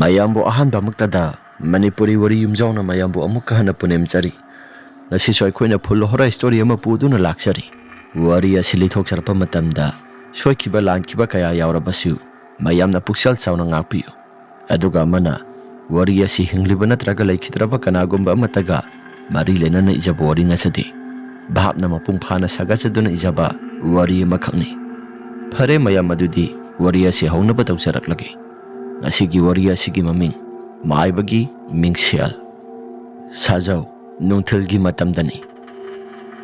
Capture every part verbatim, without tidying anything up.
ꯃꯌꯥꯝꯕꯨ ꯑꯍꯥꯟꯕꯃꯛꯇꯗ ꯃꯅꯤꯄꯨꯔꯤ ꯋꯥꯔꯤ ꯌꯨꯝꯖꯥꯎꯅ ꯃꯌꯥꯝꯕꯨ ꯑꯃꯨꯛꯀ ꯍꯟꯅ ꯄꯨꯅꯦꯝꯖꯔꯤ꯫ ꯉꯁꯤꯁꯨ ꯑꯩꯈꯣꯏꯅ ꯐꯨꯜ ꯍꯣꯔꯔ ꯁ꯭ꯇꯣꯔꯤ ꯑꯃ ꯄꯨꯗꯨꯅ ꯂꯥꯛꯆꯔꯤ꯫ ꯋꯥꯔꯤ ꯑꯁꯤ ꯂꯤꯊꯣꯛꯆꯔꯛꯄ ꯃꯇꯝꯗ ꯁꯣꯏꯈꯤꯕ ꯂꯥꯟꯈꯤꯕ ꯀꯌꯥ ꯌꯥꯎꯔꯕꯁꯨ ꯃꯌꯥꯝꯅ ꯄꯨꯛꯆꯦꯜ ꯆꯥꯎꯅ ꯉꯥꯛꯄꯤꯌꯨ꯫ ꯑꯗꯨꯒ ꯑꯃꯅ, ꯋꯥꯔꯤ ꯑꯁꯤ ꯍꯤꯡꯂꯤꯕ ꯅꯠꯇ꯭ꯔꯒ ꯂꯩꯈꯤꯗ꯭ꯔꯕ ꯀꯅꯥꯒꯨꯝꯕ ꯑꯃꯠꯇꯒ ꯃꯔꯤ ꯂꯩꯅꯅ ꯏꯖꯕ ꯋꯥꯔꯤ ꯅꯠꯆꯗꯦ꯫ ꯚꯥꯞꯅ ꯃꯄꯨꯡ ꯐꯥꯅ ꯁꯥꯒꯠꯆꯗꯨꯅ ꯏꯖꯕ ꯋꯥꯔꯤ ꯑꯃꯈꯛꯅꯤ꯫ ꯐꯔꯦ ꯃꯌꯥꯝ, ꯑꯗꯨꯗꯤ ꯋꯥꯔꯤ ꯑꯁꯤ ꯍꯧꯅꯕ ꯇꯧꯖꯔꯛꯂꯒꯦ꯫ ꯉꯁꯤꯒꯤ ꯋꯥꯔꯤ ꯑꯁꯤꯒꯤ ꯃꯃꯤꯡ, ꯃꯥꯏꯕꯒꯤ ꯃꯤꯡꯁꯦꯜ꯫ ꯁꯥꯖꯧ ꯅꯨꯡꯊꯤꯜꯒꯤ ꯃꯇꯝꯗꯅꯤ꯫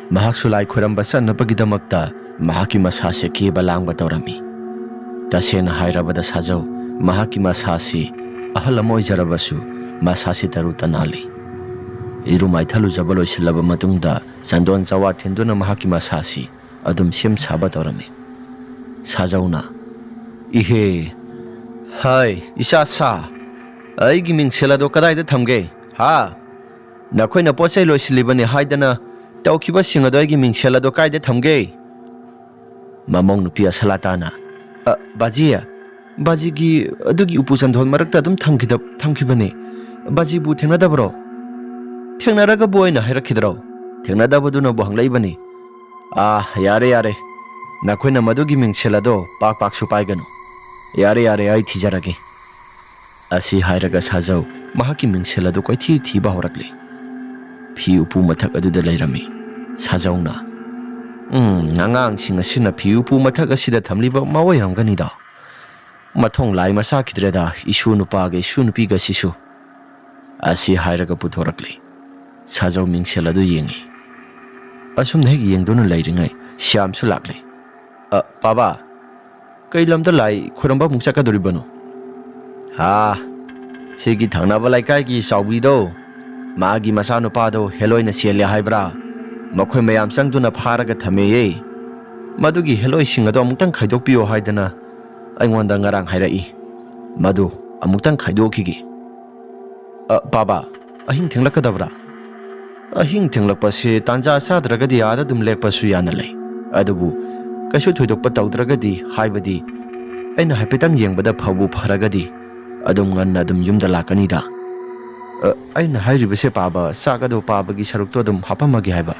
ꯃꯍꯥꯛꯁꯨ ꯂꯥꯏ ꯈꯣꯏꯔꯝꯕ ꯆꯠꯅꯕꯒꯤꯗꯃꯛꯇ ꯃꯍꯥꯛꯀꯤ ꯃꯁꯥꯁꯦ ꯀꯦꯕ ꯂꯥꯡꯕ ꯇꯧꯔꯝꯃꯤ꯫ ꯇꯁꯦꯡꯅ ꯍꯥꯏꯔꯕꯗ ꯁꯥꯖꯧ ꯃꯍꯥꯛꯀꯤ ꯃꯁꯥꯁꯤ ꯑꯍꯜ ꯑꯃ ꯑꯣꯏꯖꯔꯕꯁꯨ ꯃꯁꯥꯁꯤ ꯇꯔꯨ ꯇꯅꯥꯜꯂꯤ꯫ ꯏꯔꯨ ꯃꯥꯏꯊ ꯂꯨꯖꯕ ꯂꯣꯏꯁꯤꯜꯂꯕ ꯃꯇꯨꯡꯗ ꯆꯟꯗꯣꯟ ꯆꯋꯥ ꯊꯤꯟꯗꯨꯅ ꯃꯍꯥꯛꯀꯤ ꯃꯁꯥꯁꯤ ꯑꯗꯨꯝ ꯁꯦꯝ ꯁꯥꯕ ꯇꯧꯔꯝꯃꯤ꯫ ꯁꯥꯖꯧꯅ, "ꯏꯍꯦ, ꯍꯥꯏ, ꯏꯆꯥ ꯁꯥ, ꯑꯩꯒꯤ ꯃꯤꯡꯁꯦꯜ ꯑꯗꯣ ꯀꯗꯥꯏꯗ ꯊꯝꯒꯦ? ꯍꯥ? ꯅꯈꯣꯏꯅ ꯄꯣꯠ ꯆꯩ ꯂꯣꯏꯁꯤꯜꯂꯤꯕꯅꯤ ꯍꯥꯏꯗꯅ ꯇꯧꯈꯤꯕꯁꯤꯡ ꯑꯗꯣ ꯑꯩꯒꯤ ꯃꯤꯡꯁꯦꯜ ꯑꯗꯣ ꯀꯥꯏꯗ ꯊꯝꯒꯦ?" ꯃꯃꯧ ꯅꯨꯄꯤ ꯑꯁꯂꯥꯇꯥꯅ, "ꯑ, ꯕꯥꯖꯤ, ꯕꯥꯖꯤꯒꯤ ꯑꯗꯨꯒꯤ ꯎꯄꯨ ꯆꯟꯗꯣꯟ ꯃꯔꯛꯇ ꯑꯗꯨꯝ ꯊꯝꯈꯤꯗ-, ꯊꯝꯈꯤꯕꯅꯦ꯫ ꯕꯥꯖꯤꯕꯨ ꯊꯦꯡꯅꯗꯕ꯭ꯔꯣ? ꯊꯦꯡꯅꯔꯒꯕꯨ ꯑꯩꯅ ꯍꯥꯏꯔꯛꯈꯤꯗ꯭ꯔꯣ? ꯊꯦꯡꯅꯗꯕꯗꯨꯅꯕꯨ ꯍꯪꯂꯛꯏꯕꯅꯤ꯫ ꯑꯥ, ꯌꯥꯔꯦ, ꯌꯥꯔꯦ꯫ ꯅꯈꯣꯏꯅ ꯃꯗꯨꯒꯤ ꯃꯤꯡꯁꯦꯜ ꯑꯗꯣ ꯄꯥꯛ ꯄꯥꯛꯁꯨ ꯄꯥꯏꯒꯅꯨ꯫ ꯌꯥꯔꯦ, ꯌꯥꯔꯦ, ꯑꯩ ꯊꯤꯖꯔꯒꯦ꯫" ꯑꯁꯤ ꯍꯥꯏꯔꯒ ꯁꯥꯖꯧ ꯃꯍꯥꯛꯀꯤ ꯃꯤꯡꯁꯦꯜ ꯑꯗꯨ ꯀꯣꯏꯊꯤ ꯊꯤꯕ ꯍꯧꯔꯛꯂꯤ꯫ ꯐꯤ ꯎꯄꯨ ꯃꯊꯛ ꯑꯗꯨꯗ ꯂꯩꯔꯝꯃꯤ꯫ ꯁꯥꯖꯧꯅ, "ꯎꯝ, ꯑꯉꯥꯡꯁꯤꯡ ꯑꯁꯤꯅ ꯐꯤ ꯎꯄꯨ ꯃꯊꯛ ꯑꯁꯤꯗ ꯊꯝꯂꯤꯕ ꯑꯃ ꯑꯣꯏꯔꯝꯒꯅꯤꯗ꯫ ꯃꯊꯣꯡ ꯂꯥꯏ ꯃꯆꯥꯈꯤꯗ꯭ꯔꯦꯗ, ꯏꯁꯨ ꯅꯨꯄꯥꯒ ꯏꯁꯨ ꯅꯨꯄꯤꯒꯁꯤꯁꯨ꯫" ꯑꯁꯤ ꯍꯥꯏꯔꯒ ꯄꯨꯊꯣꯔꯛꯂꯤ꯫ ꯁꯥꯖꯧ ꯃꯤꯡꯁꯦꯜ ꯑꯗꯨ ꯌꯦꯡꯉꯤ꯫ ꯑꯁꯨꯝꯅ ꯍꯦꯛ ꯌꯦꯡꯗꯨꯅ ꯂꯩꯔꯤꯉꯩ ꯁ꯭ꯌꯥꯝꯁꯨ ꯂꯥꯛꯂꯦ꯫ "ꯑ, ꯄꯥꯕꯥ, ꯀꯩ ꯂꯝꯗ ꯂꯥꯏ ꯈꯨꯔꯨꯝꯕ ꯑꯃꯨꯛ ꯆꯠꯀꯗꯣꯔꯤꯕꯅꯣ?" "ꯑꯥ, ꯁꯤꯒꯤ ꯊꯪꯅꯕ ꯂꯩꯀꯥꯏꯒꯤ ꯆꯥꯎꯕꯤꯗꯣ, ꯃꯥꯒꯤ ꯃꯆꯥꯅꯨꯄꯥꯗꯣ ꯍꯦꯂꯣꯏꯅ ꯆꯦꯜꯂꯦ ꯍꯥꯏꯕ꯭ꯔꯥ? ꯃꯈꯣꯏ ꯃꯌꯥꯝ ꯆꯪꯗꯨꯅ ꯐꯥꯔꯒ ꯊꯝꯃꯦꯌꯦ꯫ ꯃꯗꯨꯒꯤ ꯍꯦꯂꯣꯏꯁꯤꯡ ꯑꯗꯣ ꯑꯃꯨꯛꯇꯪ ꯈꯥꯏꯗꯣꯛꯄꯤꯌꯣ ꯍꯥꯏꯗꯅ ꯑꯩꯉꯣꯟꯗ ꯉꯔꯥꯡ ꯍꯥꯏꯔꯛꯏ꯫ ꯃꯗꯨ ꯑꯃꯨꯛꯇꯪ ꯈꯥꯏꯗꯣꯛꯈꯤꯒꯦ꯫" "ꯑ, ꯄꯥꯕꯥ, ꯑꯍꯤꯡ ꯊꯦꯡꯂꯛꯀꯗꯕ꯭ꯔꯥ?" "ꯑꯍꯤꯡ ꯊꯦꯡꯂꯛꯄꯁꯤ ꯇꯥꯟꯖꯥ ꯆꯥꯗ꯭ꯔꯒꯗꯤ ꯑꯥꯗ ꯑꯗꯨꯝ ꯂꯦꯛꯄꯁꯨ ꯌꯥꯅ ꯂꯩ꯫ ꯑꯗꯨꯕꯨ ꯀꯩꯁꯨ ꯊꯣꯏꯗꯣꯛꯄ ꯇꯧꯗ꯭ꯔꯒꯗꯤ, ꯍꯥꯏꯕꯗꯤ ꯑꯩꯅ ꯍꯥꯏꯐꯦꯠꯇꯪ ꯌꯦꯡꯕꯗ ꯐꯕꯨ ꯐꯔꯒꯗꯤ, ꯑꯗꯨꯝ ꯉꯟꯅ ꯑꯗꯨꯝ ꯌꯨꯝꯗ ꯂꯥꯛꯀꯅꯤꯗ꯫ ꯑ, ꯑꯩꯅ ꯍꯥꯏꯔꯤꯕꯁꯦ ꯄꯥꯕ, ꯆꯥꯛ ꯑꯗꯣ ꯄꯥꯕꯒꯤ ꯁꯔꯨꯛꯇꯣ ꯑꯗꯨꯝ ꯍꯥꯞꯄꯝꯃꯒꯦ ꯍꯥꯏꯕ꯫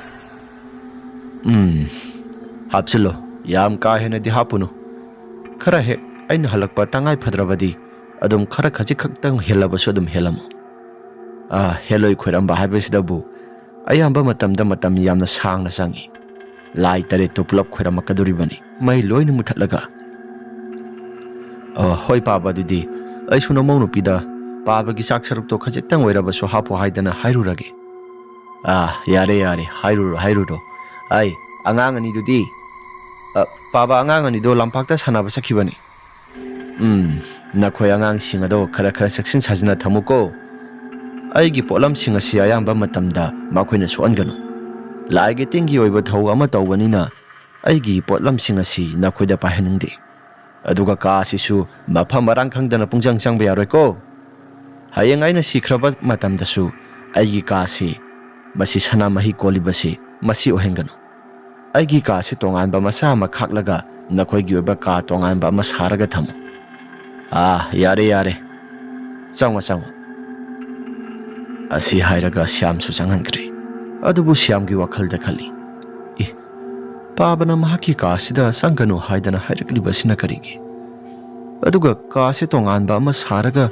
ꯎꯝ, ꯍꯥꯞꯆꯤꯜꯂꯣ꯫ ꯌꯥꯝ ꯀꯥ ꯍꯦꯟꯅꯗꯤ ꯍꯥꯞꯄꯨꯅꯨ꯫ ꯈꯔ ꯍꯦꯛ ꯑꯩꯅ ꯍꯜꯂꯛꯄ ꯇꯉꯥꯏ ꯐꯗ꯭ꯔꯕꯗꯤ ꯑꯗꯨꯝ ꯈꯔ ꯈꯖꯤꯛ ꯈꯛꯇꯪ ꯍꯦꯜꯂꯕꯁꯨ ꯑꯗꯨꯝ ꯍꯦꯜꯂꯝꯃꯣ꯫ ꯑꯥ, ꯍꯦꯜꯂꯣꯏ ꯈꯣꯏꯔꯝꯕ ꯍꯥꯏꯕꯁꯤꯗꯕꯨ ꯑꯌꯥꯝꯕ ꯃꯇꯝꯗ ꯃꯇꯝ ꯌꯥꯝꯅ ꯁꯥꯡꯅ ꯆꯪꯏ꯫ ꯂꯥꯏ ꯇꯔꯦꯠꯇꯨ ꯄꯨꯂꯞ ꯈꯣꯏꯔꯝꯃꯛꯀꯗꯧꯔꯤꯕꯅꯤ, ꯃꯩ ꯂꯣꯏꯅ ꯃꯨꯊꯠꯂꯒ꯫ ꯑ, ꯍꯣꯏ ꯄꯥꯕ, ꯑꯗꯨꯗꯤ ꯑꯩꯁꯨ ꯅꯃꯧ ꯅꯨꯄꯤꯗ ꯄꯥꯕꯒꯤ ꯆꯥꯛ ꯁꯔꯨꯛꯇꯣ ꯈꯖꯤꯛꯇꯪ ꯑꯣꯏꯔꯕꯁꯨ ꯍꯥꯞꯄꯣ ꯍꯥꯏꯗꯅ ꯍꯥꯏꯔꯨꯔꯒꯦ꯫ ꯑꯥ, ꯌꯥꯔꯦ, ꯌꯥꯔꯦ, ꯍꯥꯏꯔꯨꯔꯣ, ꯍꯥꯏꯔꯨꯔꯣ꯫ ꯑꯩ, ꯑꯉꯥꯡ ꯑꯅꯤꯗꯨꯗꯤ? ꯑ, ꯄꯥꯕ, ꯑꯉꯥꯡ ꯑꯅꯤꯗꯣ ꯂꯝꯄꯥꯛꯇ ꯁꯥꯟꯅꯕ ꯆꯠꯈꯤꯕꯅꯤ꯫ ꯎꯝ, ꯅꯈꯣꯏ ꯑꯉꯥꯡꯁꯤꯡ ꯑꯗꯣ ꯈꯔ ꯈꯔ ꯆꯦꯛꯁꯤꯟ ꯁꯥꯖꯤꯟꯅ ꯊꯝꯃꯨꯀꯣ꯫ ꯑꯩꯒꯤ ꯄꯣꯠꯂꯝꯁꯤꯡ ꯑꯁꯤ ꯑꯌꯥꯝꯕ ꯃꯇꯝꯗ ꯃꯈꯣꯏꯅ ꯁꯣꯛꯍꯟꯒꯅꯨ꯫ ꯂꯥꯏꯒꯤ ꯇꯤꯟꯒꯤ ꯑꯣꯏꯕ ꯊꯧ ꯑꯃ ꯇꯧꯕꯅꯤꯅ ꯑꯩꯒꯤ ꯄꯣꯠꯂꯝꯁꯤꯡ ꯑꯁꯤ ꯅꯈꯣꯏꯗ ꯄꯥꯏꯍꯟꯅꯤꯡꯗꯦ꯫ ꯑꯗꯨꯒ ꯀꯥ ꯑꯁꯤꯁꯨ ꯃꯐꯝ ꯃꯔꯥꯡ ꯈꯪꯗꯅ ꯄꯨꯡꯆꯪ ꯆꯪꯕ ꯌꯥꯔꯣꯏꯀꯣ꯫ ꯍꯌꯦꯡ ꯑꯩꯅ ꯁꯤꯈ꯭ꯔꯕ ꯃꯇꯝꯗꯁꯨ ꯑꯩꯒꯤ ꯀꯥꯁꯤ, ꯃꯁꯤ ꯁꯅꯥꯃꯍꯤ ꯀꯣꯜꯂꯤꯕꯁꯤ, ꯃꯁꯤ ꯑꯣꯏꯍꯟꯒꯅꯨ꯫ ꯑꯩꯒꯤ ꯀꯥꯁꯤ ꯇꯣꯉꯥꯟꯕ ꯃꯆꯥ ꯑꯃ ꯈꯥꯛꯂꯒ ꯅꯈꯣꯏꯒꯤ ꯑꯣꯏꯕ ꯀꯥ ꯇꯣꯉꯥꯟꯕ ꯑꯃ ꯁꯥꯔꯒ ꯊꯝꯃꯨ꯫ ꯑꯥ, ꯌꯥꯔꯦ, ꯌꯥꯔꯦ꯫ ꯆꯪꯉꯣ, ꯆꯪꯉꯣ꯫ ꯑꯁꯤ ꯍꯥꯏꯔꯒ ꯁ꯭ꯌꯥꯝꯁꯨ ꯆꯪꯍꯟꯈ꯭ꯔꯦ꯫ ꯑꯗꯨꯕꯨ ꯁ꯭ꯌꯥꯝꯒꯤ ꯋꯥꯈꯜꯗ ꯈꯜꯂꯤ, "ꯑꯦ, ꯄꯥꯕꯅ ꯃꯍꯥꯛꯀꯤ ꯀꯥ ꯑꯁꯤꯗ ꯆꯪꯒꯅꯨ ꯍꯥꯏꯗꯅ ꯍꯥꯏꯔꯛꯂꯤꯕꯁꯤꯅ ꯀꯔꯤꯒꯤ? ꯑꯗꯨꯒ ꯀꯥꯁꯦ ꯇꯣꯉꯥꯟꯕ ꯑꯃ ꯁꯥꯔꯒ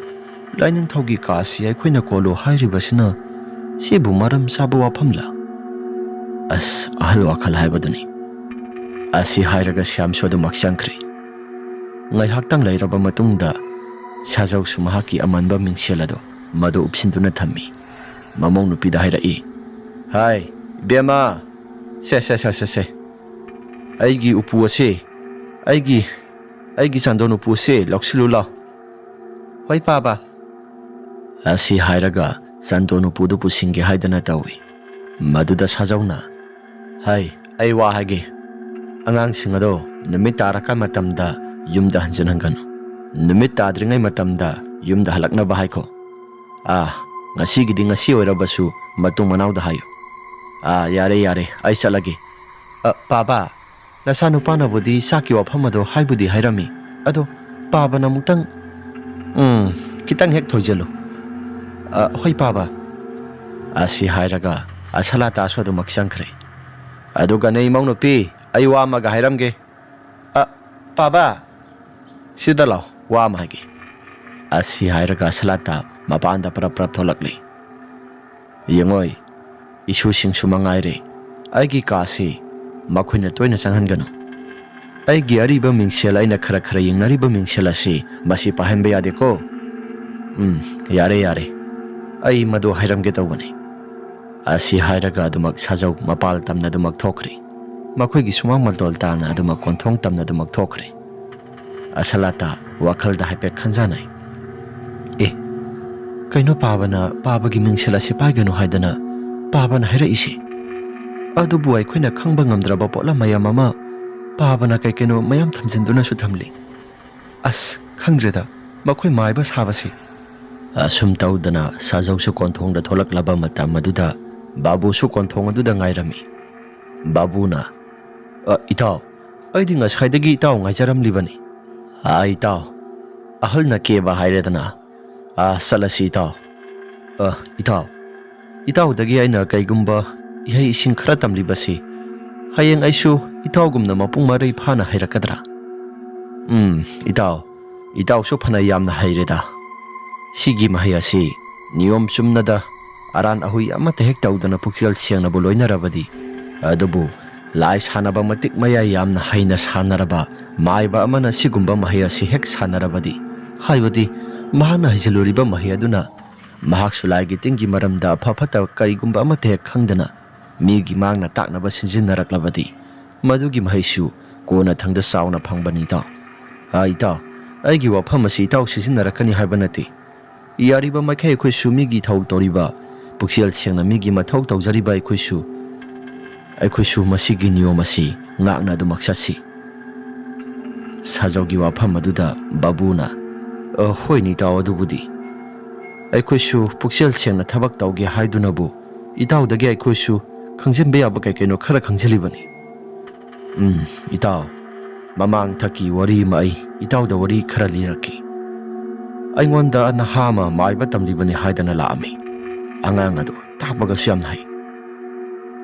ꯂꯥꯏꯅꯤꯡꯊꯧꯒꯤ ꯀꯥꯁꯤ ꯑꯩꯈꯣꯏꯅ ꯀꯣꯜꯂꯨ ꯍꯥꯏꯔꯤꯕꯁꯤꯅ ꯁꯤꯕꯨ ꯃꯔꯝ ꯆꯥꯕ ꯋꯥꯐꯝꯂ? ꯑꯁ, ꯑꯍꯜ ꯋꯥꯈꯜ ꯍꯥꯏꯕꯗꯨꯅꯤ"꯫ ꯑꯁꯤ ꯍꯥꯏꯔꯒ ꯁ꯭ꯌꯥꯝꯁꯨ ꯑꯗꯨꯃꯛ ꯆꯪꯈ꯭ꯔꯦ꯫ ꯉꯥꯏꯍꯥꯛꯇꯪ ꯂꯩꯔꯕ ꯃꯇꯨꯡꯗ ꯁꯥꯖꯧꯁꯨ ꯃꯍꯥꯛꯀꯤ ꯑꯃꯟꯕ ꯃꯤꯡꯁꯦꯜ ꯑꯗꯣ ꯃꯗꯨ ꯎꯞꯁꯤꯟꯗꯨꯅ ꯊꯝꯃꯤ꯫ ꯃꯃꯧ ꯅꯨꯄꯤꯗ ꯍꯥꯏꯔꯛꯏ, "ꯍꯥꯏ, ꯏꯕꯦꯝꯃ, ꯁꯦ, ꯁꯦ, ꯁꯦ, ꯁꯦ, ꯁꯦ꯫ ꯑꯩꯒꯤ ꯎꯄꯨ ꯑꯁꯤ, ꯑꯩꯒꯤ, ꯑꯩꯒꯤ ꯆꯥꯟꯗꯣꯟ ꯎꯄꯨ ꯑꯁꯤ ꯂꯧꯁꯤꯜꯂꯨ ꯂꯥꯎ"꯫ "ꯍꯣꯏ, ꯄꯥꯕ"꯫ ꯑꯁꯤ ꯍꯥꯏꯔꯒ ꯆꯥꯟꯗꯣꯟ ꯎꯄꯨꯗꯨ ꯄꯨꯁꯤꯟꯒꯦ ꯍꯥꯏꯗꯅ ꯇꯧꯏ꯫ ꯃꯗꯨꯗ ꯁꯥꯖꯧꯅ, "ꯍꯥꯏ, ꯑꯩ ꯋꯥ ꯍꯥꯏꯒꯦ꯫ ꯑꯉꯥꯡꯁꯤꯡ ꯑꯗꯣ ꯅꯨꯃꯤꯠ ꯇꯥꯔꯀꯥꯟ ꯃꯇꯝꯗ ꯌꯨꯝꯗ ꯍꯟꯖꯤꯟꯍꯟꯒꯅꯨ꯫ ꯅꯨꯃꯤꯠ ꯇꯥꯗ꯭ꯔꯤꯉꯩ ꯃꯇꯝꯗ ꯌꯨꯝꯗ ꯍꯜꯂꯛꯅꯕ ꯍꯥꯏꯈꯣ꯫ ꯑꯥ, ꯉꯁꯤꯒꯤꯗꯤ ꯉꯁꯤ ꯑꯣꯏꯔꯕꯁꯨ ꯃꯇꯨꯡ ꯃꯅꯥꯎꯗ ꯍꯥꯏꯌꯨ꯫ ꯑꯥ, ꯌꯥꯔꯦ, ꯌꯥꯔꯦ, ꯑꯩ ꯆꯠꯂꯒꯦ꯫ ꯑ, ꯄꯥꯕ, ꯅꯆꯥꯅꯨꯄꯥꯅꯕꯨꯗꯤ ꯆꯥꯛꯀꯤ ꯋꯥꯐꯝ ꯑꯗꯣ ꯍꯥꯏꯕꯨꯗꯤ ꯍꯥꯏꯔꯝꯃꯤ, ꯑꯗꯣ ꯄꯥꯕꯅ ꯑꯃꯨꯛꯇꯪ" "ꯎꯝ, ꯈꯤꯇꯪ ꯍꯦꯛ ꯊꯣꯏꯖꯜꯂꯨ꯫ ꯑ, ꯍꯣꯏ, ꯄꯥꯕ," ꯑꯁꯤ ꯍꯥꯏꯔꯒ ꯑꯁꯂꯥꯇꯥꯁꯨ ꯑꯗꯨꯃꯛ ꯆꯪꯈ꯭ꯔꯦ꯫ "ꯑꯗꯨꯒꯅꯦ, ꯏꯃꯧ ꯅꯨꯄꯤ, ꯑꯩ ꯋꯥ ꯑꯃꯒ ꯍꯥꯏꯔꯝꯒꯦ꯫ ꯑ, ꯄꯥꯕ, ꯁꯤꯗ ꯂꯥꯎ, ꯋꯥ ꯑꯃ ꯍꯥꯏꯒꯦ," ꯑꯁꯤ ꯍꯥꯏꯔꯒ ꯑꯁꯂꯥꯇꯥ ꯃꯄꯥꯟꯗ ꯄꯔꯞ ꯄꯔꯞ ꯊꯣꯛꯂꯛꯂꯦ꯫ "ꯌꯦꯡꯉꯣꯏ, ꯏꯁꯨꯁꯤꯡꯁꯨ ꯃꯉꯥꯏꯔꯦ, ꯑꯩꯒꯤ ꯀꯥꯁꯤ ꯃꯈꯣꯏꯅ ꯇꯣꯏꯅ ꯆꯪꯍꯟꯒꯅꯨ꯫ ꯑꯩꯒꯤ ꯑꯔꯤꯕ ꯃꯤꯡꯁꯦꯜ, ꯑꯩꯅ ꯈꯔ ꯈꯔ ꯌꯦꯡꯅꯔꯤꯕ ꯃꯤꯡꯁꯦꯜ ꯑꯁꯤ, ꯃꯁꯤ ꯄꯥꯏꯍꯟꯕ ꯌꯥꯗꯦꯀꯣ꯫ ꯎꯝ, ꯌꯥꯔꯦ, ꯌꯥꯔꯦ, ꯑꯩ ꯃꯗꯨ ꯍꯥꯏꯔꯝꯒꯦ ꯇꯧꯕꯅꯤ," ꯑꯁꯤ ꯍꯥꯏꯔꯒ ꯑꯗꯨꯃꯛ ꯁꯥꯖꯧ ꯃꯄꯥꯜ ꯇꯝꯅ ꯑꯗꯨꯃꯛ ꯊꯣꯛꯈ꯭ꯔꯦ꯫ ꯃꯈꯣꯏꯒꯤ ꯁꯨꯃꯥꯡ ꯃꯇꯣꯜ ꯇꯥꯅ ꯑꯗꯨꯃꯛ ꯀꯣꯟꯊꯣꯡ ꯇꯝꯅ ꯑꯗꯨꯃꯛ ꯊꯣꯛꯈ꯭ꯔꯦ꯫ ꯑꯁꯂꯥꯇꯥ ꯋꯥꯈꯜꯗ ꯍꯥꯏꯐꯦꯠ ꯈꯟꯖꯥꯅꯩ꯫ "ꯑꯦ, ꯀꯩꯅꯣ, ꯄꯥꯕꯅ ꯄꯥꯕꯒꯤ ꯃꯤꯡꯁꯦꯜ ꯑꯁꯤ ꯄꯥꯏꯒꯅꯨ ꯍꯥꯏꯗꯅ ꯄꯥꯕꯅ ꯍꯥꯏꯔꯛꯏꯁꯤ? ꯑꯗꯨꯕꯨ ꯑꯩꯈꯣꯏꯅ ꯈꯪꯕ ꯉꯝꯗ꯭ꯔꯕ ꯄꯣꯠꯂꯝ ꯃꯌꯥꯝ ꯑꯃ ꯄꯥꯕꯅ ꯀꯩ ꯀꯩꯅꯣ ꯃꯌꯥꯝ ꯊꯝꯖꯤꯟꯗꯨꯅꯁꯨ ꯊꯝꯂꯤ꯫ ꯑꯁ, ꯈꯪꯗ꯭ꯔꯦꯗ, ꯃꯈꯣꯏ ꯃꯥꯏꯕ ꯁꯥꯕꯁꯤ꯫" ꯑꯁꯨꯝ ꯇꯧꯗꯅ ꯁꯥꯖꯧꯁꯨ ꯀꯣꯟꯊꯣꯡꯗ ꯊꯣꯛꯂꯛꯂꯕ ꯃꯇꯝ ꯑꯗꯨꯗ ꯕꯥꯕꯨꯁꯨ ꯀꯣꯟꯊꯣꯡ ꯑꯗꯨꯗ ꯉꯥꯏꯔꯝꯃꯤ꯫ ꯕꯥꯕꯨꯅ, "ꯑ, ꯏꯇꯥꯎ, ꯑꯩꯗꯤ ꯉꯁꯥꯏꯗꯒꯤ ꯏꯇꯥꯎ ꯉꯥꯏꯖꯔꯝꯂꯤꯕꯅꯤ꯫" "ꯑ, ꯏꯇꯥꯎ, ꯑꯍꯜꯅ ꯀꯦꯕ ꯍꯥꯏꯔꯦꯗꯅ꯫ ꯑ, ꯆꯠꯂꯁꯤ ꯏꯇꯥꯎ꯫ ꯑ, ꯏꯇꯥꯎ, ꯏꯇꯥꯎꯗꯒꯤ ꯑꯩꯅ ꯀꯩꯒꯨꯝꯕ ꯏꯍꯩ ꯏꯁꯤꯡ ꯈꯔ ꯇꯝꯂꯤꯕꯁꯤ ꯍꯌꯦꯡ ꯑꯩꯁꯨ ꯏꯇꯥꯎꯒꯨꯝꯅ ꯃꯄꯨꯡ ꯃꯔꯩ ꯐꯥꯅ ꯍꯩꯔꯛꯀꯗ꯭ꯔꯥ?" "ꯎꯝ, ꯏꯇꯥꯎ, ꯏꯇꯥꯎꯁꯨ ꯐꯅ ꯌꯥꯝꯅ ꯍꯩꯔꯦꯗ꯫ ꯁꯤꯒꯤ ꯃꯍꯩ ꯑꯁꯤ ꯅꯤꯌꯣꯝ ꯆꯨꯝꯅꯗ ꯑꯔꯥꯟ ꯑꯍꯨꯏ ꯑꯃꯠꯇ ꯍꯦꯛ ꯇꯧꯗꯅ ꯄꯨꯛꯆꯦꯜ ꯁꯦꯡꯅꯕꯨ ꯂꯣꯏꯅꯔꯕꯗꯤ, ꯑꯗꯨꯕꯨ ꯂꯥꯏ ꯁꯥꯟꯅꯕ ꯃꯇꯤꯛ ꯃꯌꯥꯏ ꯌꯥꯝꯅ ꯍꯩꯅ ꯁꯥꯟꯅꯔꯕ ꯃꯥꯏꯕ ꯑꯃꯅ ꯁꯤꯒꯨꯝꯕ ꯃꯍꯩ ꯑꯁꯤ ꯍꯦꯛ ꯁꯥꯟꯅꯔꯕꯗꯤ, ꯍꯥꯏꯕꯗꯤ ꯃꯍꯥꯛꯅ ꯍꯩꯖꯤꯜꯂꯨꯔꯤꯕ ꯃꯍꯩ ꯑꯗꯨꯅ ꯃꯍꯥꯛꯁꯨ ꯂꯥꯏꯒꯤ ꯇꯤꯟꯒꯤ ꯃꯔꯝꯗ ꯑꯐ ꯐꯠꯇ ꯀꯔꯤꯒꯨꯝꯕ ꯑꯃꯠꯇ ꯍꯦꯛ ꯈꯪꯗꯅ ꯃꯤꯒꯤ ꯃꯥꯡꯅ ꯇꯥꯛꯅꯕ ꯁꯤꯖꯤꯟꯅꯔꯛꯂꯕꯗꯤ, ꯃꯗꯨꯒꯤ ꯃꯍꯩꯁꯨ ꯀꯣꯟꯅꯊꯪꯗ ꯆꯥꯎꯅ ꯐꯪꯕꯅꯤ ꯏꯇꯥꯎ꯫ ꯑ, ꯏꯇꯥꯎ, ꯑꯩꯒꯤ ꯋꯥꯐꯝ ꯑꯁꯤ ꯏꯇꯥꯎ ꯁꯤꯖꯤꯟꯅꯔꯛꯀꯅꯤ ꯍꯥꯏꯕ ꯅꯠꯇꯦ꯫ ꯌꯥꯔꯤꯕ ꯃꯈꯩ ꯑꯩꯈꯣꯏꯁꯨ ꯃꯤꯒꯤ ꯊꯧ ꯇꯧꯔꯤꯕ, ꯄꯨꯛꯆꯦꯜ ꯁꯦꯡꯅ ꯃꯤꯒꯤ ꯃꯊꯧ ꯇꯧꯖꯔꯤꯕ ꯑꯩꯈꯣꯏꯁꯨ, ꯑꯩꯈꯣꯏꯁꯨ ꯃꯁꯤꯒꯤ ꯅꯤꯌꯣꯝ ꯑꯁꯤ ꯉꯥꯛꯅ ꯑꯗꯨꯃꯛ ꯆꯠꯁꯤ꯫" ꯁꯥꯖꯧꯒꯤ ꯋꯥꯐꯝ ꯑꯗꯨꯗ ꯕꯥꯕꯨꯅ, "ꯑ, ꯍꯣꯏꯅꯦ ꯏꯇꯥꯎ, ꯑꯗꯨꯕꯨꯗꯤ꯫ ꯑꯩꯈꯣꯏꯁꯨ ꯄꯨꯛꯆꯦꯜ ꯁꯦꯡꯅ ꯊꯕꯛ ꯇꯧꯒꯦ ꯍꯥꯏꯗꯨꯅꯕꯨ ꯏꯇꯥꯎꯗꯒꯤ ꯑꯩꯈꯣꯏꯁꯨ ꯈꯪꯖꯤꯟꯕ ꯌꯥꯕ ꯀꯩ ꯀꯩꯅꯣ ꯈꯔ ꯈꯪꯖꯤꯜꯂꯤꯕꯅꯤ꯫ ꯎꯝ, ꯏꯇꯥꯎ, ꯃꯃꯥꯡ ꯊꯛꯀꯤ ꯋꯥꯔꯤ ꯑꯃ ꯑꯩ ꯏꯇꯥꯎꯗ ꯋꯥꯔꯤ ꯈꯔ ꯂꯤꯔꯛꯀꯦ꯫" ꯑꯩꯉꯣꯟꯗ ꯅꯍꯥ ꯑꯃ ꯃꯥꯏꯕ ꯇꯝꯂꯤꯕꯅꯤ ꯍꯥꯏꯗꯅ ꯂꯥꯛꯑꯝꯃꯤ꯫ ꯑꯉꯥꯡ ꯑꯗꯨ ꯇꯥꯛꯄꯒꯁꯨ ꯌꯥꯝꯅ ꯍꯩ,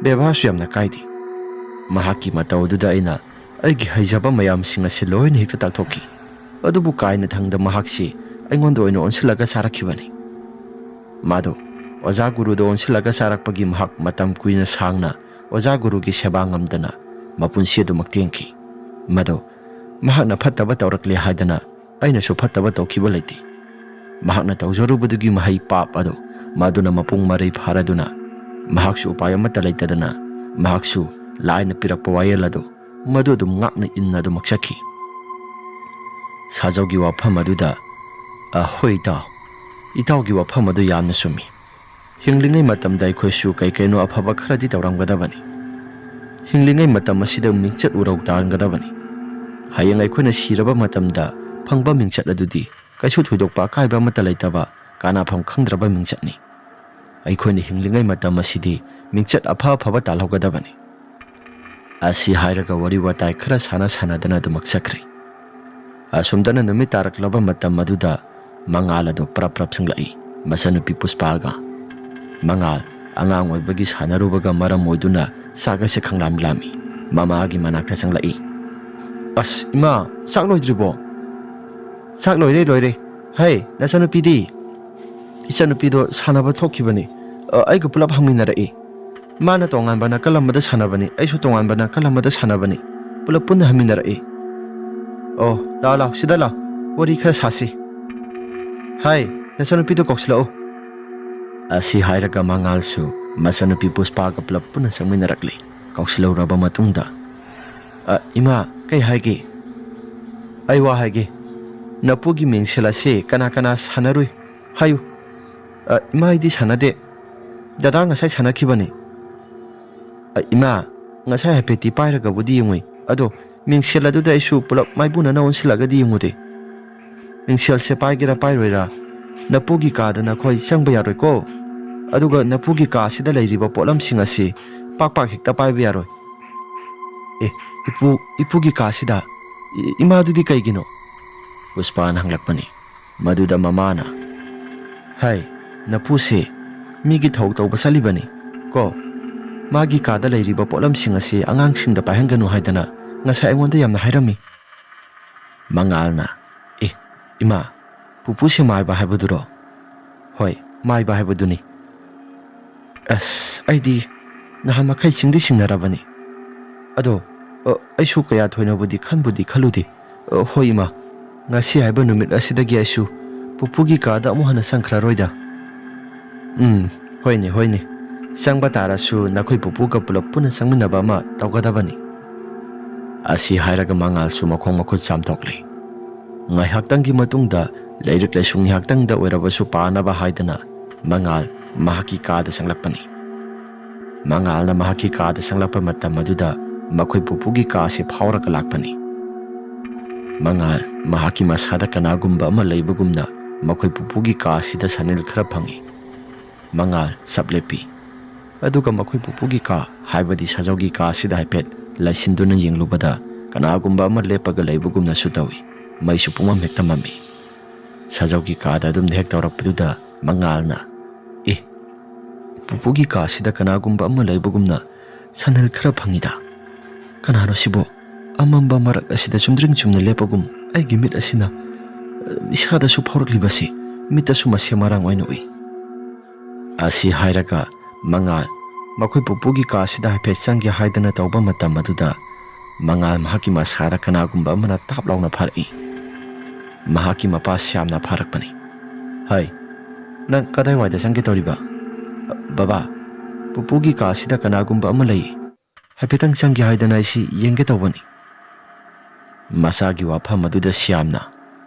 ꯕꯦꯕꯥꯔꯁꯨ ꯌꯥꯝꯅ ꯀꯥꯏꯗꯦ꯫ ꯃꯍꯥꯛꯀꯤ ꯃꯇꯧ ꯑꯗꯨꯗ ꯑꯩꯅ ꯑꯩꯒꯤ ꯍꯩꯖꯕ ꯃꯌꯥꯝꯁꯤꯡ ꯑꯁꯤ ꯂꯣꯏꯅ ꯍꯦꯛꯇ ꯇꯥꯛꯊꯣꯛꯈꯤ꯫ ꯑꯗꯨꯕꯨ ꯀꯥꯏꯅꯊꯪꯗ ꯃꯍꯥꯛꯁꯤ ꯑꯩꯉꯣꯟꯗ ꯑꯣꯏꯅ ꯑꯣꯟꯁꯤꯜꯂꯒ ꯆꯥꯔꯛꯈꯤꯕꯅꯤ꯫ ꯃꯥꯗꯣ ꯑꯣꯖꯥ ꯒꯨꯔꯨꯗ ꯑꯣꯟꯁꯤꯜꯂꯒ ꯆꯥꯔꯛꯄꯒꯤ ꯃꯍꯥꯛ ꯃꯇꯝ ꯀꯨꯏꯅ ꯁꯥꯡꯅ ꯑꯣꯖꯥ ꯒꯨꯔꯨꯒꯤ ꯁꯦꯕꯥ ꯉꯝꯗꯅ ꯃꯄꯨꯟꯁꯤ ꯑꯗꯨꯃꯛ ꯇꯦꯟꯈꯤ꯫ ꯃꯗꯣ ꯃꯍꯥꯛꯅ ꯐꯠꯇꯕ ꯇꯧꯔꯛꯂꯦ ꯍꯥꯏꯗꯅ ꯑꯩꯅꯁꯨ ꯐꯠꯇꯕ ꯇꯧꯈꯤꯕ ꯂꯩꯇꯦ꯫ ꯃꯍꯥꯛꯅ ꯇꯧꯖꯔꯨꯕꯗꯨꯒꯤ ꯃꯍꯩ ꯄꯥꯞ ꯑꯗꯨ ꯃꯗꯨꯅ ꯃꯄꯨꯡ ꯃꯔꯩ ꯐꯥꯔꯗꯨꯅ ꯃꯍꯥꯛꯁꯨ ꯎꯄꯥꯏ ꯑꯃꯠꯇ ꯂꯩꯇꯗꯅ ꯃꯍꯥꯛꯁꯨ ꯂꯥꯏꯅ ꯄꯤꯔꯛꯄ ꯋꯥꯌꯦꯜ ꯑꯗꯨ ꯃꯗꯨ ꯑꯗꯨꯝ ꯉꯥꯛꯅ ꯏꯟꯅ ꯑꯗꯨꯃꯛ ꯆꯠꯈꯤ꯫ ꯁꯥꯖꯧꯒꯤ ꯋꯥꯐꯝ ꯑꯗꯨꯗ, "ꯑ, ꯍꯣꯏ ꯏꯇꯥꯎ, ꯏꯇꯥꯎꯒꯤ ꯋꯥꯐꯝ ꯑꯗꯨ ꯌꯥꯝꯅ ꯆꯨꯝꯃꯤ꯫ ꯍꯤꯡꯂꯤꯉꯩ ꯃꯇꯝꯗ ꯑꯩꯈꯣꯏꯁꯨ ꯀꯩ ꯀꯩꯅꯣ ꯑꯐꯕ ꯈꯔꯗꯤ ꯇꯧꯔꯝꯒꯗꯕꯅꯤ꯫ ꯍꯤꯡꯂꯤꯉꯩ ꯃꯇꯝ ꯑꯁꯤꯗ ꯃꯤꯡꯆꯠ ꯎꯔꯧ ꯇꯥꯔꯝꯒꯗꯕꯅꯤ꯫ ꯍꯌꯦꯡ ꯑꯩꯈꯣꯏꯅ ꯁꯤꯔꯕ ꯃꯇꯝꯗ ꯐꯪꯕ ꯃꯤꯡꯆꯠ ꯑꯗꯨꯗꯤ ꯀꯩꯁꯨ ꯊꯣꯏꯗꯣꯛꯄ ꯑꯀꯥꯏꯕ ꯑꯃꯠꯇ ꯂꯩꯇꯕ ꯀꯥꯟꯅꯐꯝ ꯈꯪꯗ꯭ꯔꯕ ꯃꯤꯡꯆꯠꯅꯤ꯫ ꯑꯩꯈꯣꯏꯅ ꯍꯤꯡꯂꯤꯉꯩ ꯃꯇꯝ ꯑꯁꯤꯗꯤ ꯃꯤꯡꯆꯠ ꯑꯐ ꯑꯐꯕ ꯇꯥꯜꯍꯧꯒꯗꯕꯅꯤ"꯫ ꯑꯁꯤ ꯍꯥꯏꯔꯒ ꯋꯥꯔꯤ ꯋꯥꯇꯥꯏ ꯈꯔ ꯁꯥꯟꯅ ꯁꯥꯟꯅꯗꯅ ꯑꯗꯨꯃꯛ ꯆꯠꯈ꯭ꯔꯦ꯫ ꯑꯁꯨꯝꯗꯅ ꯅꯨꯃꯤꯠ ꯇꯥꯔꯛꯂꯕ ꯃꯇꯝ ꯑꯗꯨꯗ ꯃꯉꯥꯜ ꯑꯗꯨ ꯄ꯭ꯔꯞ ꯄ꯭ꯔꯞ ꯆꯪꯂꯛꯏ, ꯃꯆꯟꯅꯨꯄꯤ ꯄꯨꯁꯄꯥꯒ꯫ ꯃꯉꯥꯜ ꯑꯉꯥꯡ ꯑꯣꯏꯕꯒꯤ ꯁꯥꯟꯅꯔꯨꯕꯒ ꯃꯔꯝ ꯑꯣꯏꯗꯨꯅ ꯆꯥꯛ ꯑꯁꯦ ꯈꯪꯂꯥꯝ ꯂꯥꯝꯃꯤ꯫ ꯃꯃꯥꯒꯤ ꯃꯅꯥꯛꯇ ꯆꯪꯂꯛꯏ꯫ "ꯑꯁ, ꯏꯃꯥ, ꯆꯥꯛ ꯂꯣꯏꯗ꯭ꯔꯤꯕꯣ?" "ꯆꯥꯛ ꯂꯣꯏꯔꯦ, ꯂꯣꯏꯔꯦ꯫ ꯍꯩ, ꯅꯆꯟꯅꯨꯄꯤꯗꯤ?" "ꯏꯆꯟꯅꯨꯄꯤꯗꯣ ꯁꯥꯟꯅꯕ ꯊꯣꯛꯈꯤꯕꯅꯤ꯫ ꯑ, ꯑꯩꯒ ꯄꯨꯂꯞ ꯍꯪꯃꯤꯟꯅꯔꯛꯏ꯫ ꯃꯥꯅ ꯇꯣꯉꯥꯟꯕ ꯅꯥꯀꯜ ꯑꯃꯗ ꯁꯥꯟꯅꯕꯅꯤ, ꯑꯩꯁꯨ ꯇꯣꯉꯥꯟꯕ ꯅꯥꯀꯜ ꯑꯃꯗ ꯁꯥꯟꯅꯕꯅꯤ꯫ ꯄꯨꯂꯞ ꯄꯨꯟꯅ ꯍꯟꯃꯤꯟꯅꯔꯛꯏ꯫ ꯑꯣ, ꯂꯥꯛꯑꯣ, ꯂꯥꯛꯑꯣ, ꯁꯤꯗ ꯂꯥꯛꯑꯣ, ꯋꯥꯔꯤ ꯈꯔ ꯁꯥꯁꯤ꯫ ꯍꯥꯏ, ꯅꯆꯟꯅꯨꯄꯤꯗꯣ ꯀꯧꯁꯤꯜꯂꯛꯎ"꯫ ꯑꯁꯤ ꯍꯥꯏꯔꯒ ꯃꯉꯥꯜꯁꯨ ꯃꯆꯟꯅꯨꯄꯤ ꯄꯨꯁꯄꯥꯒ ꯄꯨꯂꯞ ꯄꯨꯟꯅ ꯆꯪꯃꯤꯟꯅꯔꯛꯂꯦ꯫ ꯀꯧꯁꯤꯜꯂꯧꯔꯕ ꯃꯇꯨꯡꯗ, "ꯑ, ꯏꯃꯥ, ꯀꯩ ꯍꯥꯏꯒꯦ? ꯑꯩ ꯋꯥ ꯍꯥꯏꯒꯦ꯫ ꯅꯄꯨꯒꯤ ꯃꯤꯡꯁꯦꯜ ꯑꯁꯤ ꯀꯅꯥ ꯀꯅꯥ ꯁꯥꯟꯅꯔꯨꯏ? ꯍꯥꯏꯌꯨ"꯫ "ꯑ, ꯏꯃꯥ, ꯑꯩꯗꯤ ꯁꯥꯟꯅꯗꯦ꯫ ꯗꯗꯥ ꯉꯁꯥꯏ ꯁꯥꯟꯅꯈꯤꯕꯅꯤ"꯫ "ꯑ, ꯏꯃꯥ, ꯉꯁꯥꯏ ꯍꯥꯏꯐꯦꯠꯇꯤ ꯄꯥꯏꯔꯒꯕꯨꯗꯤ ꯌꯦꯡꯉꯨꯏ, ꯑꯗꯣ ꯃꯤꯡꯁꯦꯜ ꯑꯗꯨꯗ ꯑꯩꯁꯨ ꯄꯨꯂꯞ ꯃꯥꯏꯄꯨꯅꯅ ꯑꯣꯟꯁꯤꯜꯂꯒꯗꯤ ꯌꯦꯡꯉꯨꯗꯦ꯫ ꯃꯤꯡꯁꯦꯜꯁꯦ ꯄꯥꯏꯒꯦꯔꯥ ꯄꯥꯏꯔꯣꯏꯔꯥ, ꯅꯄꯨꯒꯤ ꯀꯥꯗ ꯅꯈꯣꯏ ꯆꯪꯕ ꯌꯥꯔꯣꯏꯀꯣ꯫ ꯑꯗꯨꯒ ꯅꯄꯨꯒꯤ ꯀꯥꯁꯤꯗ ꯂꯩꯔꯤꯕ ꯄꯣꯠꯂꯝꯁꯤꯡ ꯑꯁꯤ ꯄꯥꯛ ꯄꯥꯛ ꯍꯦꯛꯇ ꯄꯥꯏꯕ ꯌꯥꯔꯣꯏ"꯫ "ꯑꯦ, ꯏꯄꯨ, ꯏꯄꯨꯒꯤ ꯀꯥꯁꯤꯗ? ꯏ-, ꯏꯃꯥꯗꯨꯗꯤ ꯀꯩꯒꯤꯅꯣ?" ꯄꯨꯁꯄꯥꯅ ꯍꯪꯂꯛꯄꯅꯤ꯫ ꯃꯗꯨꯗ ꯃꯃꯥꯅ, "ꯍꯥꯏ, ꯅꯄꯨꯁꯦ ꯃꯤꯒꯤ ꯊꯧ ꯇꯧꯕ ꯆꯠꯂꯤꯕꯅꯤ ꯀꯣ꯫ ꯃꯥꯒꯤ ꯀꯥꯗ ꯂꯩꯔꯤꯕ ꯄꯣꯠꯂꯝꯁꯤꯡ ꯑꯁꯤ ꯑꯉꯥꯡꯁꯤꯡꯗ ꯄꯥꯏꯍꯟꯒꯅꯨ ꯍꯥꯏꯗꯅ ꯉꯁꯥꯏ ꯑꯩꯉꯣꯟꯗ ꯌꯥꯝꯅ ꯍꯥꯏꯔꯝꯃꯤ꯫" ꯃꯉꯥꯜꯅ, "ꯑꯦ, ꯏꯃꯥ, ꯄꯨꯄꯨꯁꯦ ꯃꯥꯏꯕ ꯍꯥꯏꯕꯗꯨꯔꯣ?" "ꯍꯣꯏ, ꯃꯥꯏꯕ ꯍꯥꯏꯕꯗꯨꯅꯤ꯫" "ꯑꯁ, ꯑꯩꯗꯤ ꯅꯍꯥꯟ ꯃꯈꯩ ꯁꯤꯡꯗꯤ ꯁꯤꯡꯅꯔꯕꯅꯤ꯫ ꯑꯗꯣ, ꯑ, ꯑꯩꯁꯨ ꯀꯌꯥ ꯊꯣꯏꯅꯕꯨꯗꯤ ꯈꯟꯕꯨꯗꯤ ꯈꯜꯂꯨꯗꯦ꯫ ꯑ, ꯍꯣꯏ, ꯏꯃꯥ, ꯉꯁꯤ ꯍꯥꯏꯕ ꯅꯨꯃꯤꯠ ꯑꯁꯤꯗꯒꯤ ꯑꯩꯁꯨ ꯄꯨꯄꯨꯒꯤ ꯀꯥꯗ ꯑꯃꯨꯛ ꯍꯟꯅ ꯆꯪꯈ꯭ꯔꯔꯣꯏꯗ꯫" "ꯎꯝ, ꯍꯣꯏꯅꯦ, ꯍꯣꯏꯅꯦ꯫ ꯆꯪꯕ ꯇꯥꯔꯁꯨ ꯅꯈꯣꯏ ꯄꯨꯄꯨꯒ ꯄꯨꯂꯞ ꯄꯨꯟꯅ ꯆꯪꯃꯤꯟꯅꯕ ꯑꯃ ꯇꯧꯒꯗꯕꯅꯤ꯫" ꯑꯁꯤ ꯍꯥꯏꯔꯒ ꯃꯉꯥꯜꯁꯨ ꯃꯈꯣꯡ ꯃꯈꯨꯠ ꯆꯥꯝꯊꯣꯛꯂꯦ꯫ ꯉꯥꯏꯍꯥꯛꯇꯪꯒꯤ ꯃꯇꯨꯡꯗ ꯂꯥꯏꯔꯤꯛ ꯂꯥꯏꯁꯨ ꯉꯥꯏꯍꯥꯛꯇꯪꯗ ꯑꯣꯏꯔꯕꯁꯨ ꯄꯥꯅꯕ ꯍꯥꯏꯗꯅ ꯃꯉꯥꯜ ꯃꯍꯥꯛꯀꯤ ꯀꯥꯗ ꯆꯪꯂꯛꯄꯅꯤ꯫ ꯃꯉꯥꯜꯅ ꯃꯍꯥꯛꯀꯤ ꯀꯥꯗ ꯆꯪꯂꯛꯄ ꯃꯇꯝ ꯑꯗꯨꯗ ꯃꯈꯣꯏ ꯄꯨꯄꯨꯒꯤ ꯀꯥ ꯑꯁꯤ ꯐꯥꯎꯔꯒ ꯂꯥꯛꯄꯅꯤ꯫ ꯃꯉꯥꯜ ꯃꯍꯥꯛꯀꯤ ꯃꯁꯥꯗ ꯀꯅꯥꯒꯨꯝꯕ ꯑꯃ ꯂꯩꯕꯒꯨꯝꯅ ꯃꯈꯣꯏ ꯄꯨꯄꯨꯒꯤ ꯀꯥ ꯑꯁꯤꯗ ꯁꯅꯤꯜ ꯈꯔ ꯐꯪꯏ꯫ ꯃꯉꯥꯜ ꯆꯞ ꯂꯦꯞꯄꯤ꯫ ꯑꯗꯨꯒ ꯃꯈꯣꯏ ꯄꯨꯄꯨꯒꯤ ꯀꯥ, ꯍꯥꯏꯕꯗꯤ ꯁꯥꯖꯧꯒꯤ ꯀꯥ ꯑꯁꯤꯗ ꯍꯥꯏꯐꯦꯠ ꯂꯩꯁꯤꯟꯗꯨꯅ ꯌꯦꯡꯂꯨꯕꯗ ꯀꯅꯥꯒꯨꯝꯕ ꯑꯃ ꯂꯦꯞꯄꯒ ꯂꯩꯕꯒꯨꯝꯅꯁꯨ ꯇꯧꯏ꯫ ꯃꯩꯁꯨ ꯄꯨꯡꯃꯝ ꯍꯦꯛꯇ ꯃꯝꯃꯤ꯫ ꯁꯥꯖꯧꯒꯤ ꯀꯥꯗ ꯑꯗꯨꯝꯅ ꯍꯦꯛ ꯇꯧꯔꯛꯄꯗꯨꯗ ꯃꯉꯥꯜꯅ, "ꯑꯦ, ꯄꯨꯄꯨꯒꯤ ꯀꯥ ꯑꯁꯤꯗ ꯀꯅꯥꯒꯨꯝꯕ ꯑꯃ ꯂꯩꯕꯒꯨꯝꯅ ꯁꯅꯤꯜ ꯈꯔ ꯐꯪꯏꯗ꯫ ꯀꯅꯥꯅꯣ ꯁꯤꯕꯣ? ꯑꯃꯝꯕ ꯃꯔꯛ ꯑꯁꯤꯗ ꯆꯨꯝꯗ꯭ꯔꯤꯡ ꯆꯨꯝꯅ ꯂꯦꯞꯄꯒꯨꯝ ꯑꯩꯒꯤ ꯃꯤꯠ ꯑꯁꯤꯅ, ꯑ, ꯏꯁꯥꯗꯁꯨ ꯐꯥꯎꯔꯛꯂꯤꯕꯁꯤ ꯃꯤꯠꯇꯁꯨ ꯃꯁꯦ ꯃꯔꯥꯡ ꯑꯣꯏꯅ ꯎꯏ꯫" ꯑꯁꯤ ꯍꯥꯏꯔꯒ ꯃꯉꯥꯜ ꯃꯈꯣꯏ ꯄꯨꯄꯨꯒꯤ ꯀꯥꯁꯤꯗ ꯍꯥꯏꯐꯦꯠ ꯆꯪꯒꯦ ꯍꯥꯏꯗꯅ ꯇꯧꯕ ꯃꯇꯝ ꯑꯗꯨꯗ ꯃꯉꯥꯜ ꯃꯍꯥꯛꯀꯤ ꯃꯁꯥꯗ ꯀꯅꯥꯒꯨꯝꯕ ꯑꯃꯅ ꯇꯥꯞ ꯂꯥꯎꯅ ꯐꯥꯔꯛꯏ꯫ ꯃꯍꯥꯛꯀꯤ ꯃꯄꯥ ꯁ꯭ꯌꯥꯝꯅ ꯐꯥꯔꯛꯄꯅꯤ꯫ "ꯍꯩ, ꯅꯪ ꯀꯗꯥꯏꯋꯥꯏꯗ ꯆꯪꯒꯦ ꯇꯧꯔꯤꯕ? ꯕꯕꯥ, ꯄꯨꯄꯨꯒꯤ ꯀꯥꯁꯤꯗ ꯀꯅꯥꯒꯨꯝꯕ ꯑꯃ ꯂꯩ꯫ ꯍꯥꯏꯐꯦꯠꯇꯪ ꯆꯪꯒꯦ ꯍꯥꯏꯗꯅ ꯑꯩꯁꯤ ꯌꯦꯡꯒꯦ ꯇꯧꯕꯅꯤ꯫" ꯃꯆꯥꯒꯤ ꯋꯥꯐꯝ ꯑꯗꯨꯗ ꯁ꯭ꯌꯥꯝꯅ,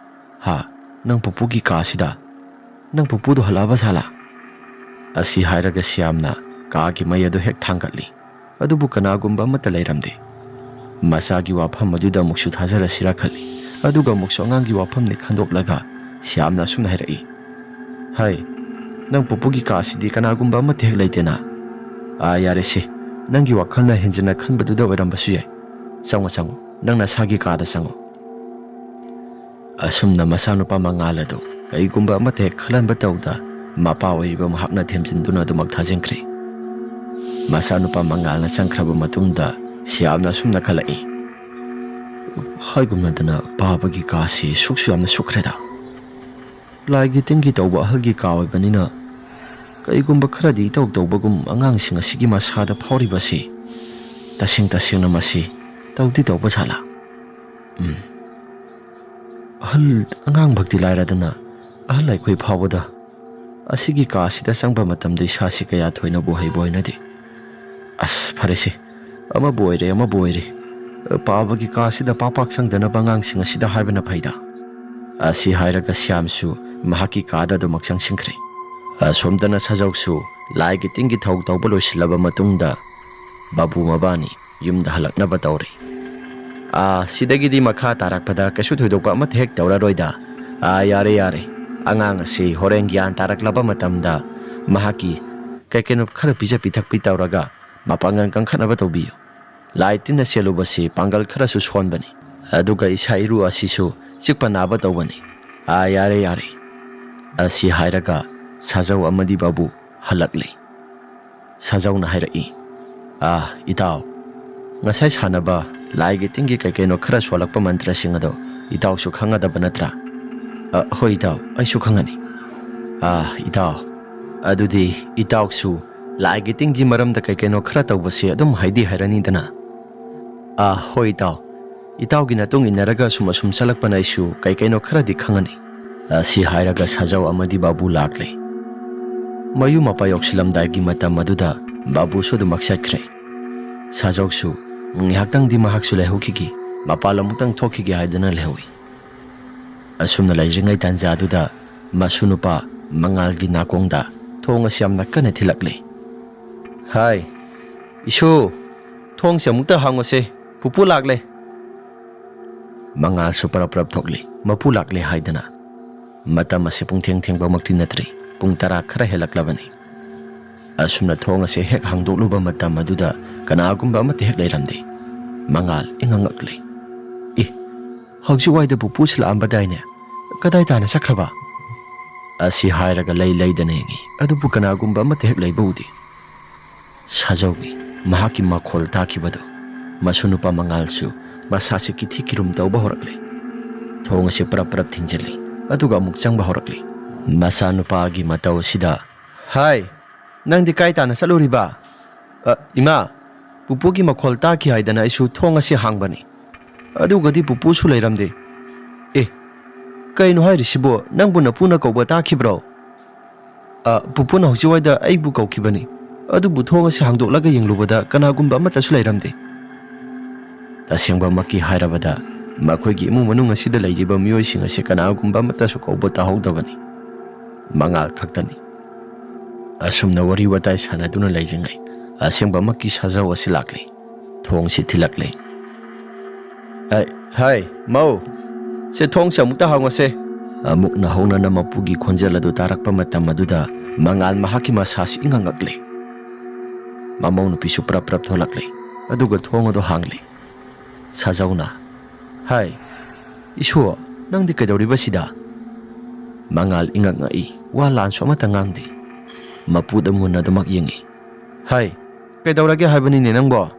"ꯍꯥ, ꯅꯪ ꯄꯨꯄꯨꯒꯤ ꯀꯥꯁꯤꯗ? ꯅꯪ ꯄꯨꯄꯨꯗꯣ ꯍꯜꯂꯛꯑꯕ ꯁꯥꯂꯥ?" ꯑꯁꯤ ꯍꯥꯏꯔꯒ ꯁ꯭ꯌꯥꯝꯅ ꯀꯥꯒꯤ ꯃꯩ ꯑꯗꯨ ꯍꯦꯛ ꯊꯥꯡꯒꯠꯂꯤ꯫ ꯑꯗꯨꯕꯨ ꯀꯅꯥꯒꯨꯝꯕ ꯑꯃꯠꯇ ꯂꯩꯔꯝꯗꯦ꯫ ꯃꯆꯥꯒꯤ ꯋꯥꯐꯝ ꯑꯗꯨꯗ ꯑꯃꯨꯛꯁꯨ ꯊꯥꯖꯔꯁꯤꯔꯥ ꯈꯜꯂꯤ꯫ ꯑꯗꯨꯒ ꯑꯃꯨꯛꯁꯨ ꯑꯉꯥꯡꯒꯤ ꯋꯥꯐꯝꯅꯤ ꯈꯟꯗꯣꯛꯂꯒ ꯁ꯭ꯌꯥꯝꯅ ꯑꯁꯨꯝꯅ ꯍꯥꯏꯔꯛꯏ, "ꯍꯩ, ꯅꯪ ꯄꯨꯄꯨꯒꯤ ꯀꯥꯁꯤꯗꯤ ꯀꯅꯥꯒꯨꯝꯕ ꯑꯃꯠꯇ ꯍꯦꯛ ꯂꯩꯇꯦꯅ?" "ꯑꯥ, ꯌꯥꯔꯦꯁꯦ, ꯅꯪꯒꯤ ꯋꯥꯈꯜꯅ ꯍꯦꯟꯖꯤꯟꯅ ꯈꯟꯕꯗꯨꯗ ꯑꯣꯏꯔꯝꯕꯁꯨ ꯌꯥꯏ꯫ ꯆꯪꯉꯣ, ꯆꯪꯉꯣ, ꯅꯪ ꯅꯁꯥꯒꯤ ꯀꯥꯗ ꯆꯪꯉꯣ꯫" ꯑꯁꯨꯝꯅ ꯃꯆꯥꯅꯨꯄꯥ ꯃꯉꯥꯜ ꯑꯗꯨ ꯀꯩꯒꯨꯝꯕ ꯑꯃꯠꯇ ꯍꯦꯛ ꯈꯜꯍꯟꯕ ꯇꯧꯗ ꯃꯄꯥ ꯑꯣꯏꯔꯤꯕ ꯃꯍꯥꯛꯅ ꯊꯦꯝꯖꯤꯟꯗꯨꯅ ꯑꯗꯨꯃꯛ ꯊꯥꯖꯤꯟꯈ꯭ꯔꯦ꯫ ꯃꯆꯥꯅꯨꯄꯥ ꯃꯉꯥꯜꯅ ꯆꯪꯈ꯭ꯔꯕ ꯃꯇꯨꯡꯗ ꯁ꯭ꯌꯥꯝꯅ ꯑꯁꯨꯝꯅ ꯈꯜꯂꯛꯏ, ꯍꯥꯏꯒꯨꯝꯅꯗꯅ ꯄꯥꯕꯒꯤ ꯀꯥꯁꯤ ꯁꯨꯛꯁꯨ ꯌꯥꯝꯅ ꯁꯨꯛꯈ꯭ꯔꯦꯗ꯫ ꯂꯥꯏꯒꯤ ꯇꯤꯟꯒꯤ ꯇꯧꯕ ꯑꯍꯜꯒꯤ ꯀꯥ ꯑꯣꯏꯕꯅꯤꯅ ꯀꯩꯒꯨꯝꯕ ꯈꯔꯗꯤ ꯏꯇꯧ ꯇꯧꯕꯒꯨꯝ ꯑꯉꯥꯡꯁꯤꯡ ꯑꯁꯤꯒꯤ ꯃꯁꯥꯗ ꯐꯥꯎꯔꯤꯕꯁꯤ ꯇꯁꯦꯡ ꯇꯁꯦꯡꯅ ꯃꯁꯤ ꯇꯧꯗꯤ ꯇꯧꯕ ꯖꯥꯠꯂꯥ? ꯎꯝ꯫ ꯑꯍꯜ ꯑꯉꯥꯡ ꯚꯛꯇꯤ ꯂꯥꯏꯔꯗꯅ ꯑꯍꯜ ꯑꯩꯈꯣꯏ ꯐꯥꯎꯕꯗ ꯑꯁꯤꯒꯤ ꯀꯥ ꯑꯁꯤꯗ ꯆꯪꯕ ꯃꯇꯝꯗ ꯏꯁꯥꯁꯤ ꯀꯌꯥ ꯊꯣꯏꯅꯕꯨ ꯍꯩꯕꯨ ꯍꯩꯅꯗꯦ꯫ ꯑꯁ, ꯐꯔꯦꯁꯦ, ꯑꯃꯕꯨ ꯑꯣꯏꯔꯦ, ꯑꯃꯕꯨ ꯑꯣꯏꯔꯦ, ꯄꯥꯕꯒꯤ ꯀꯥ ꯑꯁꯤꯗ ꯄꯥꯛ ꯄꯥꯛ ꯆꯪꯗꯅꯕ ꯑꯉꯥꯡꯁꯤꯡ ꯑꯁꯤꯗ ꯍꯥꯏꯕꯅ ꯐꯩꯗ꯫ ꯑꯁꯤ ꯍꯥꯏꯔꯒ ꯁ꯭ꯌꯥꯝꯁꯨ ꯃꯍꯥꯛꯀꯤ ꯀꯥꯗ ꯑꯗꯨꯃꯛ ꯆꯪꯁꯤꯟꯈ꯭ꯔꯦ꯫ ꯑꯁꯣꯝꯗꯅ ꯁꯥꯖꯧꯁꯨ ꯂꯥꯏꯒꯤ ꯇꯤꯟꯒꯤ ꯊꯧ ꯇꯧꯕ ꯂꯣꯏꯁꯤꯜꯂꯕ ꯃꯇꯨꯡꯗ ꯕꯥꯕꯨ ꯃꯕꯥꯅꯤ ꯌꯨꯝꯗ ꯍꯜꯂꯛꯅꯕ ꯇꯧꯔꯦ꯫ ꯑꯥ, ꯁꯤꯗꯒꯤꯗꯤ ꯃꯈꯥ ꯇꯥꯔꯛꯄꯗ ꯀꯩꯁꯨ ꯊꯣꯏꯗꯣꯛꯄ ꯑꯃꯠꯇ ꯍꯦꯛ ꯇꯧꯔꯔꯣꯏꯗ꯫ ꯑꯥ, ꯌꯥꯔꯦ, ꯌꯥꯔꯦ꯫ ꯑꯉꯥꯡ ꯑꯁꯤ ꯍꯣꯔꯦꯟ ꯒ꯭ꯌꯥꯟ ꯇꯥꯔꯛꯂꯕ ꯃꯇꯝꯗ ꯃꯍꯥꯛꯀꯤ ꯀꯩ ꯀꯩꯅꯣ ꯈꯔ ꯄꯤꯖ ꯄꯤꯊꯛꯄꯤ ꯇꯧꯔꯒ ꯃꯄꯥꯡꯒꯜ ꯀꯟꯈꯠꯅꯕ ꯇꯧꯕꯤꯌꯨ꯫ ꯂꯥꯏ ꯇꯤꯟꯅ ꯆꯦꯜꯂꯨꯕꯁꯤ ꯄꯥꯡꯒꯜ ꯈꯔꯁꯨ ꯁꯣꯟꯕꯅꯤ꯫ ꯑꯗꯨꯒ ꯏꯁꯥ ꯏꯔꯨ ꯑꯁꯤꯁꯨ ꯆꯤꯛꯄ ꯅꯥꯕ ꯇꯧꯕꯅꯤ꯫ ꯑꯥ, ꯌꯥꯔꯦ, ꯌꯥꯔꯦ꯫ ꯑꯁꯤ ꯍꯥꯏꯔꯒ ꯁꯥꯖꯧ ꯑꯃꯗꯤ ꯕꯥꯕꯨ ꯍꯜꯂꯛꯂꯦ꯫ ꯁꯥꯖꯧꯅ ꯍꯥꯏꯔꯛꯏ, "ꯑꯥ, ꯏꯇꯥꯎ, ꯉꯁꯥꯏ ꯁꯥꯟꯅꯕ ꯂꯥꯏꯒꯤ ꯇꯤꯟꯒꯤ ꯀꯩ ꯀꯩꯅꯣ ꯈꯔ ꯁꯣꯜꯂꯛꯄ ꯃꯟꯇ꯭ꯔꯁꯤꯡ ꯑꯗꯣ ꯏꯇꯥꯎꯁꯨ ꯈꯪꯒꯗꯕ ꯅꯠꯇ꯭ꯔꯥ?" "ꯑ, ꯍꯣꯏ ꯏꯇꯥꯎ, ꯑꯩꯁꯨ ꯈꯪꯒꯅꯤ꯫" "ꯑꯥ, ꯏꯇꯥꯎ, ꯑꯗꯨꯗꯤ ꯏꯇꯥꯎꯁꯨ ꯂꯥꯏꯒꯤ ꯇꯤꯟꯒꯤ ꯃꯔꯝꯗ ꯀꯩ ꯀꯩꯅꯣ ꯈꯔ ꯇꯧꯕꯁꯦ ꯑꯗꯨꯝ ꯍꯩꯗꯤ ꯍꯩꯔꯅꯤꯗꯅ?" "ꯑꯥ, ꯍꯣꯏ ꯏꯇꯥꯎ, ꯏꯇꯥꯎꯒꯤ ꯃꯇꯨꯡ ꯏꯟꯅꯔꯒ ꯁꯨꯝ ꯑꯁꯨꯝ ꯆꯠꯂꯛꯄꯅ ꯑꯩꯁꯨ ꯀꯩ ꯀꯩꯅꯣ ꯈꯔꯗꯤ ꯈꯪꯉꯅꯤ꯫" ꯑꯁꯤ ꯍꯥꯏꯔꯒ ꯁꯥꯖꯧ ꯑꯃꯗꯤ ꯕꯥꯕꯨ ꯂꯥꯛꯂꯦ꯫ ꯃꯌꯨꯝ ꯃꯄꯥ ꯌꯧꯁꯤꯜꯂꯝꯗꯥꯏꯒꯤ ꯃꯇꯝ ꯑꯗꯨꯗ ꯕꯥꯕꯨꯁꯨ ꯑꯗꯨꯃꯛ ꯆꯠꯈ꯭ꯔꯦ꯫ ꯁꯥꯖꯧꯁꯨ ꯉꯥꯏꯍꯥꯛꯇꯪꯗꯤ ꯃꯍꯥꯛꯁꯨ ꯂꯩꯍꯧꯈꯤꯒꯦ, ꯃꯄꯥꯟ ꯑꯃꯨꯛꯇꯪ ꯊꯣꯛꯈꯤꯒꯦ ꯍꯥꯏꯗꯨꯅ ꯂꯩꯍꯧꯏ꯫ ꯑꯁꯨꯝꯅ ꯂꯩꯔꯤꯉꯩ ꯇꯥꯟꯖꯥꯗꯨꯗ ꯃꯁꯨ ꯅꯨꯄꯥ ꯃꯉꯥꯜꯒꯤ ꯅꯥꯀꯣꯡꯗ ꯊꯣꯡ ꯑꯁꯤ ꯌꯥꯝꯅ ꯀꯟꯅ ꯊꯤꯜꯂꯛꯂꯦ꯫ "ꯍꯥꯏ, ꯏꯁꯨ, ꯊꯣꯡꯁꯦ ꯑꯃꯨꯛꯇ ꯍꯥꯡꯉꯨꯁꯦ, ꯄꯨꯄꯨ ꯂꯥꯛꯂꯦ꯫" ꯃꯉꯥꯜꯁꯨ ꯄꯔꯞ ꯄꯔꯞ ꯊꯣꯛꯂꯤ, ꯃꯄꯨ ꯂꯥꯛꯂꯦ ꯍꯥꯏꯗꯅ꯫ ꯃꯇꯝ ꯑꯁꯤ ꯄꯨꯡꯊꯦꯡ ꯊꯦꯡꯕꯃꯛꯇꯤ ꯅꯠꯇ꯭ꯔꯤ, ꯄꯨꯡ ꯇꯔꯥ ꯈꯔ ꯍꯦꯜꯂꯛꯂꯕꯅꯤ꯫ ꯑꯁꯨꯝꯅ ꯊꯣꯡ ꯑꯁꯤ ꯍꯦꯛ ꯍꯥꯡꯗꯣꯛꯂꯨꯕ ꯃꯇꯝ ꯑꯗꯨꯗ ꯀꯅꯥꯒꯨꯝꯕ ꯑꯃꯠꯇ ꯍꯦꯛ ꯂꯩꯔꯝꯗꯦ꯫ ꯃꯉꯥꯜ ꯏꯉꯛ ꯉꯛꯂꯤ꯫ "ꯏ, "ꯍꯧꯖꯤꯛ ꯋꯥꯏꯗ ꯄꯨꯄꯨꯁꯨ ꯂꯥꯛꯑꯝꯕꯗꯥꯏꯅꯦ? ꯀꯗꯥꯏ ꯇꯥꯅ ꯆꯠꯈ꯭ꯔꯕ?" ꯑꯁꯤ ꯍꯥꯏꯔꯒ ꯂꯩ ꯂꯩꯗꯅ ꯌꯦꯡꯉꯤ, ꯑꯗꯨꯕꯨ ꯀꯅꯥꯒꯨꯝꯕ ꯑꯃꯠꯇ ꯍꯦꯛ ꯂꯩꯕ ꯎꯗꯦ꯫ ꯁꯥꯖꯧꯒꯤ ꯃꯍꯥꯛꯀꯤ ꯃꯈꯣꯜ ꯇꯥꯈꯤꯕꯗꯨ, ꯃꯁꯨ ꯅꯨꯄꯥ ꯃꯉꯥꯜꯁꯨ ꯃꯁꯥꯁꯤ ꯀꯤꯊꯤ ꯀꯤꯔꯨꯝ ꯇꯧꯕ ꯍꯧꯔꯛꯂꯦ꯫ ꯊꯣꯡ ꯑꯁꯤ ꯄꯔꯞ ꯄꯔꯞ ꯊꯤꯡꯖꯤꯜꯂꯤ, ꯑꯗꯨꯒ ꯑꯃꯨꯛ ꯆꯪꯕ ꯍꯧꯔꯛꯂꯤ꯫ ꯃꯆꯥꯅꯨꯄꯥꯒꯤ ꯃꯇꯧ ꯑꯁꯤꯗ, "ꯍꯥꯏ, ꯅꯪꯗꯤ ꯀꯥꯏ ꯇꯥꯅ ꯆꯠꯂꯨꯔꯤꯕ?" "ꯑ, ꯏꯃꯥ, ꯄꯨꯄꯨꯒꯤ ꯃꯈꯣꯜ ꯇꯥꯈꯤ ꯍꯥꯏꯗꯅ ꯑꯩꯁꯨ ꯊꯣꯡ ꯑꯁꯤ ꯍꯥꯡꯕꯅꯤ꯫ ꯑꯗꯨꯒꯗꯤ ꯄꯨꯄꯨꯁꯨ ꯂꯩꯔꯝꯗꯦ꯫" "ꯑꯦ, ꯀꯩꯅꯣ ꯍꯥꯏꯔꯤꯁꯤꯕꯣ? ꯅꯪꯕꯨ ꯅꯄꯨꯅ ꯀꯧꯕ ꯇꯥꯈꯤꯕ꯭ꯔꯣ?" "ꯑ, ꯄꯨꯄꯨꯅ ꯍꯧꯖꯤꯛꯋꯥꯏꯗ ꯑꯩꯕꯨ ꯀꯧꯈꯤꯕꯅꯤ꯫ ꯑꯗꯨꯕꯨ ꯊꯣꯡ ꯑꯁꯤ ꯍꯥꯡꯗꯣꯛꯂꯒ ꯌꯦꯡꯂꯨꯕꯗ ꯀꯅꯥꯒꯨꯝꯕ ꯑꯃꯠꯇꯁꯨ ꯂꯩꯔꯝꯗꯦ꯫" ꯇꯁꯦꯡꯕꯃꯛꯀꯤ ꯍꯥꯏꯔꯕꯗ, ꯃꯈꯣꯏꯒꯤ ꯏꯃꯨꯡ ꯃꯅꯨꯡ ꯑꯁꯤꯗ ꯂꯩꯔꯤꯕ ꯃꯤꯑꯣꯏꯁꯤꯡ ꯑꯁꯤ ꯀꯅꯥꯒꯨꯝꯕ ꯑꯃꯠꯇꯁꯨ ꯀꯧꯕ ꯇꯥꯍꯧꯗꯕꯅꯤ꯫ ꯃꯉꯥꯜ ꯈꯛꯇꯅꯤ꯫ ꯑꯁꯨꯝꯅ ꯋꯥꯔꯤ ꯋꯥꯇꯥꯏ ꯁꯥꯟꯅꯗꯨꯅ ꯂꯩꯔꯤꯉꯩ, ꯑꯁꯦꯡꯕꯃꯛꯀꯤ ꯁꯥꯖꯧ ꯑꯁꯤ ꯂꯥꯛꯂꯦ꯫ ꯊꯣꯡꯁꯤ ꯊꯤꯜꯂꯛꯂꯦ꯫ "ꯑꯩ, ꯍꯥꯏ, ꯃꯧ, ꯁꯦ, ꯊꯣꯡꯁꯦ ꯑꯃꯨꯛꯇ ꯍꯥꯡꯉꯣꯁꯦ꯫" ꯑꯃꯨꯛꯅ ꯍꯧꯅꯅ ꯃꯄꯨꯒꯤ ꯈꯣꯟꯖꯦꯜ ꯑꯗꯨ ꯇꯥꯔꯛꯄ ꯃꯇꯝ ꯑꯗꯨꯗ ꯃꯉꯥꯜ ꯃꯍꯥꯛꯀꯤ ꯃꯁꯥꯁꯤ ꯏꯉꯛ ꯉꯛꯂꯦ꯫ ꯃꯃꯧ ꯅꯨꯄꯤꯁꯨ ꯄ꯭ꯔꯞ ꯄ꯭ꯔꯞ ꯊꯣꯛꯂꯛꯂꯦ, ꯑꯗꯨꯒ ꯊꯣꯡ ꯑꯗꯨ ꯍꯥꯡꯂꯦ꯫ ꯁꯥꯖꯧꯅ, "ꯍꯥꯏ, ꯏꯁꯨ, ꯅꯪꯗꯤ ꯀꯩꯗꯧꯔꯤꯕ ꯁꯤꯗ?" ꯃꯉꯥꯜ ꯏꯉꯛ ꯉꯛꯏ, ꯋꯥ ꯂꯥꯟꯁꯨ ꯑꯃꯠꯇ ꯉꯥꯡꯗꯦ꯫ ꯃꯄꯨꯗ ꯃꯨꯟꯅ ꯑꯗꯨꯃꯛ ꯌꯦꯡꯉꯤ꯫ "ꯍꯥꯏ, ꯀꯩꯗꯧꯔꯒꯦ ꯍꯥꯏꯕꯅꯤꯅꯦ ꯅꯪꯕꯣ?"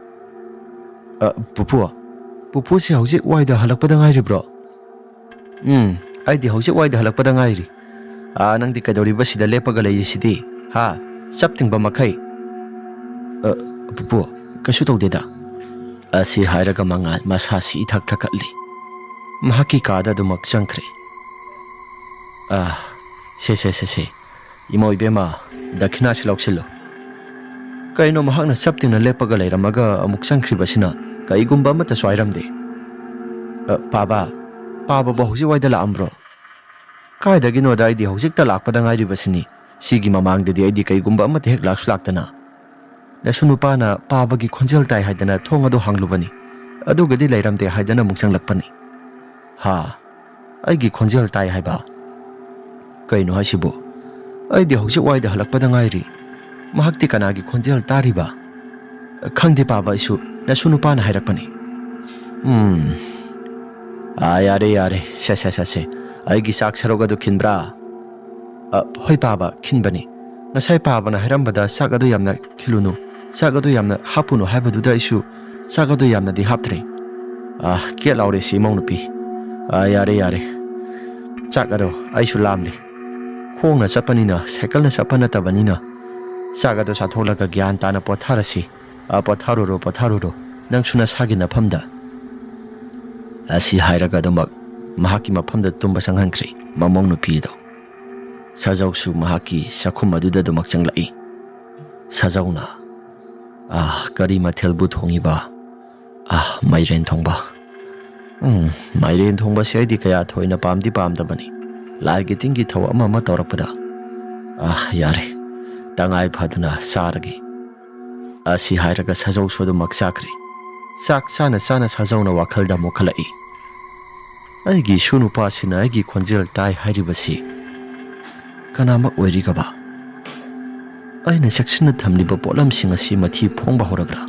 "ꯑ, ꯄꯨꯄꯨ, ꯄꯨꯄꯨꯁꯤ ꯍꯧꯖꯤꯛ ꯋꯥꯏꯗ ꯍꯜꯂꯛꯄꯗ ꯉꯥꯏꯔꯤꯕ꯭ꯔꯣ?" "ꯎꯝ, ꯑꯩꯗꯤ ꯍꯧꯖꯤꯛ ꯋꯥꯏꯗ ꯍꯜꯂꯛꯄꯗ ꯉꯥꯏꯔꯤ꯫ ꯑꯥ, ꯅꯪꯗꯤ ꯀꯩꯗꯧꯔꯤꯕ ꯁꯤꯗ ꯂꯦꯞꯄꯒ ꯂꯩꯔꯤꯁꯤꯗꯤ? ꯍꯥ? ꯆꯞ ꯇꯤꯡꯕ ꯃꯈꯩ?" "ꯑ, ꯄꯨꯄꯨ, ꯀꯩꯁꯨ ꯇꯧꯗꯦꯗ꯫" ꯑꯁꯤ ꯍꯥꯏꯔꯒ ꯃꯉꯥꯜ ꯃꯁꯥꯁꯤ ꯏꯊꯛ ꯊꯛꯀꯠꯂꯤ꯫ ꯃꯍꯥꯛꯀꯤ ꯀꯥꯗ ꯑꯗꯨꯃꯛ ꯆꯪꯈ꯭ꯔꯦ꯫ "ꯑꯥ, ꯁꯦ, ꯁꯦ, ꯁꯦ, ꯁꯦ꯫ ꯏꯃꯧ ꯏꯕꯦꯝꯃ, ꯗꯈꯤꯅꯥꯁꯤ ꯂꯧꯁꯤꯜꯂꯨ꯫" ꯀꯩꯅꯣ ꯃꯍꯥꯛꯅ ꯆꯞ ꯇꯤꯡꯅ ꯂꯦꯞꯄꯒ ꯂꯩꯔꯝꯃꯒ ꯑꯃꯨꯛ ꯆꯪꯈ꯭ꯔꯤꯕꯁꯤꯅ? ꯀꯩꯒꯨꯝꯕ ꯑꯃꯠꯇꯁꯨ ꯍꯥꯏꯔꯝꯗꯦ꯫ "ꯑ, ꯄꯥꯕ, ꯄꯥꯕꯕꯨ ꯍꯧꯖꯤꯛ ꯋꯥꯏꯗ ꯂꯥꯛꯑꯝꯕ꯭ꯔꯣ?" "ꯀꯥꯏꯗꯒꯤꯅꯣꯗ, ꯑꯩꯗꯤ ꯍꯧꯖꯤꯛꯇ ꯂꯥꯛꯄꯗ ꯉꯥꯏꯔꯤꯕꯁꯤꯅꯤ꯫ ꯁꯤꯒꯤ ꯃꯃꯥꯡꯗꯗꯤ ꯑꯩꯗꯤ ꯀꯩꯒꯨꯝꯕ ꯑꯃꯠꯇ ꯍꯦꯛ ꯂꯥꯛꯁꯨ ꯂꯥꯛꯇꯅ꯫" "ꯅꯁꯨ ꯅꯨꯄꯥꯅ ꯄꯥꯕꯒꯤ ꯈꯣꯟꯖꯦꯜ ꯇꯥꯏ ꯍꯥꯏꯗꯅ ꯊꯣꯡ ꯑꯗꯨ ꯍꯥꯡꯂꯨꯕꯅꯤ, ꯑꯗꯨꯒꯗꯤ ꯂꯩꯔꯝꯗꯦ ꯍꯥꯏꯗꯅ ꯑꯃꯨꯛ ꯆꯪꯂꯛꯄꯅꯤ꯫" "ꯍꯥ? ꯑꯩꯒꯤ ꯈꯣꯟꯖꯦꯜ ꯇꯥꯏ ꯍꯥꯏꯕ? ꯀꯩꯅꯣ ꯍꯥꯏꯁꯤꯕꯨ? ꯑꯩꯗꯤ ꯍꯧꯖꯤꯛ ꯋꯥꯏꯗ ꯍꯜꯂꯛꯄꯗ ꯉꯥꯏꯔꯤ꯫ ꯃꯍꯥꯛꯇꯤ ꯀꯅꯥꯒꯤ ꯈꯣꯟꯖꯦꯜ ꯇꯥꯔꯤꯕ?" "ꯈꯪꯗꯦ ꯄꯥꯕ, ꯑꯩꯁꯨ ꯅꯁꯨ ꯅꯨꯄꯥꯅ ꯍꯥꯏꯔꯛꯄꯅꯤ꯫" "ꯎꯝ, "ꯑꯥ, ꯌꯥꯔꯦ, ꯌꯥꯔꯦ, ꯁꯦ, ꯁꯦ, ꯁꯦ, ꯁꯦ, ꯑꯩꯒꯤ ꯆꯥꯛ ꯁꯔꯨꯛ ꯑꯗꯨ ꯈꯤꯟꯕ꯭ꯔꯥ?" "ꯑ, ꯍꯣꯏ ꯄꯥꯕ, ꯈꯤꯟꯕꯅꯤ꯫ ꯉꯁꯥꯏ ꯄꯥꯕꯅ ꯍꯥꯏꯔꯝꯕꯗ ꯆꯥꯛ ꯑꯗꯨ ꯌꯥꯝꯅ ꯈꯤꯜꯂꯨꯅꯨ, ꯆꯥꯛ ꯑꯗꯨ ꯌꯥꯝꯅ ꯍꯥꯞꯄꯨꯅꯨ ꯍꯥꯏꯕꯗꯨꯗ ꯑꯩꯁꯨ ꯆꯥꯛ ꯑꯗꯨ ꯌꯥꯝꯅꯗꯤ ꯍꯥꯞꯇ꯭ꯔꯦ꯫ ꯑꯥ, ꯀꯦꯠ ꯂꯥꯎꯔꯦ ꯁꯤ ꯏꯃꯧ ꯅꯨꯄꯤ꯫ ꯑꯥ, ꯌꯥꯔꯦ, ꯌꯥꯔꯦ, ꯆꯥꯛ ꯑꯗꯣ ꯑꯩꯁꯨ ꯂꯥꯝꯂꯦ꯫ ꯈꯣꯡꯅ ꯆꯠꯄꯅꯤꯅ, ꯁꯥꯏꯀꯜꯅ ꯆꯠꯄ ꯅꯠꯇꯕꯅꯤꯅ, ꯆꯥꯛ ꯑꯗꯣ ꯆꯥꯊꯣꯛꯂꯒ ꯒ꯭ꯌꯥꯟ ꯇꯥꯅ ꯄꯣꯊꯥꯔꯁꯤ꯫ ꯑꯥ, ꯄꯣꯊꯥꯔꯨꯔꯣ, ꯄꯣꯊꯥꯔꯨꯔꯣ, ꯅꯪꯁꯨ ꯅꯁꯥꯒꯤ ꯅꯐꯝꯗ꯫" ꯑꯁꯤ ꯍꯥꯏꯔꯒ ꯑꯗꯨꯃꯛ ꯃꯍꯥꯛꯀꯤ ꯃꯐꯝꯗ ꯇꯨꯝꯕ ꯆꯪꯍꯟꯈ꯭ꯔꯦ ꯃꯃꯧ ꯅꯨꯄꯤ ꯑꯗꯣ꯫ ꯁꯥꯖꯧꯁꯨ ꯃꯍꯥꯛꯀꯤ ꯆꯥꯛꯈꯨꯝ ꯑꯗꯨꯗ ꯑꯗꯨꯃꯛ ꯆꯪꯂꯛꯏ꯫ ꯁꯥꯖꯧꯅ, "ꯑꯥ, ꯀꯔꯤ ꯃꯊꯦꯜꯕꯨ ꯊꯣꯡꯉꯤꯕ?" "ꯑꯥ, ꯃꯥꯏꯔꯦꯟ ꯊꯣꯡꯕ꯫" "ꯎꯝ, ꯃꯥꯏꯔꯦꯟ ꯊꯣꯡꯕꯁꯦ ꯑꯩꯗꯤ ꯀꯌꯥ ꯊꯣꯏꯅ ꯄꯥꯝꯗꯤ ꯄꯥꯝꯗꯕꯅꯤ, ꯂꯥꯏꯒꯤ ꯇꯤꯟꯒꯤ ꯊꯧ ꯑꯃ ꯑꯃ ꯇꯧꯔꯛꯄꯗ꯫ ꯑꯥ, ꯌꯥꯔꯦ, ꯇꯉꯥꯏ ꯐꯗꯅ ꯆꯥꯔꯒꯦ꯫" ꯑꯁꯤ ꯍꯥꯏꯔꯒ ꯁꯥꯖꯧꯁꯨ ꯑꯗꯨꯃꯛ ꯆꯥꯈ꯭ꯔꯦ꯫ ꯆꯥꯛ ꯆꯥꯅ ꯆꯥꯅ ꯁꯥꯖꯧꯅ ꯋꯥꯈꯜꯗ ꯑꯃꯨꯛ ꯈꯜꯂꯛꯏ, "ꯑꯩꯒꯤ ꯏꯁꯨ ꯅꯨꯄꯥꯁꯤꯅ ꯑꯩꯒꯤ ꯈꯣꯟꯖꯦꯜ ꯇꯥꯏ ꯍꯥꯏꯔꯤꯕꯁꯤ ꯀꯅꯥꯃꯛ ꯑꯣꯏꯔꯤꯒꯕ? ꯑꯩꯅ ꯆꯦꯛꯁꯤꯟꯅ ꯊꯝꯂꯤꯕ ꯄꯣꯠꯂꯝꯁꯤꯡ ꯑꯁꯤ ꯃꯊꯤ ꯐꯣꯡꯕ ꯍꯧꯔꯕ꯭ꯔꯥ?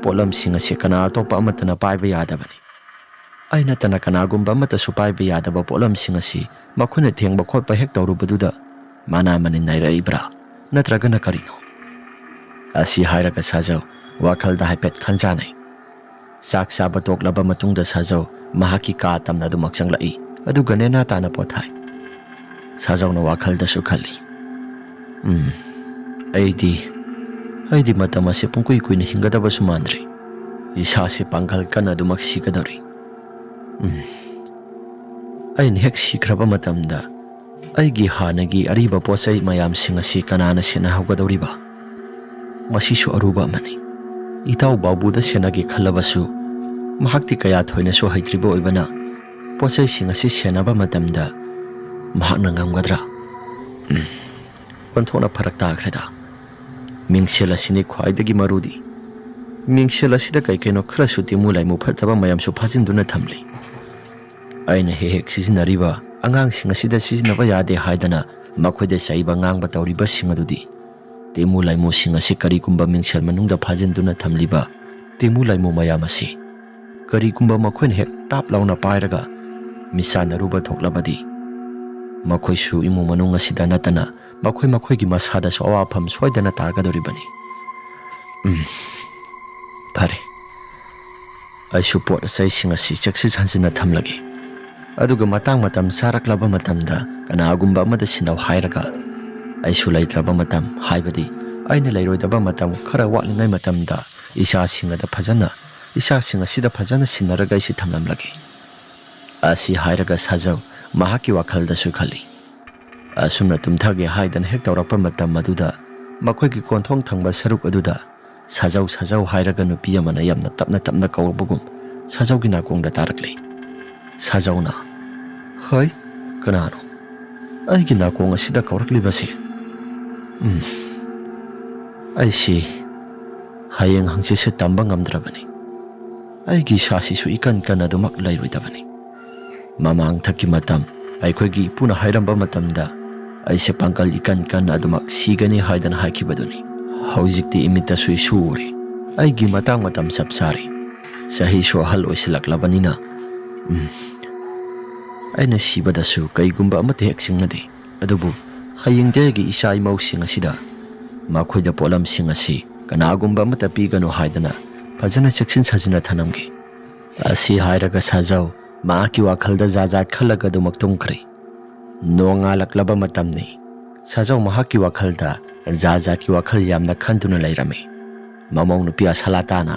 ꯄꯣꯠꯂꯝꯁꯤꯡ ꯑꯁꯤ ꯀꯅꯥ ꯑꯇꯣꯞꯄ ꯑꯃꯠꯇꯅ ꯄꯥꯏꯕ ꯌꯥꯗꯕꯅꯤ꯫ ꯑꯩ ꯅꯠꯇꯅ ꯀꯅꯥꯒꯨꯝꯕ ꯑꯃꯠꯇꯁꯨ ꯄꯥꯏꯕ ꯌꯥꯗꯕ ꯄꯣꯠꯂꯝꯁꯤꯡ ꯑꯁꯤ ꯃꯈꯣꯏꯅ ꯊꯦꯡꯕ ꯈꯣꯠꯄ ꯍꯦꯛ ꯇꯧꯔꯨꯕꯗꯨꯗ ꯃꯅꯥ ꯃꯅꯤꯟ ꯅꯥꯏꯔꯛꯏꯕ꯭ꯔꯥ, ꯅꯠꯇ꯭ꯔꯒꯅ ꯀꯔꯤꯅꯣ?" ꯑꯁꯤ ꯍꯥꯏꯔꯒ ꯁꯥꯖꯧ ꯋꯥꯈꯜꯗ ꯍꯥꯏꯐꯦꯠ ꯈꯟꯖꯥꯅꯩ꯫ ꯆꯥꯛ ꯆꯥꯕ ꯇꯣꯛꯂꯕ ꯃꯇꯨꯡꯗ ꯁꯥꯖꯧ ꯃꯍꯥꯛꯀꯤ ꯀꯥ ꯇꯝꯅ ꯑꯗꯨꯃꯛ ꯆꯪꯂꯛꯏ, ꯑꯗꯨꯒ ꯅꯦꯅꯥ ꯇꯥꯅ ꯄꯣꯊꯥꯏ꯫ ꯁꯥꯖꯧꯅ ꯋꯥꯈꯜꯗꯁꯨ ꯈꯜꯂꯤ, "ꯎꯝ, ꯑꯩꯗꯤ, ꯑꯩꯗꯤ ꯃꯇꯝ ꯑꯁꯤ ꯄꯨꯡꯀꯨꯏ ꯀꯨꯏꯅ ꯍꯤꯡꯒꯗꯕꯁꯨ ꯃꯥꯟꯗ꯭ꯔꯦ꯫ ꯏꯁꯥꯁꯤ ꯄꯥꯡꯒꯜ ꯀꯟꯅ ꯑꯗꯨꯃꯛ ꯁꯤꯒꯗꯧꯔꯤ꯫ ꯎꯝ, ꯑꯩꯅ ꯍꯦꯛ ꯁꯤꯈ꯭ꯔꯕ ꯃꯇꯝꯗ ꯑꯩꯒꯤ ꯍꯥꯟꯅꯒꯤ ꯑꯔꯤꯕ ꯄꯣꯠ ꯆꯩ ꯃꯌꯥꯝꯁꯤꯡ ꯑꯁꯤ ꯀꯅꯥꯅ ꯁꯦꯟꯅꯍꯧꯒꯗꯧꯔꯤꯕ? ꯃꯁꯤꯁꯨ ꯑꯔꯨꯕ ꯑꯃꯅꯤ꯫ ꯏꯇꯥꯎ ꯕꯥꯕꯨꯗ ꯁꯦꯟꯅꯒꯦ ꯈꯜꯂꯕꯁꯨ ꯃꯍꯥꯛꯇꯤ ꯀꯌꯥ ꯊꯣꯏꯅꯁꯨ ꯍꯩꯇ꯭ꯔꯤꯕ ꯑꯣꯏꯕꯅ ꯄꯣꯠ ꯆꯩꯁꯤꯡ ꯑꯁꯤ ꯁꯦꯟꯅꯕ ꯃꯇꯝꯗ ꯃꯍꯥꯛꯅ ꯉꯝꯒꯗ꯭ꯔꯥ? ꯎꯝ, ꯑꯣꯟꯊꯣꯛꯅ ꯐꯔꯛ ꯇꯥꯈ꯭ꯔꯦꯗ꯫ ꯃꯤꯡꯁꯦꯜ ꯑꯁꯤꯅꯤ ꯈ꯭ꯋꯥꯏꯗꯒꯤ ꯃꯔꯨꯗꯤ꯫ ꯃꯤꯡꯁꯦꯜ ꯑꯁꯤꯗ ꯀꯩ ꯀꯩꯅꯣ ꯈꯔꯁꯨ ꯇꯤꯃꯨ ꯂꯥꯏꯃꯨ ꯐꯠꯇꯕ ꯃꯌꯥꯝꯁꯨ ꯐꯥꯖꯤꯟꯗꯨꯅ ꯊꯝꯂꯤ꯫ ꯑꯩꯅ ꯍꯦꯛ ꯍꯦꯛ ꯁꯤꯖꯤꯟꯅꯔꯤꯕ ꯑꯉꯥꯡꯁꯤꯡ ꯑꯁꯤꯗ ꯁꯤꯖꯤꯟꯅꯕ ꯌꯥꯗꯦ ꯍꯥꯏꯗꯅ ꯃꯈꯣꯏꯗ ꯆꯩꯕ ꯉꯥꯡꯕ ꯇꯧꯔꯤꯕꯁꯤꯡ ꯑꯗꯨꯗꯤ ꯇꯤꯃꯨ ꯂꯥꯏꯃꯨꯁꯤꯡ ꯑꯁꯤ ꯀꯔꯤꯒꯨꯝꯕ ꯃꯤꯡꯁꯦꯜ ꯃꯅꯨꯡꯗ ꯐꯥꯖꯤꯟꯗꯨꯅ ꯊꯝꯂꯤꯕ ꯇꯤꯃꯨ ꯂꯥꯏꯃꯨ ꯃꯌꯥꯝ ꯑꯁꯤ ꯀꯔꯤꯒꯨꯝꯕ ꯃꯈꯣꯏꯅ ꯍꯦꯛ ꯇꯥꯞ ꯂꯥꯎꯅ ꯄꯥꯏꯔꯒ ꯃꯤꯁꯥꯟꯅꯔꯨꯕ ꯊꯣꯛꯂꯕꯗꯤ, ꯃꯈꯣꯏꯁꯨ ꯏꯃꯨꯡ ꯃꯅꯨꯡ ꯑꯁꯤꯗ ꯅꯠꯇꯅ ꯃꯈꯣꯏ ꯃꯈꯣꯏꯒꯤ ꯃꯁꯥꯗꯁꯨ ꯑꯋꯥꯐꯝ ꯁꯣꯏꯗꯅ ꯇꯥꯒꯗꯧꯔꯤꯕꯅꯤ꯫ ꯎꯝ, ꯐꯔꯦ, ꯑꯩꯁꯨ ꯄꯣꯠ ꯑꯆꯩꯁꯤꯡ ꯑꯁꯤ ꯆꯦꯛꯁꯤꯟ ꯁꯥꯟꯖꯤꯟꯅ ꯊꯝꯂꯒꯦ꯫ ꯑꯗꯨꯒ ꯃꯇꯥꯡ ꯃꯇꯝ ꯆꯥꯔꯛꯂꯕ ꯃꯇꯝꯗ ꯀꯅꯥꯒꯨꯝꯕ ꯑꯃꯗ ꯁꯤꯟꯅꯧ ꯍꯥꯏꯔꯒ, ꯑꯩꯁꯨ ꯂꯩꯇ꯭ꯔꯕ ꯃꯇꯝ, ꯍꯥꯏꯕꯗꯤ ꯑꯩꯅ ꯂꯩꯔꯣꯏꯗꯕ ꯃꯇꯝ ꯈꯔ ꯋꯥꯠꯂꯤꯉꯩ ꯃꯇꯝꯗ ꯏꯆꯥꯁꯤꯡ ꯑꯗ ꯐꯖꯅ, ꯏꯆꯥꯁꯤꯡ ꯑꯁꯤꯗ ꯐꯖꯅ ꯁꯤꯟꯅꯔꯒ ꯑꯩꯁꯤ ꯊꯝꯂꯝꯂꯒꯦ꯫ ꯑꯁꯤ ꯍꯥꯏꯔꯒ ꯁꯥꯖꯧ ꯃꯍꯥꯛꯀꯤ ꯋꯥꯈꯜꯗꯁꯨ ꯈꯜꯂꯤ꯫ ꯑꯁꯨꯝꯅ ꯇꯨꯝꯊꯒꯦ ꯍꯥꯏꯗꯅ ꯍꯦꯛ ꯇꯧꯔꯛꯄ ꯃꯇꯝ ꯑꯗꯨꯗ ꯃꯈꯣꯏꯒꯤ ꯀꯣꯟꯊꯣꯡ ꯊꯪꯕ ꯁꯔꯨꯛ ꯑꯗꯨꯗ "ꯁꯥꯖꯧ, ꯁꯥꯖꯧ" ꯍꯥꯏꯔꯒ ꯅꯨꯄꯤ ꯑꯃꯅ ꯌꯥꯝꯅ ꯇꯞꯅ ꯇꯞꯅ ꯀꯧꯔꯛꯄꯒꯨꯝ ꯁꯥꯖꯧꯒꯤ ꯅꯥꯀꯣꯡꯗ ꯇꯥꯔꯛꯂꯦ꯫ ꯁꯥꯖꯧꯅ, "ꯍꯣꯏ, ꯀꯅꯥꯅꯣ ꯑꯩꯒꯤ ꯅꯥꯀꯣꯡ ꯑꯁꯤꯗ ꯀꯧꯔꯛꯂꯤꯕꯁꯦ? ꯎꯝ, ꯑꯩꯁꯤ ꯍꯌꯦꯡ ꯍꯪꯆꯤꯠꯁꯦ ꯇꯝꯕ ꯉꯝꯗ꯭ꯔꯕꯅꯤ꯫ ꯑꯩꯒꯤ ꯏꯁꯥꯁꯤꯁꯨ ꯏꯀꯟ ꯀꯟꯅ ꯑꯗꯨꯃꯛ ꯂꯩꯔꯣꯏꯗꯕꯅꯤ꯫ ꯃꯃꯥꯡꯊꯛꯀꯤ ꯃꯇꯝ ꯑꯩꯈꯣꯏꯒꯤ ꯏꯄꯨꯅ ꯍꯥꯏꯔꯝꯕ ꯃꯇꯝꯗ ꯑꯩꯁꯦ ꯄꯥꯡꯒꯜ ꯏꯀꯟ ꯀꯟꯅ ꯑꯗꯨꯃꯛ ꯁꯤꯒꯅꯤ ꯍꯥꯏꯗꯅ ꯍꯥꯏꯈꯤꯕꯗꯨꯅꯤ꯫ ꯍꯧꯖꯤꯛꯇꯤ ꯏꯃꯤꯠꯇꯁꯨ ꯏꯁꯨ ꯎꯔꯦ꯫ ꯑꯩꯒꯤ ꯃꯇꯥꯡ ꯃꯇꯝ ꯆꯞ ꯆꯥꯔꯦ꯫ ꯆꯍꯤꯁꯨ ꯑꯍꯜ ꯑꯣꯏꯁꯤꯜꯂꯛꯂꯕꯅꯤꯅ, ꯎꯝ, ꯑꯩꯅ ꯁꯤꯕꯗꯁꯨ ꯀꯩꯒꯨꯝꯕ ꯑꯃꯠꯇ ꯍꯦꯛ ꯆꯤꯡꯅꯗꯦ꯫ ꯑꯗꯨꯕꯨ ꯍꯌꯦꯡꯗꯤ ꯑꯩꯒꯤ ꯏꯆꯥ ꯏꯃꯧꯁꯤꯡ ꯑꯁꯤꯗ ꯃꯈꯣꯏꯗ ꯄꯣꯠꯂꯝꯁꯤꯡ ꯑꯁꯤ ꯀꯅꯥꯒꯨꯝꯕ ꯑꯃꯠꯇ ꯄꯤꯒꯅꯨ ꯍꯥꯏꯗꯅ ꯐꯖꯅ ꯆꯦꯛꯁꯤꯟ ꯁꯥꯖꯤꯟꯅ ꯊꯅꯝꯒꯦ꯫ ꯑꯁꯤ ꯍꯥꯏꯔꯒ ꯁꯥꯖꯧ ꯃꯍꯥꯛꯀꯤ ꯋꯥꯈꯜꯗ ꯖꯥꯠ ꯖꯥꯠ ꯈꯜꯂꯒ ꯑꯗꯨꯃꯛ ꯇꯨꯝꯈ꯭ꯔꯦ꯫ ꯅꯣꯡꯉꯥꯜꯂꯛꯂꯕ ꯃꯇꯝꯅꯤ꯫ ꯁꯥꯖꯧ ꯃꯍꯥꯛꯀꯤ ꯋꯥꯈꯜꯗ ꯖꯥꯠ ꯖꯥꯠꯀꯤ ꯋꯥꯈꯜ ꯌꯥꯝꯅ ꯈꯟꯗꯨꯅ ꯂꯩꯔꯝꯃꯤ꯫ ꯃꯃꯧ ꯅꯨꯄꯤ ꯑꯁꯂꯥꯇꯥꯅ,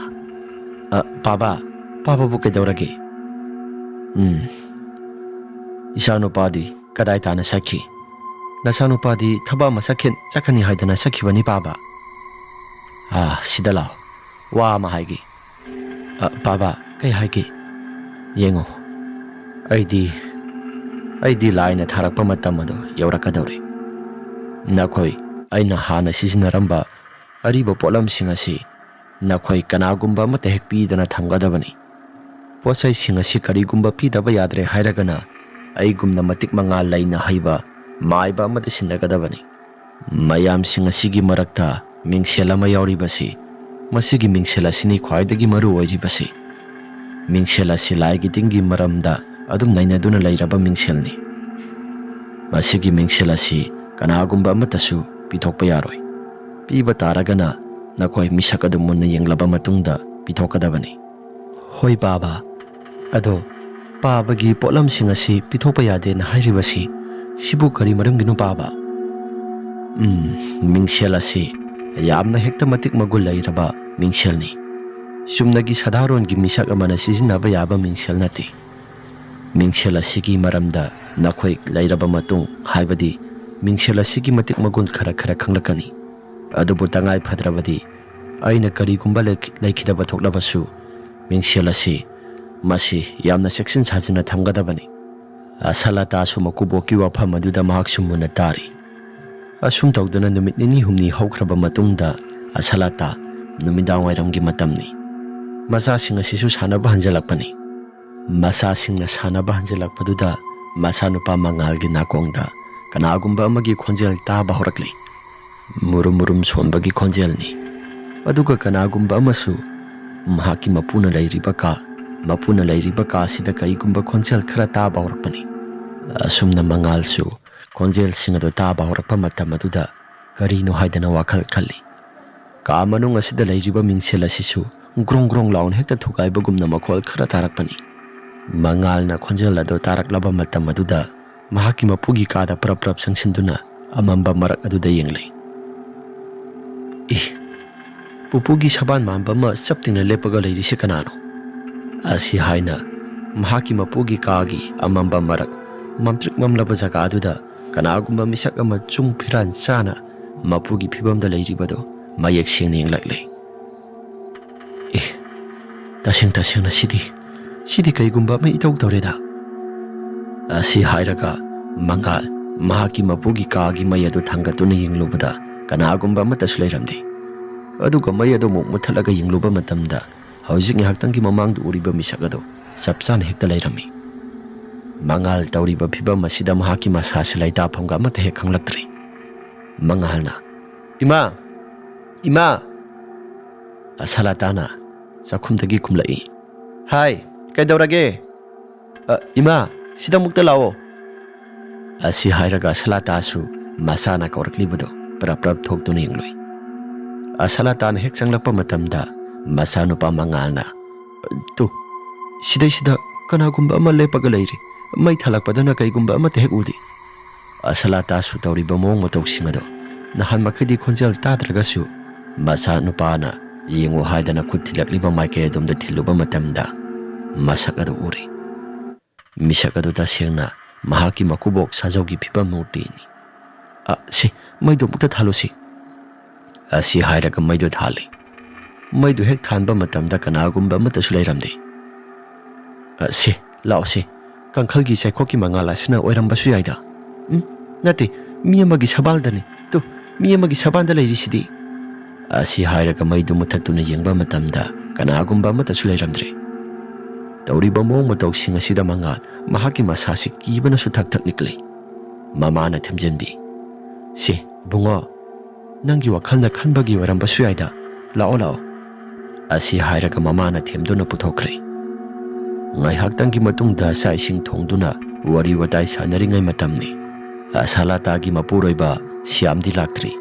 "ꯑ, ꯄꯥꯕ, ꯄꯥꯕꯕꯨ ꯀꯩꯗꯧꯔꯒꯦ?" "ꯎꯝ, ꯏꯆꯥꯅꯨꯄꯥꯗꯤ ꯀꯗꯥꯏ ꯇꯥꯅ ꯆꯠꯈꯤ? ꯅꯆꯥꯅꯨꯄꯥꯗꯤ ꯊꯕꯛ ꯑꯃ ꯆꯠꯈꯤ-, ꯆꯠꯀꯅꯤ ꯍꯥꯏꯗꯅ ꯆꯠꯈꯤꯕꯅꯤ, ꯄꯥꯕ꯫ ꯑ, ꯁꯤꯗ ꯂꯥꯎ, ꯋꯥ ꯑꯃ ꯍꯥꯏꯒꯦ꯫" "ꯑ, ꯄꯥꯕ, ꯀꯩ ꯍꯥꯏꯒꯦ? ꯌꯦꯡꯉꯣ, ꯑꯩꯗꯤ, ꯑꯩꯗꯤ ꯂꯥꯏꯅ ꯊꯥꯔꯛꯄ ꯃꯇꯝ ꯑꯗꯨ ꯌꯧꯔꯛꯀꯗꯧꯔꯦ꯫ ꯅꯈꯣꯏ ꯑꯩꯅ ꯍꯥꯟꯅ ꯁꯤꯖꯤꯟꯅꯔꯝꯕ ꯑꯔꯤꯕ ꯄꯣꯠꯂꯝꯁꯤꯡ ꯑꯁꯤ ꯅꯈꯣꯏ ꯀꯅꯥꯒꯨꯝꯕ ꯑꯃꯠꯇ ꯍꯦꯛ ꯄꯤꯗꯅ ꯊꯝꯒꯗꯕꯅꯤ꯫ ꯄꯣꯠꯆꯩꯁꯤꯡ ꯑꯁꯤ ꯀꯔꯤꯒꯨꯝꯕ ꯄꯤꯗꯕ ꯌꯥꯗ꯭ꯔꯦ ꯍꯥꯏꯔꯒꯅ ꯑꯩꯒꯨꯝꯅ ꯃꯇꯤꯛ ꯃꯉꯥ ꯂꯩꯅ ꯍꯩꯕ ꯃꯥꯏꯕ ꯑꯃꯗ ꯁꯤꯟꯅꯒꯗꯕꯅꯤ꯫ ꯃꯌꯥꯝꯁꯤꯡ ꯑꯁꯤꯒꯤ ꯃꯔꯛꯇ ꯃꯤꯡꯁꯦꯜ ꯑꯃ ꯌꯥꯎꯔꯤꯕꯁꯤ, ꯃꯁꯤꯒꯤ ꯃꯤꯡꯁꯦꯜ ꯑꯁꯤꯅꯤ ꯈ꯭ꯋꯥꯏꯗꯒꯤ ꯃꯔꯨ ꯑꯣꯏꯔꯤꯕꯁꯤ꯫ ꯃꯤꯡꯁꯦꯜ ꯑꯁꯤ ꯂꯥꯏꯒꯤ ꯇꯤꯟꯒꯤ ꯃꯔꯝꯗ ꯑꯗꯨꯝ ꯅꯩꯅꯗꯨꯅ ꯂꯩꯔꯕ ꯃꯤꯡꯁꯦꯜꯅꯤ꯫ ꯃꯁꯤꯒꯤ ꯃꯤꯡꯁꯦꯜ ꯑꯁꯤ ꯀꯅꯥꯒꯨꯝꯕ ꯑꯃꯠꯇꯁꯨ ꯄꯤꯊꯣꯛꯄ ꯌꯥꯔꯣꯏ꯫ ꯄꯤꯕ ꯇꯥꯔꯒꯅ ꯅꯈꯣꯏ ꯃꯤꯁꯛ ꯑꯗꯨ ꯃꯨꯟꯅ ꯌꯦꯡꯂꯕ ꯃꯇꯨꯡꯗ ꯄꯤꯊꯣꯛꯀꯗꯕꯅꯤ꯫ ꯍꯣꯏ ꯄꯥꯕ꯫ ꯑꯗꯣ ꯄꯥꯕꯒꯤ ꯄꯣꯠꯂꯝꯁꯤꯡ ꯑꯁꯤ ꯄꯤꯊꯣꯛꯄ ꯌꯥꯗꯦꯅ ꯍꯥꯏꯔꯤꯕꯁꯤ ꯁꯤꯕꯨ ꯀꯔꯤ ꯃꯔꯝꯒꯤꯅꯣ ꯄꯥꯕ? ꯎꯝ, ꯃꯤꯡꯁꯦꯜ ꯑꯁꯤ ꯌꯥꯝꯅ ꯍꯦꯛꯇ ꯃꯇꯤꯛ ꯃꯒꯨꯟ ꯂꯩꯔꯕ ꯃꯤꯡꯁꯦꯜꯅꯤ꯫ ꯆꯨꯝꯅꯒꯤ ꯁꯥꯗꯥꯔꯣꯟꯒꯤ ꯃꯤꯁꯛ ꯑꯃꯅ ꯁꯤꯖꯤꯟꯅꯕ ꯌꯥꯕ ꯃꯤꯡꯁꯦꯜ ꯅꯠꯇꯦ꯫ ꯃꯤꯡꯁꯦꯜ ꯑꯁꯤꯒꯤ ꯃꯔꯝꯗ ꯅꯈꯣꯏ ꯂꯩꯔꯕ ꯃꯇꯨꯡ, ꯍꯥꯏꯕꯗꯤ ꯃꯤꯡꯁꯦꯜ ꯑꯁꯤꯒꯤ ꯃꯇꯤꯛ ꯃꯒꯨꯟ ꯈꯔ ꯈꯔ ꯈꯪꯂꯛꯀꯅꯤ꯫ ꯑꯗꯨꯕꯨ ꯇꯉꯥꯏ ꯐꯗ꯭ꯔꯕꯗꯤ ꯑꯩꯅ ꯀꯔꯤꯒꯨꯝꯕ ꯂꯩꯈꯤ-, ꯂꯩꯈꯤꯗꯕ ꯊꯣꯛꯂꯕꯁꯨ ꯃꯤꯡꯁꯦꯜ ꯑꯁꯤ ꯃꯁꯤ ꯌꯥꯝꯅ ꯆꯦꯛꯁꯤꯟ ꯁꯥꯖꯤꯟꯅ ꯊꯝꯒꯗꯕꯅꯤ꯫ ꯑꯁꯥꯂꯇꯥꯁꯨ ꯃꯀꯨꯕꯣꯛꯀꯤ ꯋꯥꯐꯝ ꯑꯗꯨꯗ ꯃꯍꯥꯛꯁꯨ ꯃꯨꯟꯅ ꯇꯥꯔꯤ꯫ ꯑꯁꯨꯝ ꯇꯧꯗꯨꯅ ꯅꯨꯃꯤꯠ ꯅꯤꯅꯤ ꯍꯨꯝꯅꯤ ꯍꯧꯈ꯭ꯔꯕ ꯃꯇꯨꯡꯗ ꯑꯁꯥꯂꯇꯥ ꯅꯨꯃꯤꯗꯥꯡ ꯋꯥꯏꯔꯝꯒꯤ ꯃꯇꯝꯅꯤ꯫ ꯃꯆꯥꯁꯤꯡ ꯑꯁꯤꯁꯨ ꯁꯥꯟꯅꯕ ꯍꯟꯖꯤꯜꯂꯛꯄꯅꯤ꯫ ꯃꯆꯥꯁꯤꯡꯅ ꯁꯥꯟꯅꯕ ꯍꯟꯖꯤꯜꯂꯛꯄꯗꯨꯗ ꯃꯆꯥꯅꯨꯄꯥ ꯃꯉꯥꯜꯒꯤ ꯅꯥꯀꯣꯡꯗ ꯀꯅꯥꯒꯨꯝꯕ ꯑꯃꯒꯤ ꯈꯣꯟꯖꯦꯜ ꯇꯥꯕ ꯍꯧꯔꯛꯂꯤ꯫ ꯃꯨꯔꯨꯝ ꯃꯨꯔꯨꯝ ꯁꯣꯟꯕꯒꯤ ꯈꯣꯟꯖꯦꯜꯅꯤ꯫ ꯑꯗꯨꯒ ꯀꯅꯥꯒꯨꯝꯕ ꯑꯃꯁꯨ ꯃꯍꯥꯛꯀꯤ ꯃꯄꯨꯅ ꯂꯩꯔꯤꯕ ꯀꯥ, ꯃꯄꯨꯅ ꯂꯩꯔꯤꯕ ꯀꯥ ꯑꯁꯤꯗ ꯀꯔꯤꯒꯨꯝꯕ ꯈꯣꯟꯖꯦꯜ ꯈꯔ ꯇꯥꯕ ꯍꯧꯔꯛꯄꯅꯤ꯫ ꯑꯁꯨꯝꯅ ꯃꯉꯥꯜꯁꯨ ꯈꯣꯟꯖꯦꯜꯁꯤꯡ ꯑꯗꯨ ꯇꯥꯕ ꯍꯧꯔꯛꯄ ꯃꯇꯝ ꯑꯗꯨꯗ ꯀꯔꯤꯅꯣ ꯍꯥꯏꯗꯅ ꯋꯥꯈꯜ ꯈꯜꯂꯤ꯫ ꯀꯥ ꯃꯅꯨꯡ ꯑꯁꯤꯗ ꯂꯩꯔꯤꯕ ꯃꯤꯡꯁꯦꯜ ꯑꯁꯤꯁꯨ ꯒ꯭ꯔꯣꯡ ꯒ꯭ꯔꯣꯡ ꯂꯥꯎꯅ ꯍꯦꯛꯇ ꯊꯨꯒꯥꯏꯕꯒꯨꯝꯅ ꯃꯈꯣꯜ ꯈꯔ ꯇꯥꯔꯛꯄꯅꯤ꯫ ꯃꯉꯥꯜꯅ ꯈꯣꯟꯖꯦꯜ ꯑꯗꯨ ꯇꯥꯔꯛꯂꯕ ꯃꯇꯝ ꯑꯗꯨꯗ ꯃꯍꯥꯛꯀꯤ ꯃꯄꯨꯒꯤ ꯀꯥꯗ ꯄ꯭ꯔꯞ ꯄ꯭ꯔꯞ ꯆꯪꯁꯤꯟꯗꯨꯅ ꯑꯃꯝꯕ ꯃꯔꯛ ꯑꯗꯨꯗ ꯌꯦꯡꯂꯤ꯫ "ꯏ, ꯄꯨꯄꯨꯒꯤ ꯁꯕꯥꯟ ꯃꯥꯟꯕ ꯑꯃ ꯆꯞ ꯇꯤꯡꯅ ꯂꯦꯞꯄꯒ ꯂꯩꯔꯤꯁꯦ ꯀꯅꯥꯅꯣ?" ꯑꯁꯤ ꯍꯥꯏꯅ ꯃꯍꯥꯛꯀꯤ ꯃꯄꯨꯒꯤ ꯀꯥꯒꯤ ꯑꯃꯝꯕ ꯃꯔꯛ, ꯃꯝꯇ꯭ꯔꯤꯛ ꯃꯝꯂꯕ ꯖꯒꯥ ꯑꯗꯨꯗ ꯀꯅꯥꯒꯨꯝꯕ ꯃꯤꯁꯛ ꯑꯃ ꯆꯨꯡ ꯐꯤꯔꯥꯟ ꯆꯥꯅ ꯃꯄꯨꯒꯤ ꯐꯤꯕꯝꯗ ꯂꯩꯔꯤꯕꯗꯨ ꯃꯌꯦꯛ ꯁꯦꯡꯅ ꯌꯦꯡꯂꯛꯂꯦ꯫ "ꯑꯦ, ꯇꯁꯦꯡ ꯇꯁꯦꯡꯅ ꯁꯤꯗꯤ, ꯁꯤꯗꯤ ꯀꯩꯒꯨꯝꯕ ꯑꯃ ꯏꯇꯧ ꯇꯧꯔꯦꯗ!" ꯑꯁꯤ ꯍꯥꯏꯔꯒ ꯃꯉꯥꯜ ꯃꯍꯥꯛꯀꯤ ꯃꯄꯨꯒꯤ ꯀꯥꯒꯤ ꯃꯩ ꯑꯗꯨ ꯊꯥꯡꯒꯠꯇꯨꯅ ꯌꯦꯡꯂꯨꯕꯗ ꯀꯅꯥꯒꯨꯝꯕ ꯑꯃꯠꯇꯁꯨ ꯂꯩꯔꯝꯗꯦ꯫ ꯑꯗꯨꯒ ꯃꯩ ꯑꯗꯨ ꯑꯃꯨꯛ ꯃꯨꯠꯊꯠꯂꯒ ꯌꯦꯡꯂꯨꯕ ꯃꯇꯝꯗ ꯍꯧꯖꯤꯛ ꯉꯥꯏꯍꯥꯛꯇꯪꯒꯤ ꯃꯃꯥꯡꯗ ꯎꯔꯤꯕ ꯃꯤꯁꯛ ꯑꯗꯨ ꯆꯞ ꯆꯥꯅ ꯍꯦꯛꯇ ꯂꯩꯔꯝꯃꯤ꯫ ꯃꯉꯥꯜ ꯇꯧꯔꯤꯕ ꯐꯤꯕꯝ ꯑꯁꯤꯗ ꯃꯍꯥꯛꯀꯤ ꯃꯁꯥꯁꯤ ꯂꯩꯇꯥꯐꯝꯒ ꯑꯃꯠꯇ ꯍꯦꯛ ꯈꯪꯂꯛꯇ꯭ꯔꯦ꯫ ꯃꯉꯥꯜꯅ, "ꯏꯃꯥ! ꯏꯃꯥ!" ꯑꯁꯥꯂꯥꯇꯥꯅ ꯆꯥꯛꯈꯨꯝꯗꯒꯤ ꯈꯨꯝꯂꯛꯏ꯫ "ꯍꯥꯏ, ꯀꯩꯗꯧꯔꯒꯦ? ꯑ, ꯏꯃꯥ, ꯁꯤꯗ ꯑꯃꯨꯛꯇ ꯂꯥꯛꯑꯣ!" ꯑꯁꯤ ꯍꯥꯏꯔꯒ ꯑꯁꯂꯥꯇꯥꯁꯨ ꯃꯆꯥꯅ ꯀꯧꯔꯛꯂꯤꯕꯗꯨ ꯄ꯭ꯔꯞ ꯄ꯭ꯔꯞ ꯊꯣꯛꯇꯨꯅ ꯌꯦꯡꯂꯨꯏ꯫ ꯑꯁꯂꯥꯇꯥꯅ ꯍꯦꯛ ꯆꯪꯂꯛꯄ ꯃꯇꯝꯗ ꯃꯆꯥꯅꯨꯄꯥ ꯃꯉꯥꯜꯅ, "ꯇꯨ, ꯁꯤꯗꯩꯁꯤꯗ ꯀꯅꯥꯒꯨꯝꯕ ꯑꯃ ꯂꯦꯞꯄꯒ ꯂꯩꯔꯤ꯫ ꯃꯩ ꯊꯥꯜꯂꯛꯄꯗꯅ ꯀꯩꯒꯨꯝꯕ ꯑꯃꯠꯇ ꯍꯦꯛ ꯎꯗꯦ꯫" ꯑꯁꯂꯥꯇꯥꯁꯨ ꯇꯧꯔꯤꯕ ꯃꯑꯣꯡ ꯃꯇꯧꯁꯤꯡ ꯑꯗꯣ ꯅꯍꯥꯟ ꯃꯈꯩꯗꯤ ꯈꯣꯟꯖꯦꯜ ꯇꯥꯗ꯭ꯔꯒꯁꯨ, ꯃꯆꯥ ꯅꯨꯄꯥꯅ ꯌꯦꯡꯉꯨ ꯍꯥꯏꯗꯅ ꯈꯨꯠ ꯊꯤꯜꯂꯛꯂꯤꯕ ꯃꯥꯏꯀꯩ ꯑꯗꯣꯝꯗ ꯊꯤꯜꯂꯨꯕ ꯃꯇꯝꯗ ꯃꯁꯛ ꯑꯗꯨ ꯎꯔꯦ꯫ ꯃꯤꯁꯛ ꯑꯗꯨ ꯇꯁꯦꯡꯅ ꯃꯍꯥꯛꯀꯤ ꯃꯀꯨꯕꯣꯛ ꯁꯥꯖꯧꯒꯤ ꯐꯤꯕꯝ ꯃꯨꯔꯇꯤꯅꯤ꯫ "ꯑ, ꯁꯤ, ꯃꯩꯗꯨ ꯑꯃꯨꯛꯇ ꯊꯥꯜꯂꯨꯁꯤ꯫" ꯑꯁꯤ ꯍꯥꯏꯔꯒ ꯃꯩꯗꯨ ꯊꯥꯜꯂꯤ꯫ ꯃꯩꯗꯨ ꯍꯦꯛ ꯊꯥꯟꯕ ꯃꯇꯝꯗ ꯀꯅꯥꯒꯨꯝꯕ ꯑꯃꯠꯇꯁꯨ ꯂꯩꯔꯝꯗꯦ꯫ "ꯑ, ꯁꯤ, ꯂꯥꯛꯑꯣ ꯁꯤ, ꯀꯥꯡꯈꯜꯒꯤ ꯆꯩꯈꯣꯛꯀꯤ ꯃꯉꯥꯜ ꯑꯁꯤꯅ ꯑꯣꯏꯔꯝꯕꯁꯨ ꯌꯥꯏꯗ꯫ ꯎꯝ, ꯅꯠꯇꯦ, ꯃꯤ ꯑꯃꯒꯤ ꯁꯕꯥꯜꯗꯅꯤ꯫ ꯇꯨ, ꯃꯤ ꯑꯃꯒꯤ ꯁꯕꯥꯜꯗ ꯂꯩꯔꯤꯁꯤꯗꯤ꯫" ꯑꯁꯤ ꯍꯥꯏꯔꯒ ꯃꯩꯗꯨ ꯃꯨꯊꯠꯇꯨꯅ ꯌꯦꯡꯕ ꯃꯇꯝꯗ ꯀꯅꯥꯒꯨꯝꯕ ꯑꯃꯠꯇꯁꯨ ꯂꯩꯔꯝꯗ꯭ꯔꯦ꯫ ꯇꯧꯔꯤꯕ ꯃꯑꯣꯡ ꯃꯇꯧꯁꯤꯡ ꯑꯁꯤꯗ ꯃꯉꯥꯜ ꯃꯍꯥꯛꯀꯤ ꯃꯁꯥꯁꯤ ꯀꯤꯕꯅꯁꯨ ꯊꯛ ꯊꯛ ꯅꯤꯛꯂꯤ꯫ ꯃꯃꯥꯅ ꯊꯦꯝꯖꯤꯟꯕꯤ, "ꯁꯤ, ꯏꯕꯨꯡꯉꯣ, ꯅꯪꯒꯤ ꯋꯥꯈꯜꯅ ꯈꯟꯕꯒꯤ ꯑꯣꯏꯔꯝꯕꯁꯨ ꯌꯥꯏꯗ꯫ ꯂꯥꯛꯑꯣ, ꯂꯥꯛꯑꯣ꯫" ꯑꯁꯤ ꯍꯥꯏꯔꯒ ꯃꯃꯥꯅ ꯊꯦꯝꯗꯨꯅ ꯄꯨꯊꯣꯛꯈ꯭ꯔꯦ꯫ ꯉꯥꯏꯍꯥꯛꯇꯪꯒꯤ ꯃꯇꯨꯡꯗ ꯆꯥꯛ ꯏꯁꯤꯡ ꯊꯣꯡꯗꯨꯅ ꯋꯥꯔꯤ ꯋꯥꯇꯥꯏ ꯁꯥꯟꯅꯔꯤꯉꯩ ꯃꯇꯝꯅꯤ꯫ ꯑꯁꯥꯂꯥꯇꯥꯒꯤ ꯃꯄꯨꯔꯣꯏꯕ ꯁ꯭ꯌꯥꯝꯗꯤ ꯂꯥꯛꯇ꯭ꯔꯤ꯫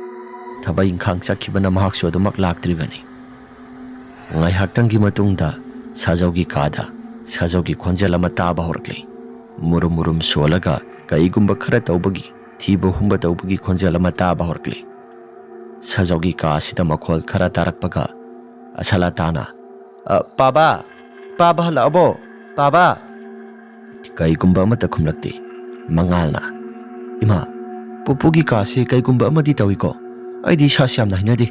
ꯊꯕꯛ ꯏꯪꯈꯥꯡ ꯆꯠꯈꯤꯕꯅ ꯃꯍꯥꯛꯁꯨ ꯑꯗꯨꯃꯛ ꯂꯥꯛꯇ꯭ꯔꯤꯕꯅꯤ꯫ ꯉꯥꯏꯍꯥꯛꯇꯪꯒꯤ ꯃꯇꯨꯡꯗ ꯁꯥꯖꯧꯒꯤ ꯀꯥꯗ ꯁꯥꯖꯧꯒꯤ ꯈꯣꯟꯖꯦꯜ ꯑꯃ ꯇꯥꯕ ꯍꯧꯔꯛꯂꯦ꯫ ꯃꯨꯔꯨꯝ ꯃꯨꯔꯨꯝ ꯁꯣꯜꯂꯒ ꯀꯩꯒꯨꯝꯕ ꯈꯔ ꯇꯧꯕꯒꯤ, ꯊꯤꯕ ꯍꯨꯝꯕ ꯇꯧꯕꯒꯤ ꯈꯣꯟꯖꯦꯜ ꯑꯃ ꯇꯥꯕ ꯍꯧꯔꯛꯂꯦ꯫ ꯁꯥꯖꯧꯒꯤ ꯀꯥ ꯑꯁꯤꯗ ꯃꯈꯣꯜ ꯈꯔ ꯇꯥꯔꯛꯄꯒ ꯑꯁꯥꯂꯥꯇꯥꯅ, "ꯑ, ꯄꯥꯕꯥ! ꯄꯥꯕꯥ ꯍꯜꯂꯛꯑꯕꯣ? ꯄꯥꯕꯥ!" ꯀꯩꯒꯨꯝꯕ ꯑꯃꯠꯇ ꯈꯨꯝꯂꯛꯇꯦ꯫ ꯃꯉꯥꯜꯅ, "ꯏꯃꯥ, ꯄꯨꯄꯨꯒꯤ ꯀꯥꯁꯤ ꯀꯩꯒꯨꯝꯕ ꯑꯃꯗꯤ ꯇꯧꯏꯀꯣ꯫ ꯑꯩꯗꯤ ꯏꯁꯥꯁꯤ ꯌꯥꯝꯅ ꯍꯩꯅꯗꯦ꯫"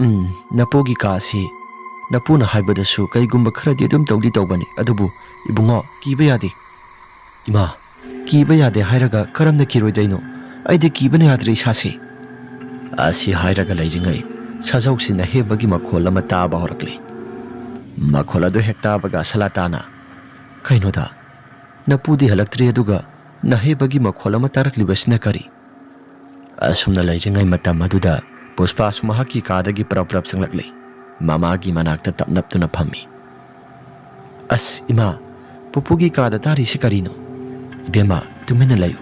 "ꯎꯝ, ꯅꯄꯨꯒꯤ ꯀꯥꯁꯤ ꯅꯄꯨꯅ ꯍꯥꯏꯕꯗꯁꯨ ꯀꯩꯒꯨꯝꯕ ꯈꯔꯗꯤ ꯑꯗꯨꯝ ꯇꯧꯗꯤ ꯇꯧꯕꯅꯤ, ꯑꯗꯨꯕꯨ ꯏꯕꯨꯡꯉꯣ, ꯀꯤꯕ ꯌꯥꯗꯦ꯫" "ꯏꯃꯥ, ꯀꯤꯕ ꯌꯥꯗꯦ ꯍꯥꯏꯔꯒ ꯀꯔꯝꯅ ꯀꯤꯔꯣꯏꯗꯣꯏꯅꯣ? ꯑꯩꯗꯤ ꯀꯤꯕꯅ ꯌꯥꯗ꯭ꯔꯦ ꯏꯁꯥꯁꯦ꯫" ꯑꯁꯤ ꯍꯥꯏꯔꯒ ꯂꯩꯔꯤꯉꯩ ꯁꯥꯖꯧꯁꯤ ꯅꯍꯦꯕꯒꯤ ꯃꯈꯣꯜ ꯑꯃ ꯇꯥꯕ ꯍꯧꯔꯛꯂꯦ꯫ ꯃꯈꯣꯜ ꯑꯗꯨ ꯍꯦꯛ ꯇꯥꯕꯒ ꯁꯂꯥꯇꯥꯅ, "ꯀꯩꯅꯣꯗ, ꯅꯄꯨꯗꯤ ꯍꯜꯂꯛꯇ꯭ꯔꯤ ꯑꯗꯨꯒ ꯅꯍꯦꯕꯒꯤ ꯃꯈꯣꯜ ꯑꯃ ꯇꯥꯔꯛꯂꯤꯕꯁꯤꯅ ꯀꯔꯤ?" ꯑꯁꯨꯝꯅ ꯂꯩꯔꯤꯉꯩ ꯃꯇꯝ ꯑꯗꯨꯗ ꯄꯨꯁꯄꯥꯁꯨ ꯃꯍꯥꯛꯀꯤ ꯀꯥꯗꯒꯤ ꯄ꯭ꯔꯞ ꯄ꯭ꯔꯞ ꯆꯪꯂꯛꯂꯦ꯫ ꯃꯃꯥꯒꯤ ꯃꯅꯥꯛꯇ ꯇꯞꯅꯞꯇꯨꯅ ꯐꯝꯃꯤ꯫ ꯑꯁ ꯏꯃꯥ, ꯄꯨꯄꯨꯒꯤ ꯀꯥꯗ ꯇꯥꯔꯤꯁꯤ ꯀꯔꯤꯅꯣ? ꯏꯕꯦꯝꯃ, ꯇꯨꯃꯤꯟꯅ ꯂꯩꯌꯨ꯫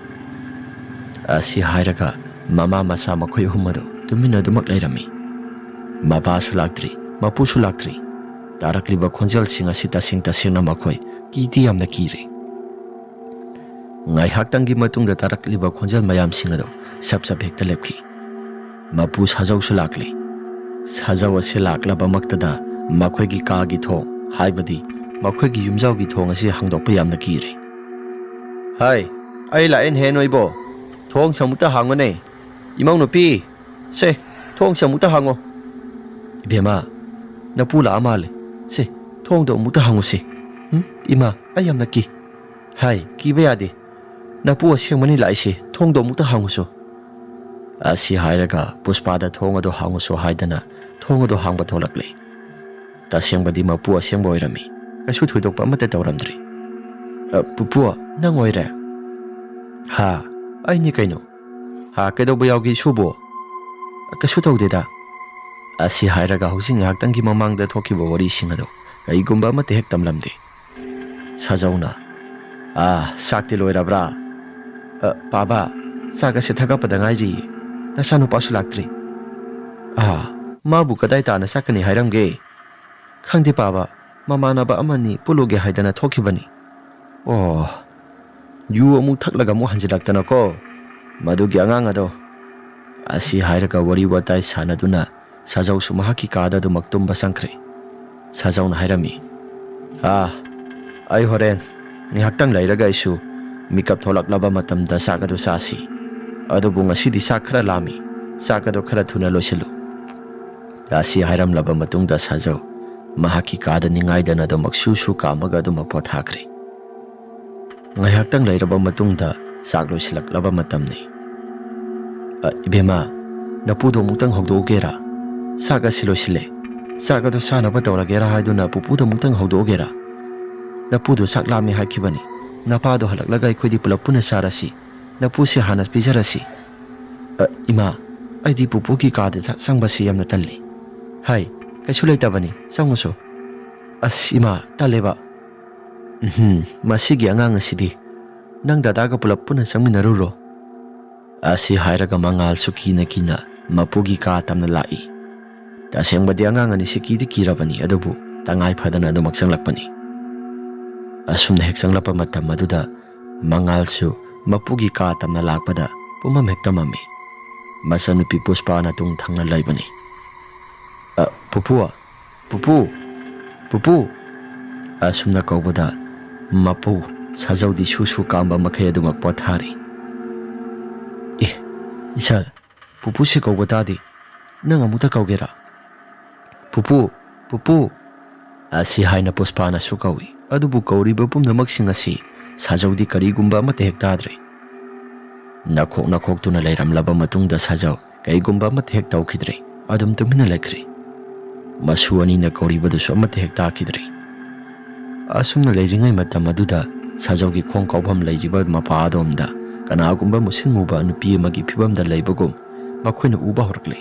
ꯑꯁꯤ ꯍꯥꯏꯔꯒ ꯃꯃꯥ ꯃꯆꯥ ꯃꯈꯣꯏ ꯑꯍꯨꯝ ꯑꯗꯨ ꯇꯨꯃꯤꯟꯅ ꯑꯗꯨꯃꯛ ꯂꯩꯔꯝꯃꯤ꯫ ꯃꯄꯥꯁꯨ ꯂꯥꯛꯇ꯭ꯔꯤ, ꯃꯄꯨꯁꯨ ꯂꯥꯛꯇ꯭ꯔꯤ꯫ ꯇꯥꯔꯛꯂꯤꯕ ꯈꯣꯟꯖꯦꯜꯁꯤꯡ ꯑꯁꯤ ꯇꯁꯦꯡ ꯇꯁꯦꯡꯅ ꯃꯈꯣꯏ ꯀꯤꯗꯤ ꯌꯥꯝꯅ ꯀꯤꯔꯦ꯫ ꯉꯥꯏꯍꯥꯛꯇꯪꯒꯤ ꯃꯇꯨꯡꯗ ꯇꯥꯔꯛꯂꯤꯕ ꯈꯣꯟꯖꯦꯜ ꯃꯌꯥꯝꯁꯤꯡ ꯑꯗꯨ ꯁꯞ ꯁꯞ ꯍꯦꯛꯇ ꯂꯦꯞꯈꯤ꯫ ꯃꯄꯨ ꯁꯥꯖꯧꯁꯨ ꯂꯥꯛꯂꯦ꯫ ꯁꯥꯖꯧ ꯑꯁꯤ ꯂꯥꯛꯂꯕꯃꯛꯇꯗ ꯃꯈꯣꯏꯒꯤ ꯀꯥꯒꯤ ꯊꯣꯡ, ꯍꯥꯏꯕꯗꯤ ꯃꯈꯣꯏꯒꯤ ꯌꯨꯝꯖꯥꯎꯒꯤ ꯊꯣꯡ ꯑꯁꯤ ꯍꯥꯡꯗꯣꯛꯄ ꯌꯥꯝꯅ ꯀꯤꯔꯦ꯫ "ꯍꯥꯏ, ꯑꯩ ꯂꯥꯛꯑꯦꯅꯦꯍꯦ ꯅꯣꯏꯕꯣ꯫ ꯊꯣꯡꯁꯦ ꯑꯃꯨꯛꯇ ꯍꯥꯡꯉꯨꯅꯦ꯫ ꯏꯃꯧ ꯅꯨꯄꯤ, ꯁꯦ, ꯊꯣꯡꯁꯦ ꯑꯃꯨꯛꯇ ꯍꯥꯡꯉꯣ꯫" "ꯏꯕꯦꯝꯃ, ꯅꯄꯨ ꯂꯥꯛꯑ ꯃꯥꯜꯂꯦ꯫ ꯁꯦ, ꯊꯣꯡꯗꯣ ꯑꯃꯨꯛꯇ ꯍꯥꯡꯉꯨꯁꯦ꯫" "ꯎꯝ, ꯏꯃꯥ, ꯑꯩ ꯌꯥꯝꯅ ꯀꯤ꯫" "ꯍꯥꯏ, ꯀꯤꯕ ꯌꯥꯗꯦ꯫ ꯅꯄꯨ ꯑꯁꯦꯡꯕꯅꯤ ꯂꯥꯛꯏꯁꯦ, ꯊꯣꯡꯗꯣ ꯑꯃꯨꯛꯇ ꯍꯥꯡꯉꯨꯁꯨ꯫" ꯑꯁꯤ ꯍꯥꯏꯔꯒ ꯄꯨꯁꯄꯥꯗ ꯊꯣꯡ ꯑꯗꯨ ꯍꯥꯡꯉꯨꯁꯨ ꯍꯥꯏꯗꯅ ꯊꯣꯡ ꯑꯗꯨ ꯍꯥꯡꯕ ꯊꯣꯛꯂꯛꯂꯦ꯫ ꯇꯁꯦꯡꯕꯗꯤ ꯃꯄꯨ ꯑꯁꯦꯡꯕ ꯑꯣꯏꯔꯝꯃꯤ꯫ ꯀꯩꯁꯨ ꯊꯣꯏꯗꯣꯛꯄ ꯑꯃꯠꯇ ꯇꯧꯔꯝꯗ꯭ꯔꯦ꯫ "ꯑ, ꯄꯨꯄꯨ, ꯅꯪ ꯑꯣꯏꯔꯦ?" "ꯍꯥ, ꯑꯩꯅꯤ ꯀꯩꯅꯣ꯫ ꯍꯥ, ꯀꯩꯗꯧꯕ ꯌꯥꯎꯒꯦ ꯏꯁꯨꯕꯨ?" "ꯀꯩꯁꯨ ꯇꯧꯗꯦꯗ꯫" ꯑꯁꯤ ꯍꯥꯏꯔꯒ ꯍꯧꯖꯤꯛ ꯉꯥꯏꯍꯥꯛꯇꯪꯒꯤ ꯃꯃꯥꯡꯗ ꯊꯣꯛꯈꯤꯕ ꯋꯥꯔꯤꯁꯤꯡ ꯑꯗꯨ ꯀꯩꯒꯨꯝꯕ ꯑꯃꯠꯇ ꯍꯦꯛ ꯇꯝꯂꯝꯗꯦ꯫ ꯁꯥꯖꯧꯅ, "ꯑꯥ, ꯆꯥꯛꯇꯤ ꯂꯣꯏꯔꯕ꯭ꯔꯥ?" "ꯑ, ꯄꯥꯕ, ꯆꯥꯛ ꯑꯁꯦ ꯊꯥꯒꯠꯄꯗ ꯉꯥꯏꯔꯤꯌꯦ꯫ ꯅꯆꯥꯅꯨꯄꯥꯁꯨ ꯂꯥꯛꯇ꯭ꯔꯤ꯫" "ꯑꯥ, ꯃꯥꯕꯨ ꯀꯗꯥꯏ ꯇꯥꯅ ꯆꯠꯀꯅꯤ ꯍꯥꯏꯔꯝꯒꯦ?" "ꯈꯪꯗꯦ ꯄꯥꯕ, ꯃꯃꯥꯟꯅꯕ ꯑꯃꯅꯤ ꯄꯨꯜꯂꯨꯒꯦ ꯍꯥꯏꯗꯅ ꯊꯣꯛꯈꯤꯕꯅꯤ꯫" "ꯑꯣ, ꯌꯨ ꯑꯃꯨꯛ ꯊꯛꯂꯒ ꯑꯃꯨꯛ ꯍꯟꯖꯤꯜꯂꯛꯇꯅꯀꯣ, ꯃꯗꯨꯒꯤ ꯑꯉꯥꯡ ꯑꯗꯣ꯫" ꯑꯁꯤ ꯍꯥꯏꯔꯒ ꯋꯥꯔꯤ ꯋꯥꯇꯥꯏ ꯁꯥꯟꯅꯗꯨꯅ ꯁꯥꯖꯧꯁꯨ ꯃꯍꯥꯛꯀꯤ ꯀꯥꯗ ꯑꯗꯨꯃꯛ ꯇꯨꯝꯕ ꯆꯪꯈ꯭ꯔꯦ꯫ ꯁꯥꯖꯧꯅ ꯍꯥꯏꯔꯝꯃꯤ, "ꯑꯥ, ꯑꯩ ꯍꯣꯔꯦꯟ ꯉꯥꯏꯍꯥꯛꯇꯪ ꯂꯩꯔꯒ ꯑꯩꯁꯨ ꯃꯤꯀꯞ ꯊꯣꯛꯂꯛꯂꯕ ꯃꯇꯝꯗ ꯆꯥꯛ ꯑꯗꯨ ꯆꯥꯁꯤ꯫ ꯑꯗꯨꯕꯨ ꯉꯁꯤꯗꯤ ꯆꯥꯛ ꯈꯔ ꯂꯥꯝꯃꯤ, ꯆꯥꯛ ꯑꯗꯨ ꯈꯔ ꯊꯨꯅ ꯂꯣꯏꯁꯤꯜꯂꯨ꯫" ꯑꯁꯤ ꯍꯥꯏꯔꯝꯂꯕ ꯃꯇꯨꯡꯗ ꯁꯥꯖꯧ ꯃꯍꯥꯛꯀꯤ ꯀꯥꯗ ꯅꯤꯡꯉꯥꯏꯗꯅ ꯑꯗꯨꯃꯛ ꯁꯨ ꯁꯨ ꯀꯥꯝꯃꯒ ꯑꯗꯨꯃꯛ ꯄꯣꯊꯥꯈ꯭ꯔꯦ꯫ ꯉꯥꯏꯍꯥꯛꯇꯪ ꯂꯩꯔꯕ ꯃꯇꯨꯡꯗ ꯆꯥꯛ ꯂꯣꯏꯁꯤꯜꯂꯛꯂꯕ ꯃꯇꯝꯅꯤ꯫ "ꯑ, ꯏꯕꯦꯝꯃ, ꯅꯄꯨꯗꯣ ꯑꯃꯨꯛꯇꯪ ꯍꯧꯗꯣꯛꯎꯒꯦꯔꯥ? ꯆꯥꯛ ꯑꯁꯤ ꯂꯣꯏꯁꯤꯜꯂꯦ꯫ ꯆꯥꯛ ꯑꯗꯨ ꯆꯥꯅꯕ ꯇꯧꯔꯒꯦꯔꯥ ꯍꯥꯏꯗꯨꯅ ꯄꯨꯄꯨꯗ ꯑꯃꯨꯛꯇꯪ ꯍꯧꯗꯣꯛꯎꯒꯦꯔꯥ? ꯅꯄꯨꯗꯣ ꯆꯥꯛ ꯂꯥꯝꯃꯦ ꯍꯥꯏꯈꯤꯕꯅꯤ꯫ ꯅꯄꯥꯗꯣ ꯍꯜꯂꯛꯂꯒ ꯑꯩꯈꯣꯏꯗꯤ ꯄꯨꯂꯞ ꯄꯨꯟꯅ ꯆꯥꯔꯁꯤ꯫ ꯅꯄꯨꯁꯦ ꯍꯥꯟꯅ ꯄꯤꯖꯔꯁꯤ꯫" "ꯑ, ꯏꯃꯥ, ꯑꯩꯗꯤ ꯄꯨꯄꯨꯒꯤ ꯀꯥꯗ ꯆ-, ꯆꯪꯕꯁꯤ ꯌꯥꯝꯅ ꯇꯜꯂꯤ꯫" "ꯍꯥꯏ, ꯀꯩꯁꯨ ꯂꯩꯇꯕꯅꯤ, ꯆꯪꯉꯨꯁꯨ꯫" "ꯑꯁ, ꯏꯃꯥ, ꯇꯜꯂꯦꯕ꯫ "ꯎꯝꯍꯨꯝ, ꯃꯁꯤꯒꯤ ꯑꯉꯥꯡ ꯑꯁꯤꯗꯤ꯫ ꯅꯪ ꯗꯗꯥꯒ ꯄꯨꯂꯞ ꯄꯨꯟꯅ ꯆꯪꯃꯤꯟꯅꯔꯨꯔꯣ"꯫ ꯑꯁꯤ ꯍꯥꯏꯔꯒ ꯃꯉꯥꯜꯁꯨ ꯀꯤꯅ ꯀꯤꯅ ꯃꯄꯨꯒꯤ ꯀꯥ ꯇꯝꯅ ꯂꯥꯛꯏ꯫ ꯇꯁꯦꯡꯕꯗꯤ ꯑꯉꯥꯡ ꯑꯅꯤꯁꯤ ꯀꯤꯗꯤ ꯀꯤꯔꯕꯅꯤ, ꯑꯗꯨꯕꯨ ꯇꯉꯥꯏ ꯐꯗꯅ ꯑꯗꯨꯃꯛ ꯆꯪꯂꯛꯄꯅꯤ꯫ ꯑꯁꯨꯝꯅ ꯍꯦꯛ ꯆꯪꯂꯛꯄ ꯃꯇꯝ ꯑꯗꯨꯗ ꯃꯉꯥꯜꯁꯨ ꯃꯄꯨꯒꯤ ꯀꯥ ꯇꯝꯅ ꯂꯥꯛꯄꯗ ꯄꯨꯝꯃꯝ ꯍꯦꯛ ꯇꯝꯃꯝꯃꯤ꯫ ꯃꯆꯟꯅꯨꯄꯤ ꯄꯨꯁꯄꯥꯅ ꯇꯨꯡ ꯊꯪꯅ ꯂꯩꯕꯅꯤ꯫ "ꯑ, ꯄꯨꯄꯨ, ꯄꯨꯄꯨ, ꯄꯨꯄꯨ!" ꯑꯁꯨꯝꯅ ꯀꯧꯕꯗ ꯃꯄꯨ ꯁꯥꯖꯧꯗꯤ ꯁꯨ ꯁꯨ ꯀꯥꯝꯕ ꯃꯈꯩ ꯑꯗꯨꯃꯛ ꯄꯣꯊꯥꯔꯤ꯫ "ꯑꯦ, ꯏꯆꯜ, ꯄꯨꯄꯨꯁꯤ ꯀꯧꯕ ꯇꯥꯗꯦ꯫ ꯅꯪ ꯑꯃꯨꯛꯇ ꯀꯧꯒꯦꯔꯥ? ꯄꯨꯄꯨ, ꯄꯨꯄꯨ!" ꯑꯁꯤ ꯍꯥꯏꯅ ꯄꯨꯁꯄꯥꯅꯁꯨ ꯀꯧꯏ꯫ ꯑꯗꯨꯕꯨ ꯀꯧꯔꯤꯕ ꯄꯨꯝꯅꯃꯛꯁꯤꯡ ꯑꯁꯤ ꯁꯥꯖꯧꯗꯤ ꯀꯔꯤꯒꯨꯝꯕ ꯑꯃꯠꯇ ꯍꯦꯛ ꯇꯥꯗ꯭ꯔꯦ꯫ ꯅꯈꯣꯛ ꯅꯈꯣꯛꯇꯨꯅ ꯂꯩꯔꯝꯂꯕ ꯃꯇꯨꯡꯗ ꯁꯥꯖꯧ ꯀꯔꯤꯒꯨꯝꯕ ꯑꯃꯠꯇ ꯍꯦꯛ ꯇꯧꯈꯤꯗ꯭ꯔꯦ꯫ ꯑꯗꯨꯝ ꯇꯨꯃꯤꯟꯅ ꯂꯩꯈ꯭ꯔꯦ꯫ ꯃꯁꯨ ꯑꯅꯤꯅ ꯀꯧꯔꯤꯕꯗꯨꯁꯨ ꯑꯃꯠꯇ ꯍꯦꯛ ꯇꯥꯈꯤꯗ꯭ꯔꯦ꯫ ꯑꯁꯨꯝꯅ ꯂꯩꯔꯤꯉꯩ ꯃꯇꯝ ꯑꯗꯨꯗ ꯁꯥꯖꯧꯒꯤ ꯈꯣꯡ ꯀꯥꯎꯐꯝ ꯂꯩꯔꯤꯕ ꯃꯄꯥ ꯑꯗꯣꯝꯗ ꯀꯅꯥꯒꯨꯝꯕ ꯃꯨꯁꯤꯟ ꯃꯨꯕ ꯅꯨꯄꯤ ꯑꯃꯒꯤ ꯐꯤꯕꯝꯗ ꯂꯩꯕꯒꯨꯝ ꯃꯈꯣꯏꯅ ꯎꯕ ꯍꯧꯔꯛꯂꯦ꯫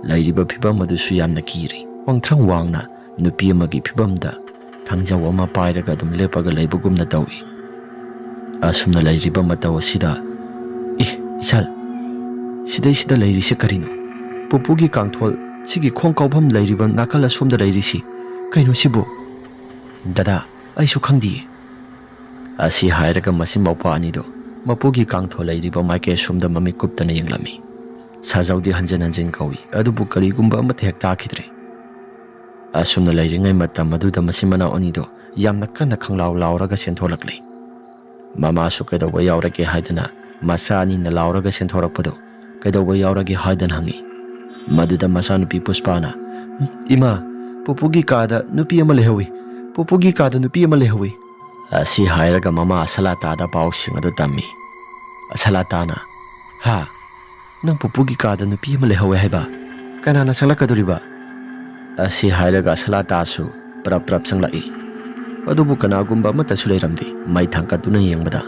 ꯂꯩꯔꯤꯕ ꯐꯤꯕꯝ ꯑꯗꯨꯁꯨ ꯌꯥꯝꯅ ꯀꯤꯔꯦ꯫ ꯋꯥꯡꯊ꯭ꯔꯪ ꯋꯥꯡꯅ ꯅꯨꯄꯤ ꯑꯃꯒꯤ ꯐꯤꯕꯝꯗ ꯊꯥꯡꯖꯧ ꯑꯃ ꯄꯥꯏꯔꯒ ꯑꯗꯨꯝ ꯂꯦꯞꯄꯒ ꯂꯩꯕꯒꯨꯝꯅ ꯇꯧꯏ꯫ ꯑꯁꯨꯝꯅ ꯂꯩꯔꯤꯕ ꯃꯇꯧ ꯑꯁꯤꯗ, "ꯑꯦ, ꯏꯆꯜ, ꯁꯤꯗꯩꯁꯤꯗ ꯂꯩꯔꯤꯁꯦ ꯀꯔꯤꯅꯣ? ꯄꯨꯄꯨꯒꯤ ꯀꯥꯡꯊꯣꯜ, ꯁꯤꯒꯤ ꯈꯣꯡ ꯀꯥꯎꯐꯝ ꯂꯩꯔꯤꯕ ꯅꯥꯀꯜ ꯑꯁꯣꯝꯗ ꯂꯩꯔꯤꯁꯤ ꯀꯩꯅꯣ ꯁꯤꯕꯨ?" "ꯗꯗꯥ, ꯑꯩꯁꯨ ꯈꯪꯗꯤꯌꯦ"꯫ ꯑꯁꯤ ꯍꯥꯏꯔꯒ ꯃꯆꯤꯟ ꯃꯧꯄ꯭ꯋꯥ ꯑꯅꯤꯗꯨ ꯃꯄꯨꯒꯤ ꯀꯥꯡꯊꯣꯜ ꯂꯩꯔꯤꯕ ꯃꯥꯏꯀꯩ ꯑꯁꯣꯝꯗ ꯃꯃꯤꯠ ꯀꯨꯞꯇꯅ ꯌꯦꯡꯂꯝꯃꯤ꯫ ꯁꯥꯖꯧꯗꯤ ꯍꯟꯖꯤꯟ ꯍꯟꯖꯤꯟ ꯀꯧꯏ, ꯑꯗꯨꯕꯨ ꯀꯔꯤꯒꯨꯝꯕ ꯑꯃꯠꯇ ꯍꯦꯛ ꯇꯥꯈꯤꯗ꯭ꯔꯦ꯫ ꯑꯁꯨꯝꯅ ꯂꯩꯔꯤꯉꯩ ꯃꯇꯝ ꯑꯗꯨꯗ ꯃꯆꯤꯟ ꯃꯅꯥꯎ ꯑꯅꯤꯗꯨ ꯌꯥꯝꯅ ꯀꯟꯅ ꯈꯪꯂꯥꯎ ꯂꯥꯎꯔꯒ ꯆꯦꯟꯊꯣꯛꯂꯛꯂꯦ꯫ ꯃꯃꯥꯁꯨ ꯀꯩꯗꯧꯕ ꯌꯥꯎꯔꯒꯦ ꯍꯥꯏꯗꯅ ꯃꯆꯥ ꯑꯅꯤꯅ ꯂꯥꯎꯔꯒ ꯆꯦꯟꯊꯣꯔꯛꯄꯗꯨ ꯀꯩꯗꯧꯕ ꯌꯥꯎꯔꯒꯦ ꯍꯥꯏꯗꯅ ꯍꯪꯉꯤ꯫ ꯃꯗꯨꯗ ꯃꯆꯥꯅꯨꯄꯤ ꯄꯨꯁꯄꯥꯅ, "ꯏꯃꯥ, ꯄꯨꯄꯨꯒꯤ ꯀꯥꯗ ꯅꯨꯄꯤ ꯑꯃ ꯂꯩꯍꯧꯏ꯫ ꯄꯨꯄꯨꯒꯤ ꯀꯥꯗ ꯅꯨꯄꯤ ꯑꯃ ꯂꯩꯍꯧꯏ"꯫ ꯑꯁꯤ ꯍꯥꯏꯔꯒ ꯃꯃꯥ ꯑꯁꯂꯥꯇꯥꯗ ꯄꯥꯎꯁꯤꯡ ꯑꯗꯨ ꯇꯝꯃꯤ꯫ ꯑꯁꯂꯥꯇꯥꯅ, "ꯍꯥ? ꯅꯪ ꯄꯨꯄꯨꯒꯤ ꯀꯥꯗ ꯅꯨꯄꯤ ꯑꯃ ꯂꯩꯍꯧꯋꯦ ꯍꯥꯏꯕ? ꯀꯅꯥꯅ ꯆꯪꯂꯛꯀꯗꯣꯔꯤꯕ?" ꯑꯁꯤ ꯍꯥꯏꯔꯒ ꯑꯁꯂꯥꯇꯥꯁꯨ ꯄ꯭ꯔꯞ ꯄ꯭ꯔꯞ ꯆꯪꯂꯛꯏ꯫ ꯑꯗꯨꯕꯨ ꯀꯅꯥꯒꯨꯝꯕ ꯑꯃꯠꯇꯁꯨ ꯂꯩꯔꯝꯗꯦ꯫ ꯃꯩ ꯊꯥꯡꯒꯠꯇꯨꯅ ꯌꯦꯡꯕꯗ,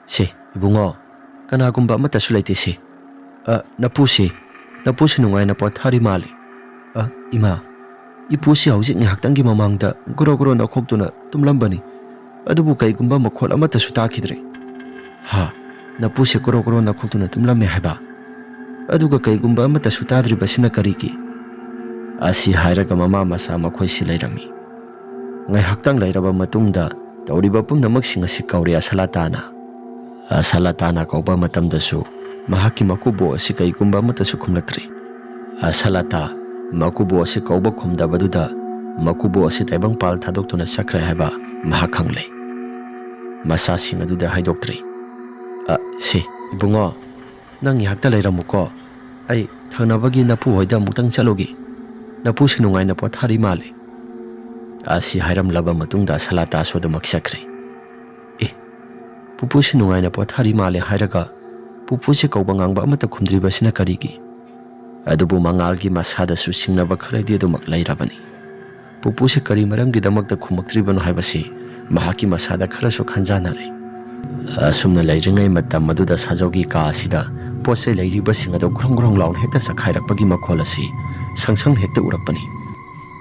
"ꯁꯦ, ꯏꯕꯨꯡꯉꯣ, ꯀꯅꯥꯒꯨꯝꯕ ꯑꯃꯠꯇꯁꯨ ꯂꯩꯇꯦ ꯁꯦ꯫ ꯑ, ꯅꯄꯨꯁꯤ, ꯅꯄꯨꯁꯤ ꯅꯨꯡꯉꯥꯏꯅ ꯄꯣꯊꯥꯔꯤ ꯃꯥꯜꯂꯤ꯫ ꯑ, ꯏꯃꯥ, "ꯏꯄꯨꯁꯤ ꯍꯧꯖꯤꯛ ꯉꯥꯏꯍꯥꯛꯇꯪꯒꯤ ꯃꯃꯥꯡꯗ ꯒꯣꯔꯣ ꯒꯣꯔꯣ ꯅꯈꯣꯛꯇꯨꯅ ꯇꯨꯝꯂꯝꯕꯅꯤ, ꯑꯗꯨꯕꯨ ꯀꯩꯒꯨꯝꯕ ꯃꯈꯣꯜ ꯑꯃꯠꯇꯁꯨ ꯇꯥꯈꯤꯗ꯭ꯔꯦ"꯫ "ꯍꯥ? ꯅꯄꯨꯁꯦ ꯒꯣꯔꯣ ꯒꯣꯔꯣ ꯅꯈꯣꯛꯇꯨꯅ ꯇꯨꯝꯂꯝꯃꯦ ꯍꯥꯏꯕ? ꯑꯗꯨꯒ ꯀꯩꯒꯨꯝꯕ ꯑꯃꯠꯇꯁꯨ ꯇꯥꯗ꯭ꯔꯤꯕꯁꯤꯅ ꯀꯔꯤꯒꯤ?" ꯑꯁꯤ ꯍꯥꯏꯔꯒ ꯃꯃꯥ ꯃꯆꯥ ꯃꯈꯣꯏꯁꯤ ꯂꯩꯔꯝꯃꯤ꯫ ꯉꯥꯏꯍꯥꯛꯇꯪ ꯂꯩꯔꯕ ꯃꯇꯨꯡꯗ ꯇꯧꯔꯤꯕ ꯄꯨꯝꯅꯃꯛꯁꯤꯡ ꯑꯁꯤ ꯀꯧꯔꯦ ꯑꯁꯂꯥꯇꯥꯅ꯫ ꯑꯁꯂꯥꯇꯥꯅ ꯀꯧꯕ ꯃꯇꯝꯗꯁꯨ ꯃꯍꯥꯛꯀꯤ ꯃꯀꯨꯕꯣꯛ ꯑꯁꯤ ꯀꯩꯒꯨꯝꯕ ꯑꯃꯠꯇꯁꯨ ꯈꯨꯝꯂꯛꯇ꯭ꯔꯤ꯫ ꯑꯁꯂꯥꯇꯥ ꯃꯀꯨꯕꯣꯛ ꯑꯁꯤ ꯀꯧꯕ ꯈꯨꯝꯗꯕꯗꯨꯗ ꯃꯀꯨꯕꯣꯛ ꯑꯁꯤ ꯇꯥꯏꯕꯪꯄꯥꯜ ꯊꯥꯗꯣꯛꯇꯨꯅ ꯆꯠꯈ꯭ꯔꯦ ꯍꯥꯏꯕ ꯃꯍꯥꯛ ꯈꯪꯂꯦ꯫ ꯃꯆꯥꯁꯤꯡ ꯑꯗꯨꯗ ꯍꯥꯏꯗꯣꯛꯇ꯭ꯔꯤ꯫ "ꯑ, ꯁꯤ, ꯏꯕꯨꯡꯉꯣ, ꯅꯪ ꯉꯥꯏꯍꯥꯛꯇ ꯂꯩꯔꯝꯃꯨꯀꯣ꯫ ꯑꯩ ꯊꯪꯅꯕꯒꯤ ꯅꯄꯨ ꯍꯣꯏꯗ ꯑꯃꯨꯛꯇꯪ ꯆꯠꯂꯨꯒꯦ꯫ ꯅꯄꯨꯁꯤ ꯅꯨꯡꯉꯥꯏꯅ ꯄꯣꯊꯥꯔꯤ ꯃꯥꯜꯂꯦ"꯫ ꯑꯁꯤ ꯍꯥꯏꯔꯝꯂꯕ ꯃꯇꯨꯡꯗ ꯁꯂꯥꯇꯥꯁꯨ ꯑꯗꯨꯃꯛ ꯆꯠꯈ꯭ꯔꯦ꯫ "ꯑꯦ, ꯄꯨꯄꯨꯁꯤ ꯅꯨꯡꯉꯥꯏꯅ ꯄꯣꯊꯥꯔꯤ ꯃꯥꯜꯂꯦ" ꯍꯥꯏꯔꯒ ꯄꯨꯄꯨꯁꯤ ꯀꯧꯕ ꯉꯥꯡꯕ ꯑꯃꯠꯇ ꯈꯨꯝꯗ꯭ꯔꯤꯕꯁꯤꯅ ꯀꯔꯤꯒꯤ? ꯑꯗꯨꯕꯨ ꯃꯉꯥꯜꯒꯤ ꯃꯁꯥꯗꯁꯨ ꯆꯤꯡꯅꯕ ꯈꯔꯗꯤ ꯑꯗꯨꯃꯛ ꯂꯩꯔꯕꯅꯤ꯫ ꯄꯨꯄꯨꯁꯦ ꯀꯔꯤ ꯃꯔꯝꯒꯤꯗꯃꯛꯇ ꯈꯨꯝꯃꯛꯇ꯭ꯔꯤꯕꯅꯣ ꯍꯥꯏꯕꯁꯤ ꯃꯍꯥꯛꯀꯤ ꯃꯁꯥꯗ ꯈꯔꯁꯨ ꯈꯟꯖꯥꯟꯅꯔꯦ꯫ ꯑꯁꯨꯝꯅ ꯂꯩꯔꯤꯉꯩ ꯃꯇꯝ ꯑꯗꯨꯗ ꯁꯥꯖꯧꯒꯤ ꯀꯥ ꯑꯁꯤꯗ ꯄꯣꯠ ꯆꯩ ꯂꯩꯔꯤꯕꯁꯤꯡ ꯑꯗꯨ ꯒ꯭ꯔꯣꯡ ꯒ꯭ꯔꯣꯡ ꯂꯥꯎꯅ ꯍꯦꯛꯇ ꯆꯈꯥꯏꯔꯛꯄꯒꯤ ꯃꯈꯣꯜ ꯑꯁꯤ ꯁꯪ ꯁꯪꯅ ꯍꯦꯛꯇ ꯎꯔꯛꯄꯅꯤ꯫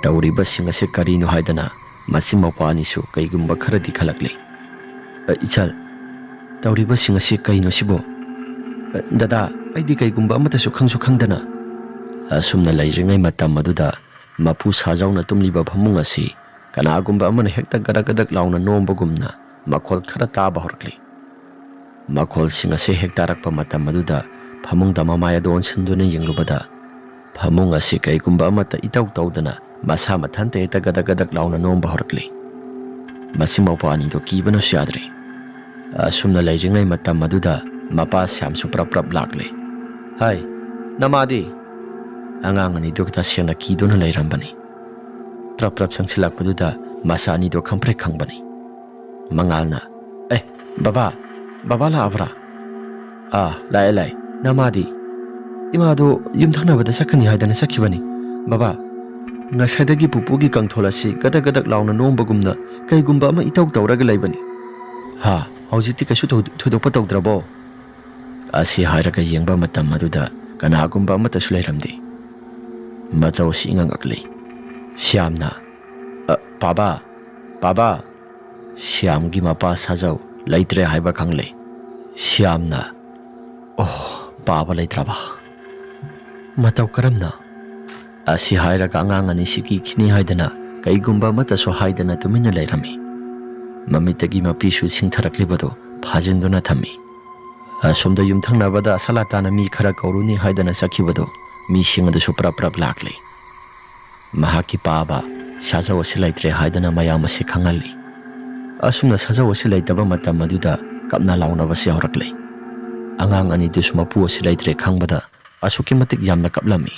ꯇꯧꯔꯤꯕꯁꯤꯡ ꯑꯁꯤ ꯀꯔꯤꯅꯣ ꯍꯥꯏꯗꯅ ꯃꯆꯤꯟ ꯃꯧꯄ꯭ꯋꯥ ꯑꯅꯤꯁꯨ ꯀꯩꯒꯨꯝꯕ ꯈꯔꯗꯤ ꯈꯜꯂꯛꯂꯦ꯫ "ꯑ, ꯏꯆꯜ, ꯇꯧꯔꯤꯕꯁꯤꯡ ꯑꯁꯤ ꯀꯩꯅꯣ ꯁꯤꯕꯣ? ꯑ, ꯗꯗꯥ, ꯑꯩꯗꯤ ꯀꯩꯒꯨꯝꯕ ꯑꯃꯠꯇꯁꯨ ꯈꯪꯁꯨ ꯈꯪꯗꯅ"꯫ ꯑꯁꯨꯝꯅ ꯂꯩꯔꯤꯉꯩ ꯃꯇꯝ ꯑꯗꯨꯗ ꯃꯄꯨ ꯁꯥꯖꯧꯅ ꯇꯨꯝꯂꯤꯕ ꯐꯃꯨꯡ ꯑꯁꯤ ꯀꯅꯥꯒꯨꯝꯕ ꯑꯃꯅ ꯍꯦꯛꯇ ꯒꯗꯛ ꯒꯗꯛ ꯂꯥꯎꯅ ꯅꯣꯝꯕꯒꯨꯝꯅ ꯃꯈꯣꯜ ꯈꯔ ꯇꯥꯕ ꯍꯧꯔꯛꯂꯤ꯫ ꯃꯈꯣꯜꯁꯤꯡ ꯑꯁꯤ ꯍꯦꯛ ꯇꯥꯔꯛꯄ ꯃꯇꯝ ꯑꯗꯨꯗ ꯐꯃꯨꯡꯗ ꯃꯃꯥꯏ ꯑꯗꯨ ꯑꯣꯟꯁꯤꯟꯗꯨꯅ ꯌꯦꯡꯂꯨꯕꯗ ꯐꯃꯨꯡ ꯑꯁꯤ ꯀꯩꯒꯨꯝꯕ ꯑꯃꯠꯇ ꯏꯇꯧ ꯇꯧꯗꯅ ꯃꯁꯥ ꯃꯊꯟꯇ ꯍꯦꯛꯇ ꯒꯗꯛ ꯒꯗꯛ ꯂꯥꯎꯅ ꯅꯣꯝꯕ ꯍꯧꯔꯛꯂꯤ꯫ ꯃꯆꯤꯟ ꯃꯧꯄ꯭ꯋꯥ ꯑꯅꯤꯗꯨ ꯀꯤꯕꯅꯁꯨ ꯌꯥꯗ꯭ꯔꯦ꯫ ꯑꯁꯨꯝꯅ ꯂꯩꯔꯤꯉꯩ ꯃꯇꯝ ꯑꯗꯨꯗ ꯃꯄꯥ ꯁ꯭ꯌꯥꯝꯁꯨ ꯄ꯭ꯔꯞ ꯄ꯭ꯔꯞ ꯂꯥꯛꯂꯦ꯫ "ꯍꯥꯏ, ꯅꯃꯥꯗꯤ?" ꯑꯉꯥꯡ ꯑꯅꯤꯗꯨ ꯇꯁꯦꯡꯅ ꯀꯤꯗꯨꯅ ꯂꯩꯔꯝꯕꯅꯤ꯫ ꯄ꯭ꯔꯞ ꯄ꯭ꯔꯞ ꯆꯪꯁꯤꯜꯂꯛꯄꯗꯨꯗ ꯃꯆꯥ ꯑꯅꯤꯗꯣ ꯈꯪꯄ꯭ꯔꯦꯛ ꯈꯪꯕꯅꯤ꯫ ꯃꯉꯥꯜꯅ, "ꯑꯦ, ꯕꯕꯥ, ꯕꯕꯥ ꯂꯥꯛꯑꯕ꯭ꯔꯥ?" "ꯑꯥ, ꯂꯥꯛꯑꯦ, ꯂꯥꯛꯑꯦ꯫ ꯅꯃꯥꯗꯤ?" "ꯏꯃꯥꯗꯣ ꯌꯨꯝ ꯊꯪꯅꯕꯗ ꯆꯠꯀꯅꯤ ꯍꯥꯏꯗꯅ ꯆꯠꯈꯤꯕꯅꯤ, ꯕꯕꯥ꯫ ꯉꯁꯥꯏꯗꯒꯤ ꯄꯨꯄꯨꯒꯤ ꯀꯪꯊꯣꯜ ꯑꯁꯤ ꯒꯗꯛ ꯒꯗꯛ ꯂꯥꯎꯅ ꯅꯣꯝꯕꯒꯨꯝꯅ ꯀꯩꯒꯨꯝꯕ ꯑꯃ ꯏꯇꯧ ꯇꯧꯔꯒ ꯂꯩꯕꯅꯤ"꯫ "ꯍꯥ, ꯍꯧꯖꯤꯛꯇꯤ ꯀꯩꯁꯨ ꯊꯣꯏ-, ꯊꯣꯏꯗꯣꯛꯄ ꯇꯧꯗ꯭ꯔꯕꯣ?" ꯑꯁꯤ ꯍꯥꯏꯔꯒ ꯌꯦꯡꯕ ꯃꯇꯝ ꯑꯗꯨꯗ ꯀꯅꯥꯒꯨꯝꯕ ꯑꯃꯠꯇꯁꯨ ꯂꯩꯔꯝꯗꯦ꯫ ꯃꯇꯧ ꯑꯁꯤ ꯏꯉꯛ ꯉꯛꯂꯤ꯫ ꯁ꯭ꯌꯥꯝꯅ, "ꯑ, ꯄꯥꯕ, ꯄꯥꯕ!" ꯁ꯭ꯌꯥꯝꯒꯤ ꯃꯄꯥ ꯁꯥꯖꯧ ꯂꯩꯇ꯭ꯔꯦ ꯍꯥꯏꯕ ꯈꯪꯂꯦ꯫ ꯁ꯭ꯌꯥꯝꯅ, "ꯑꯣ, ꯄꯥꯕ ꯂꯩꯇ꯭ꯔꯕ? ꯃꯇꯧ ꯀꯔꯝꯅ?" ꯑꯁꯤ ꯍꯥꯏꯔꯒ ꯑꯉꯥꯡ ꯑꯅꯤꯁꯤ ꯀꯤꯈꯤꯅꯤ ꯍꯥꯏꯗꯅ ꯀꯩꯒꯨꯝꯕ ꯑꯃꯠꯇꯁꯨ ꯍꯥꯏꯗꯅ ꯇꯨꯃꯤꯟꯅ ꯂꯩꯔꯝꯃꯤ꯫ ꯃꯃꯤꯠꯇꯒꯤ ꯃꯄꯤꯁꯨ ꯁꯤꯡꯊꯔꯛꯂꯤꯕꯗꯨ ꯐꯥꯖꯤꯟꯗꯨꯅ ꯊꯝꯃꯤ꯫ ꯑꯁꯣꯝꯗ ꯌꯨꯝꯊꯪꯅꯕꯗ ꯑꯁꯂꯥꯇꯥꯅ ꯃꯤ ꯈꯔ ꯀꯧꯔꯨꯅꯤ ꯍꯥꯏꯗꯅ ꯆꯠꯈꯤꯕꯗꯨ ꯃꯤꯁꯤꯡ ꯑꯗꯨꯁꯨ ꯄ꯭ꯔꯞ ꯄ꯭ꯔꯞ ꯂꯥꯛꯂꯤ꯫ ꯃꯍꯥꯛꯀꯤ ꯄꯥꯕ ꯁꯥꯖꯧ ꯑꯁꯤ ꯂꯩꯇ꯭ꯔꯦ ꯍꯥꯏꯗꯅ ꯃꯌꯥꯝ ꯑꯁꯤ ꯈꯪꯍꯜꯂꯤ꯫ ꯑꯁꯨꯝꯅ ꯁꯥꯖꯧ ꯑꯁꯤ ꯂꯩꯇꯕ ꯃꯇꯝ ꯑꯗꯨꯗ ꯀꯞꯅ ꯂꯥꯎꯅꯕꯁꯤ ꯍꯧꯔꯛꯂꯤ꯫ ꯑꯉꯥꯡ ꯑꯅꯤꯗꯨꯁꯨ ꯃꯄꯨ ꯑꯁꯤ ꯂꯩꯇ꯭ꯔꯦ ꯈꯪꯕꯗ ꯑꯁꯨꯛꯀꯤ ꯃꯇꯤꯛ ꯌꯥꯝꯅ ꯀꯞꯂꯝꯃꯤ꯫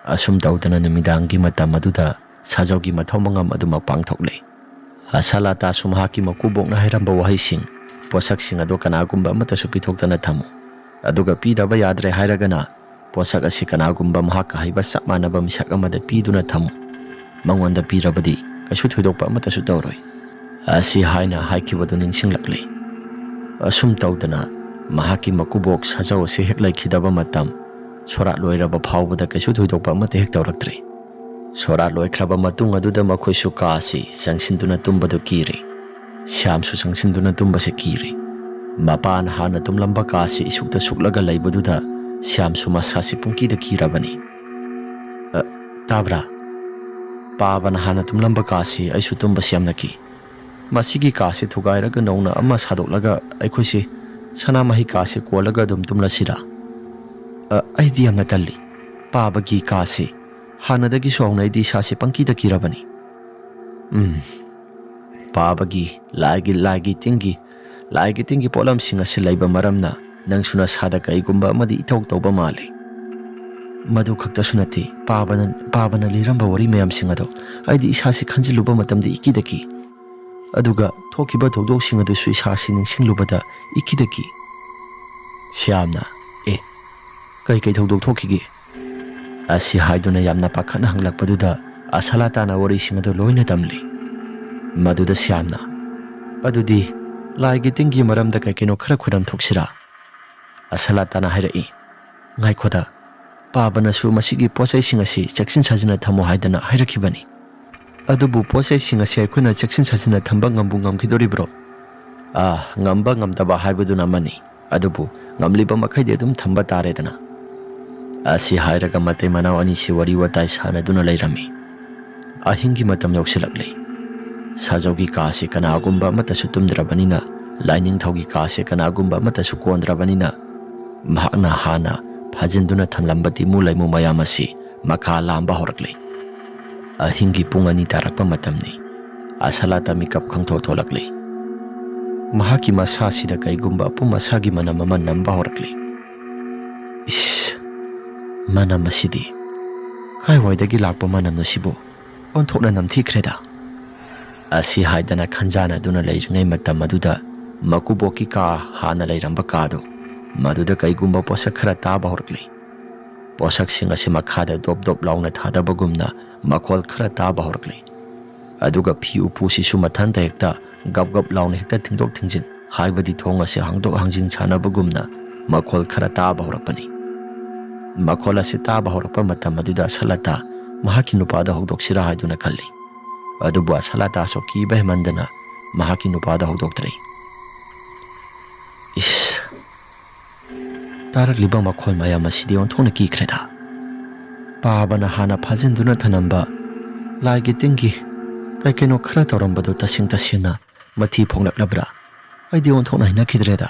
ꯑꯁꯨꯝ ꯇꯧꯗꯅ ꯅꯨꯃꯤꯗꯥꯡꯒꯤ ꯃꯇꯝ ꯑꯗꯨꯗ ꯁꯥꯖꯧꯒꯤ ꯃꯊꯧ ꯃꯉꯝ ꯑꯗꯨꯃꯛ ꯄꯥꯡꯊꯣꯛꯂꯦ꯫ ꯑꯁꯂꯥꯇꯥꯁꯨ ꯃꯍꯥꯛꯀꯤ ꯃꯀꯨꯕꯣꯛꯅ ꯍꯥꯏꯔꯝꯕ ꯋꯥꯍꯩꯁꯤꯡ, "ꯄꯣꯠꯁꯛꯁꯤꯡ ꯑꯗꯨ ꯀꯅꯥꯒꯨꯝꯕ ꯑꯃꯠꯇꯁꯨ ꯄꯤꯊꯣꯛꯇꯅ ꯊꯝꯃꯨ, ꯑꯗꯨꯒ ꯄꯤꯗꯕ ꯌꯥꯗ꯭ꯔꯦ ꯍꯥꯏꯔꯒꯅ ꯄꯣꯠꯁꯛ ꯑꯁꯤ ꯀꯅꯥꯒꯨꯝꯕ ꯃꯍꯥꯛꯀ ꯍꯩꯕ ꯆꯞ ꯃꯥꯟꯅꯕ ꯃꯤꯁꯛ ꯑꯃꯗ ꯄꯤꯗꯨꯅ ꯊꯝꯃꯨ꯫ ꯃꯉꯣꯟꯗ ꯄꯤꯔꯕꯗꯤ ꯀꯩꯁꯨ ꯊꯣꯏꯗꯣꯛꯄ ꯑꯃꯠꯇꯁꯨ ꯇꯧꯔꯣꯏ," ꯑꯁꯤ ꯍꯥꯏꯅ ꯍꯥꯏꯈꯤꯕꯗꯨ ꯅꯤꯡꯁꯤꯡꯂꯛꯂꯤ꯫ ꯑꯁꯨꯝ ꯇꯧꯗꯅ ꯃꯍꯥꯛꯀꯤ ꯃꯀꯨꯕꯣꯛ ꯁꯥꯖꯧ ꯑꯁꯤ ꯍꯦꯛ ꯂꯩꯈꯤꯗꯕ ꯃꯇꯝ, ꯁꯣꯔꯥꯠ ꯂꯣꯏꯔꯕ ꯐꯥꯎꯕꯗ ꯀꯩꯁꯨ ꯊꯣꯏꯗꯣꯛꯄ ꯑꯃꯠꯇ ꯍꯦꯛ ꯇꯧꯔꯛꯇ꯭ꯔꯤ꯫ ꯁꯣꯔꯥꯠ ꯂꯣꯏꯈ꯭ꯔꯕ ꯃꯇꯨꯡ ꯑꯗꯨꯗ ꯃꯈꯣꯏꯁꯨ ꯀꯥ ꯑꯁꯤ ꯆꯪꯁꯤꯟꯗꯨꯅ ꯇꯨꯝꯕꯗꯨ ꯀꯤꯔꯦ꯫ ꯁ꯭ꯌꯥꯝꯁꯨ ꯆꯪꯁꯤꯟꯗꯨꯅ ꯇꯨꯝꯕꯁꯤ ꯀꯤꯔꯦ꯫ ꯃꯄꯥꯅ ꯍꯥꯟꯅ ꯇꯨꯝꯂꯝꯕ ꯀꯥ ꯑꯁꯤ ꯏꯁꯨꯛꯇ ꯁꯨꯛꯂꯒ ꯂꯩꯕꯗꯨꯗ ꯁ꯭ꯌꯥꯝꯁꯨ ꯃꯁꯥꯁꯤ ꯄꯨꯡꯀꯤꯗ ꯀꯤꯔꯕꯅꯤ꯫ "ꯑ, ꯇꯥꯕ꯭ꯔꯥ? ꯄꯥꯕꯅ ꯍꯥꯟꯅ ꯇꯨꯝꯂꯝꯕ ꯀꯥ ꯑꯁꯤ ꯑꯩꯁꯨ ꯇꯨꯝꯕꯁꯤ ꯌꯥꯝꯅ ꯀꯤ꯫ ꯃꯁꯤꯒꯤ ꯀꯥ ꯑꯁꯤ ꯊꯨꯒꯥꯏꯔꯒ ꯅꯧꯅ ꯑꯃ ꯁꯥꯗꯣꯛꯂꯒ ꯑꯩꯈꯣꯏꯁꯤ ꯁꯅꯥꯃꯍꯤ ꯀꯥ ꯑꯁꯤ ꯀꯣꯜꯂꯒ ꯑꯗꯨꯝ ꯇꯨꯝꯂꯁꯤꯔꯥ? ꯑ, ꯑꯩꯗꯤ ꯌꯥꯝꯅ ꯇꯜꯂꯤ꯫ ꯄꯥꯕꯒꯤ ꯀꯥ ꯑꯁꯤ ꯍꯥꯟꯅꯗꯒꯤꯁꯨ ꯍꯧꯅ ꯑꯩꯗꯤ ꯏꯁꯥꯁꯤ ꯄꯪꯀꯤꯗ ꯀꯤꯔꯕꯅꯤ꯫" ꯎꯝ, ꯄꯥꯕꯒꯤ ꯂꯥꯏꯒꯤ, ꯂꯥꯏꯒꯤ ꯇꯤꯟꯒꯤ, ꯂꯥꯏꯒꯤ ꯇꯤꯟꯒꯤ ꯄꯣꯠꯂꯝꯁꯤꯡ ꯑꯁꯤ ꯂꯩꯕ ꯃꯔꯝꯅ ꯅꯪꯁꯨ ꯅꯁꯥꯗ ꯀꯩꯒꯨꯝꯕ ꯑꯃꯗꯤ ꯏꯇꯧ ꯇꯧꯕ ꯃꯥꯜꯂꯤ꯫ ꯃꯗꯨ ꯈꯛꯇꯁꯨ ꯅꯠꯇꯦ, ꯄꯥꯕꯅ, ꯄꯥꯕꯅ ꯂꯤꯔꯝꯕ ꯋꯥꯔꯤ ꯃꯌꯥꯝꯁꯤꯡ ꯑꯗꯣ ꯑꯩꯗꯤ ꯏꯁꯥꯁꯤ ꯈꯟꯖꯤꯜꯂꯨꯕ ꯃꯇꯝꯗ ꯏꯀꯤꯗ ꯀꯤ꯫ ꯑꯗꯨꯒ ꯊꯣꯛꯈꯤꯕ ꯊꯧꯗꯣꯛꯁꯤꯡ ꯑꯗꯨꯁꯨ ꯏꯁꯥꯁꯤ ꯅꯤꯡꯁꯤꯡꯂꯨꯕꯗ ꯏꯀꯤꯗ ꯀꯤ꯫ ꯁ꯭ꯌꯥꯝꯅ, "ꯑꯦ, ꯀꯩ ꯀꯩ ꯊꯧꯗꯣꯛ ꯊꯣꯛꯈꯤꯒꯦ?" ꯑꯁꯤ ꯍꯥꯏꯗꯨꯅ ꯌꯥꯝꯅ ꯄꯥꯈꯠꯅ ꯍꯪꯂꯛꯄꯗꯨꯗ ꯑꯁꯂꯥꯇꯥꯅ ꯋꯥꯔꯤꯁꯤꯡ ꯑꯗꯨ ꯂꯣꯏꯅ ꯇꯝꯂꯤ꯫ ꯃꯗꯨꯗ ꯁ꯭ꯌꯥꯝꯅ, "ꯑꯗꯨꯗꯤ ꯂꯥꯏꯒꯤ ꯇꯤꯟꯒꯤ ꯃꯔꯝꯗ ꯀꯩ ꯀꯩꯅꯣ ꯈꯔ ꯈꯣꯏꯔꯝ ꯊꯣꯛꯁꯤꯔꯥ?" ꯑꯁꯂꯥꯇꯥꯅ ꯍꯥꯏꯔꯛꯏ, "ꯉꯥꯏꯈꯣꯗ, ꯄꯥꯕꯅꯁꯨ ꯃꯁꯤꯒꯤ ꯄꯣꯠ ꯆꯩꯁꯤꯡ ꯑꯁꯤ ꯆꯦꯛꯁꯤꯟ ꯁꯥꯖꯤꯟꯅ ꯊꯝꯃꯨ ꯍꯥꯏꯗꯅ ꯍꯥꯏꯔꯛꯈꯤꯕꯅꯤ꯫ ꯑꯗꯨꯕꯨ ꯄꯣꯠ ꯆꯩꯁꯤꯡ ꯑꯁꯤ ꯑꯩꯈꯣꯏꯅ ꯆꯦꯛꯁꯤꯟ ꯁꯥꯖꯤꯟꯅ ꯊꯝꯕ ꯉꯝꯕꯨ ꯉꯝꯈꯤꯗꯣꯔꯤꯕ꯭ꯔꯣ? ꯑꯥ, ꯉꯝꯕ ꯉꯝꯗꯕ ꯍꯥꯏꯕꯗꯨꯅ ꯑꯃꯅꯤ, ꯑꯗꯨꯕꯨ ꯉꯝꯂꯤꯕ ꯃꯈꯩꯗꯤ ꯑꯗꯨꯝ ꯊꯝꯕ ꯇꯥꯔꯦꯗꯅ꯫ ꯑꯁꯤ ꯍꯥꯏꯔꯒ ꯃꯇꯩ ꯃꯅꯥꯎ ꯑꯅꯤꯁꯤ ꯋꯥꯔꯤ ꯋꯥꯇꯥꯏ ꯁꯥꯟꯅꯗꯨꯅ ꯂꯩꯔꯝꯃꯤ꯫ ꯑꯍꯤꯡꯒꯤ ꯃꯇꯝ ꯌꯧꯁꯤꯜꯂꯛꯂꯦ꯫ ꯁꯥꯖꯧꯒꯤ ꯀꯥꯁꯤ ꯀꯅꯥꯒꯨꯝꯕ ꯑꯃꯠꯇꯁꯨ ꯇꯨꯝꯗ꯭ꯔꯕꯅꯤꯅ, ꯂꯥꯏꯅꯤꯡꯊꯧꯒꯤ ꯀꯥꯁꯤ ꯀꯅꯥꯒꯨꯝꯕ ꯑꯃꯠꯇꯁꯨ ꯀꯣꯟꯗ꯭ꯔꯕꯅꯤꯅ, ꯃꯍꯥꯛꯅ ꯍꯥꯟꯅ ꯐꯥꯖꯤꯟꯗꯨꯅ ꯊꯝꯂꯝꯕ ꯇꯤꯃꯨ ꯂꯩꯃꯨ ꯃꯌꯥꯝ ꯑꯁꯤ ꯃꯈꯥ ꯂꯥꯝꯕ ꯍꯧꯔꯛꯂꯦ꯫ ꯑꯍꯤꯡꯒꯤ ꯄꯨꯡ ꯑꯅꯤ ꯇꯥꯔꯛꯄ ꯃꯇꯝꯅꯤ꯫ ꯑꯁꯂꯥꯇ ꯃꯤꯀꯞ ꯈꯪꯊꯣꯛ ꯊꯣꯛꯂꯛꯂꯦ꯫ ꯃꯍꯥꯛꯀꯤ ꯃꯁꯥꯁꯤꯗ ꯀꯩꯒꯨꯝꯕ ꯑꯄꯨꯝ ꯑꯁꯥꯒꯤ ꯃꯅꯝ ꯑꯃ ꯅꯝꯕ ꯍꯧꯔꯛꯂꯦ꯫ ꯏꯁ, ꯃꯅꯝ ꯑꯁꯤꯗꯤ ꯀꯥꯏꯋꯥꯏꯗꯒꯤ ꯂꯥꯛꯄ ꯃꯅꯝꯅꯣ ꯁꯤꯕꯨ? ꯑꯣꯟꯊꯣꯛꯅ ꯅꯝꯊꯤꯈ꯭ꯔꯦꯗ꯫ ꯑꯁꯤ ꯍꯥꯏꯗꯅ ꯈꯟꯖꯥꯟꯅꯗꯨꯅ ꯂꯩꯔꯤꯉꯩ ꯃꯇꯝ ꯑꯗꯨꯗ ꯃꯀꯨꯕꯣꯛꯀꯤ ꯀꯥ, ꯍꯥꯟꯅ ꯂꯩꯔꯝꯕ ꯀꯥꯗꯨ, ꯃꯗꯨꯗ ꯀꯩꯒꯨꯝꯕ ꯄꯣꯠꯁꯛ ꯈꯔ ꯇꯥꯕ ꯍꯧꯔꯛꯂꯦ꯫ ꯄꯣꯠꯁꯛꯁꯤꯡ ꯑꯁꯤ ꯃꯈꯥꯗ ꯗꯣꯞ ꯗꯣꯞ ꯂꯥꯎꯅ ꯊꯥꯗꯕꯒꯨꯝꯅ ꯃꯈꯣꯜ ꯈꯔ ꯇꯥꯕ ꯍꯧꯔꯛꯂꯦ꯫ ꯑꯗꯨꯒ ꯐꯤ ꯎꯄꯨꯁꯤꯁꯨ ꯃꯊꯟꯇ ꯍꯦꯛꯇ ꯒꯞ ꯒꯞ ꯂꯥꯎꯅ ꯍꯦꯛꯇ ꯊꯤꯡꯗꯣꯛ ꯊꯤꯡꯖꯤꯟ, ꯍꯥꯏꯕꯗꯤ ꯊꯣꯡ ꯑꯁꯤ ꯍꯥꯡꯗꯣꯛ ꯍꯥꯡꯖꯤꯟ ꯁꯥꯟꯅꯕꯒꯨꯝꯅ ꯃꯈꯣꯜ ꯈꯔ ꯇꯥꯕ ꯍꯧꯔꯛꯄꯅꯤ꯫ ꯃꯈꯣꯜ ꯑꯁꯤ ꯇꯥꯕ ꯍꯧꯔꯛꯄ ꯃꯇꯝ ꯑꯗꯨꯗ ꯁꯂꯇꯥ ꯃꯍꯥꯛꯀꯤ ꯅꯨꯄꯥꯗ ꯍꯧꯗꯣꯛꯁꯤꯔꯥ ꯍꯥꯏꯗꯨꯅ ꯈꯜꯂꯤ꯫ ꯑꯗꯨꯕꯨ ꯑꯁꯂꯇꯥꯁꯨ ꯀꯤꯕ ꯍꯦꯟꯃꯟꯗꯅ ꯃꯍꯥꯛꯀꯤ ꯅꯨꯄꯥꯗ ꯍꯧꯗꯣꯛꯇ꯭ꯔꯦ꯫ ꯏꯁ, ꯇꯥꯔꯛꯂꯤꯕ ꯃꯈꯣꯜ ꯃꯌꯥꯝ ꯑꯁꯤꯗꯤ ꯑꯣꯟꯊꯣꯛꯅ ꯀꯤꯈ꯭ꯔꯦꯗ꯫ ꯄꯥꯕꯅ ꯍꯥꯟꯅ ꯐꯥꯖꯤꯟꯗꯨꯅ ꯊꯅꯝꯕ ꯂꯥꯏꯒꯤ ꯇꯤꯟꯒꯤ ꯀꯩ ꯀꯩꯅꯣ ꯈꯔ ꯇꯧꯔꯝꯕꯗꯨ ꯇꯁꯦꯡ ꯇꯁꯦꯡꯅ ꯃꯊꯤ ꯐꯣꯡꯂꯛꯂꯕ꯭ꯔꯥ? ꯑꯩꯗꯤ ꯑꯣꯟꯊꯣꯛꯅ ꯍꯩꯅꯈꯤꯗ꯭ꯔꯦꯗ꯫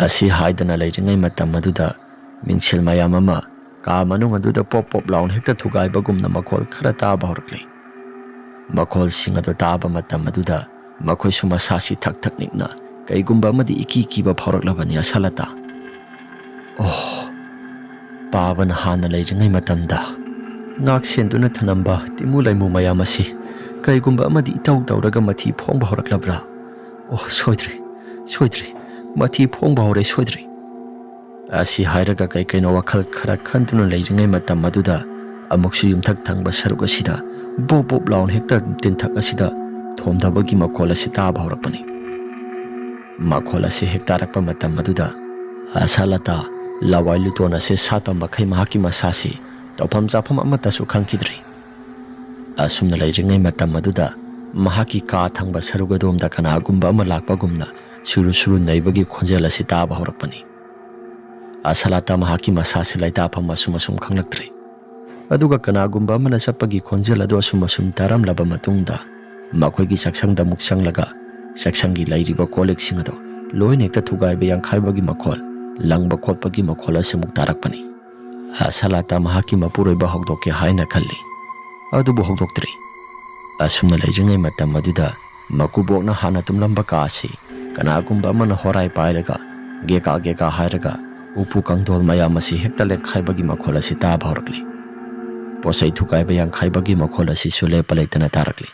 ꯑꯁꯤ ꯍꯥꯏꯗꯅ ꯂꯩꯔꯤꯉꯩ ꯃꯇꯝ ꯑꯗꯨꯗ ꯃꯤꯡꯁꯦꯜ ꯃꯌꯥꯝ ꯑꯃ ꯀꯥ ꯃꯅꯨꯡ ꯑꯗꯨꯗ ꯄꯣꯞ ꯄꯣꯞ ꯂꯥꯎꯅ ꯍꯦꯛꯇ ꯊꯨꯒꯥꯏꯕꯒꯨꯝꯅ ꯃꯈꯣꯜ ꯈꯔ ꯇꯥꯕ ꯍꯧꯔꯛꯂꯦ꯫ ꯃꯈꯣꯜꯁꯤꯡ ꯑꯗꯨ ꯇꯥꯕ ꯃꯇꯝ ꯑꯗꯨꯗ ꯃꯈꯣꯏꯁꯨ ꯃꯁꯥꯁꯤ ꯊꯛ ꯊꯛ ꯅꯤꯛꯅ ꯀꯩꯒꯨꯝꯕ ꯑꯃꯗꯤ ꯏꯀꯤ ꯀꯤꯕ ꯐꯥꯎꯔꯛꯂꯕꯅꯤ ꯑꯁꯥꯂꯇꯥ꯫ ꯑꯣꯍ! ꯄꯥꯕꯅ ꯍꯥꯟꯅ ꯂꯩꯔꯤꯉꯩ ꯃꯇꯝꯗ ꯉꯥꯛ ꯁꯦꯟꯗꯨꯅ ꯊꯅꯝꯕ ꯇꯤꯃꯨ ꯂꯩꯃꯨ ꯃꯌꯥꯝ ꯑꯁꯤ ꯀꯩꯒꯨꯝꯕ ꯑꯃꯗꯤ ꯏꯇꯧ ꯇꯧꯔꯒ ꯃꯊꯤ ꯐꯣꯡꯕ ꯍꯧꯔꯛꯂꯕ꯭ꯔꯥ? ꯑꯣꯍ, ꯁꯣꯏꯗ꯭ꯔꯦ, ꯁꯣꯏꯗ꯭ꯔꯦ꯫ ꯃꯊꯤ ꯐꯣꯡꯕ ꯍꯧꯔꯦ, ꯁꯣꯏꯗ꯭ꯔꯦ꯫ ꯑꯁꯤ ꯍꯥꯏꯔꯒ ꯀꯩ ꯀꯩꯅꯣ ꯋꯥꯈꯜ ꯈꯔ ꯈꯟꯗꯨꯅ ꯂꯩꯔꯤꯉꯩ ꯃꯇꯝ ꯑꯗꯨꯗ ꯑꯃꯨꯛꯁꯨ ꯌꯨꯝꯊꯛ ꯊꯪꯕ ꯁꯔꯨꯛ ꯑꯁꯤꯗ ꯕꯣꯞ ꯕꯣꯞ ꯂꯥꯎꯅ ꯍꯦꯛꯇ ꯇꯤꯟꯊꯛ ꯑꯁꯤꯗ ꯊꯣꯝꯊꯕꯒꯤ ꯃꯈꯣꯜ ꯑꯁꯤ ꯇꯥꯕ ꯍꯧꯔꯛꯄꯅꯤ꯫ ꯃꯈꯣꯜ ꯑꯁꯤ ꯍꯦꯛ ꯇꯥꯔꯛꯄ ꯃꯇꯝ ꯑꯗꯨꯗ ꯑꯁꯥꯂꯇꯥ ꯂꯋꯥꯏ ꯂꯨꯇꯣꯟ ꯑꯁꯤ ꯁꯥꯠꯄ ꯃꯈꯩ ꯃꯍꯥꯛꯀꯤ ꯃꯁꯥꯁꯤ ꯇꯧꯐꯝ ꯆꯥꯐꯝ ꯑꯃꯠꯇꯁꯨ ꯈꯪꯈꯤꯗ꯭ꯔꯤ꯫ ꯑꯁꯨꯝꯅ ꯂꯩꯔꯤꯉꯩ ꯃꯇꯝ ꯑꯗꯨꯗ ꯃꯍꯥꯛꯀꯤ ꯀꯥ ꯊꯪꯕ ꯁꯔꯨꯛ ꯑꯗꯣꯝꯗ ꯀꯅꯥꯒꯨꯝꯕ ꯑꯃ ꯂꯥꯛꯄꯒꯨꯝꯅ ꯁꯨꯔꯨ ꯁꯨꯔꯨ ꯅꯩꯕꯒꯤ ꯈꯣꯟꯖꯦꯜ ꯑꯁꯤ ꯇꯥꯕ ꯍꯧꯔꯛꯄꯅꯤ꯫ ꯑꯁꯂꯥꯇꯥ ꯃꯍꯥꯛꯀꯤ ꯃꯁꯥꯁꯤ ꯂꯩꯇꯥꯐꯝ ꯑꯁꯨꯝ ꯑꯁꯨꯝ ꯈꯪꯂꯛꯇ꯭ꯔꯦ꯫ ꯑꯗꯨꯒ ꯀꯅꯥꯒꯨꯝꯕ ꯑꯃꯅ ꯆꯠꯄꯒꯤ ꯈꯣꯟꯖꯦꯜ ꯑꯗꯨ ꯑꯁꯨꯝ ꯑꯁꯨꯝ ꯇꯥꯔꯝꯂꯕ ꯃꯇꯨꯡꯗ ꯃꯈꯣꯏꯒꯤ ꯆꯥꯛꯁꯪꯗ ꯑꯃꯨꯛ ꯆꯪꯂꯒ ꯆꯥꯛꯁꯪꯒꯤ ꯂꯩꯔꯤꯕ ꯀꯣꯜ ꯂꯤꯛꯁꯤꯡ ꯑꯗꯨ ꯂꯣꯏꯅ ꯍꯦꯛꯇ ꯊꯨꯒꯥꯏꯕ ꯌꯥꯡꯈꯥꯏꯕꯒꯤ ꯃꯈꯣꯜ, ꯂꯪꯕ ꯈꯣꯠꯄꯒꯤ ꯃꯈꯣꯜ ꯑꯁꯤ ꯑꯃꯨꯛ ꯇꯥꯔꯛꯄꯅꯤ꯫ ꯑꯁꯂꯥꯇꯥ ꯃꯍꯥꯛꯀꯤ ꯃꯄꯨꯔꯣꯏꯕ ꯍꯧꯗꯣꯛꯀꯦ ꯍꯥꯏꯅ ꯈꯜꯂꯤ, ꯑꯗꯨꯕꯨ ꯍꯧꯗꯣꯛꯇ꯭ꯔꯤ꯫ ꯑꯁꯨꯝꯅ ꯂꯩꯔꯤꯉꯩ ꯃꯇꯝ ꯑꯗꯨꯗ ꯃꯀꯨꯕꯣꯛꯅ ꯍꯥꯟꯅ ꯇꯨꯝꯂꯝꯕ ꯀꯥ ꯑꯁꯤ ꯀꯅꯥꯒꯨꯝꯕ ꯑꯃꯅ ꯍꯣꯔꯥꯏ ꯄꯥꯏꯔꯒ ꯒꯦꯀꯥ ꯒꯦꯀꯥ ꯍꯥꯏꯔꯒ ꯎꯄꯨ ꯀꯥꯡꯊꯣꯜ ꯃꯌꯥꯝ ꯑꯁꯤ ꯍꯦꯛꯇ ꯂꯦꯛꯈꯥꯏꯕꯒꯤ ꯃꯈꯣꯜ ꯑꯁꯤ ꯇꯥꯕ ꯍꯧꯔꯛꯂꯤ꯫ ꯄꯣꯠꯆꯩ ꯊꯨꯒꯥꯏꯕ ꯌꯥꯡꯈꯥꯏꯕꯒꯤ ꯃꯈꯣꯜ ꯑꯁꯤꯁꯨ ꯂꯦꯞꯄ ꯂꯩꯇꯅ ꯇꯥꯔꯛꯂꯤ꯫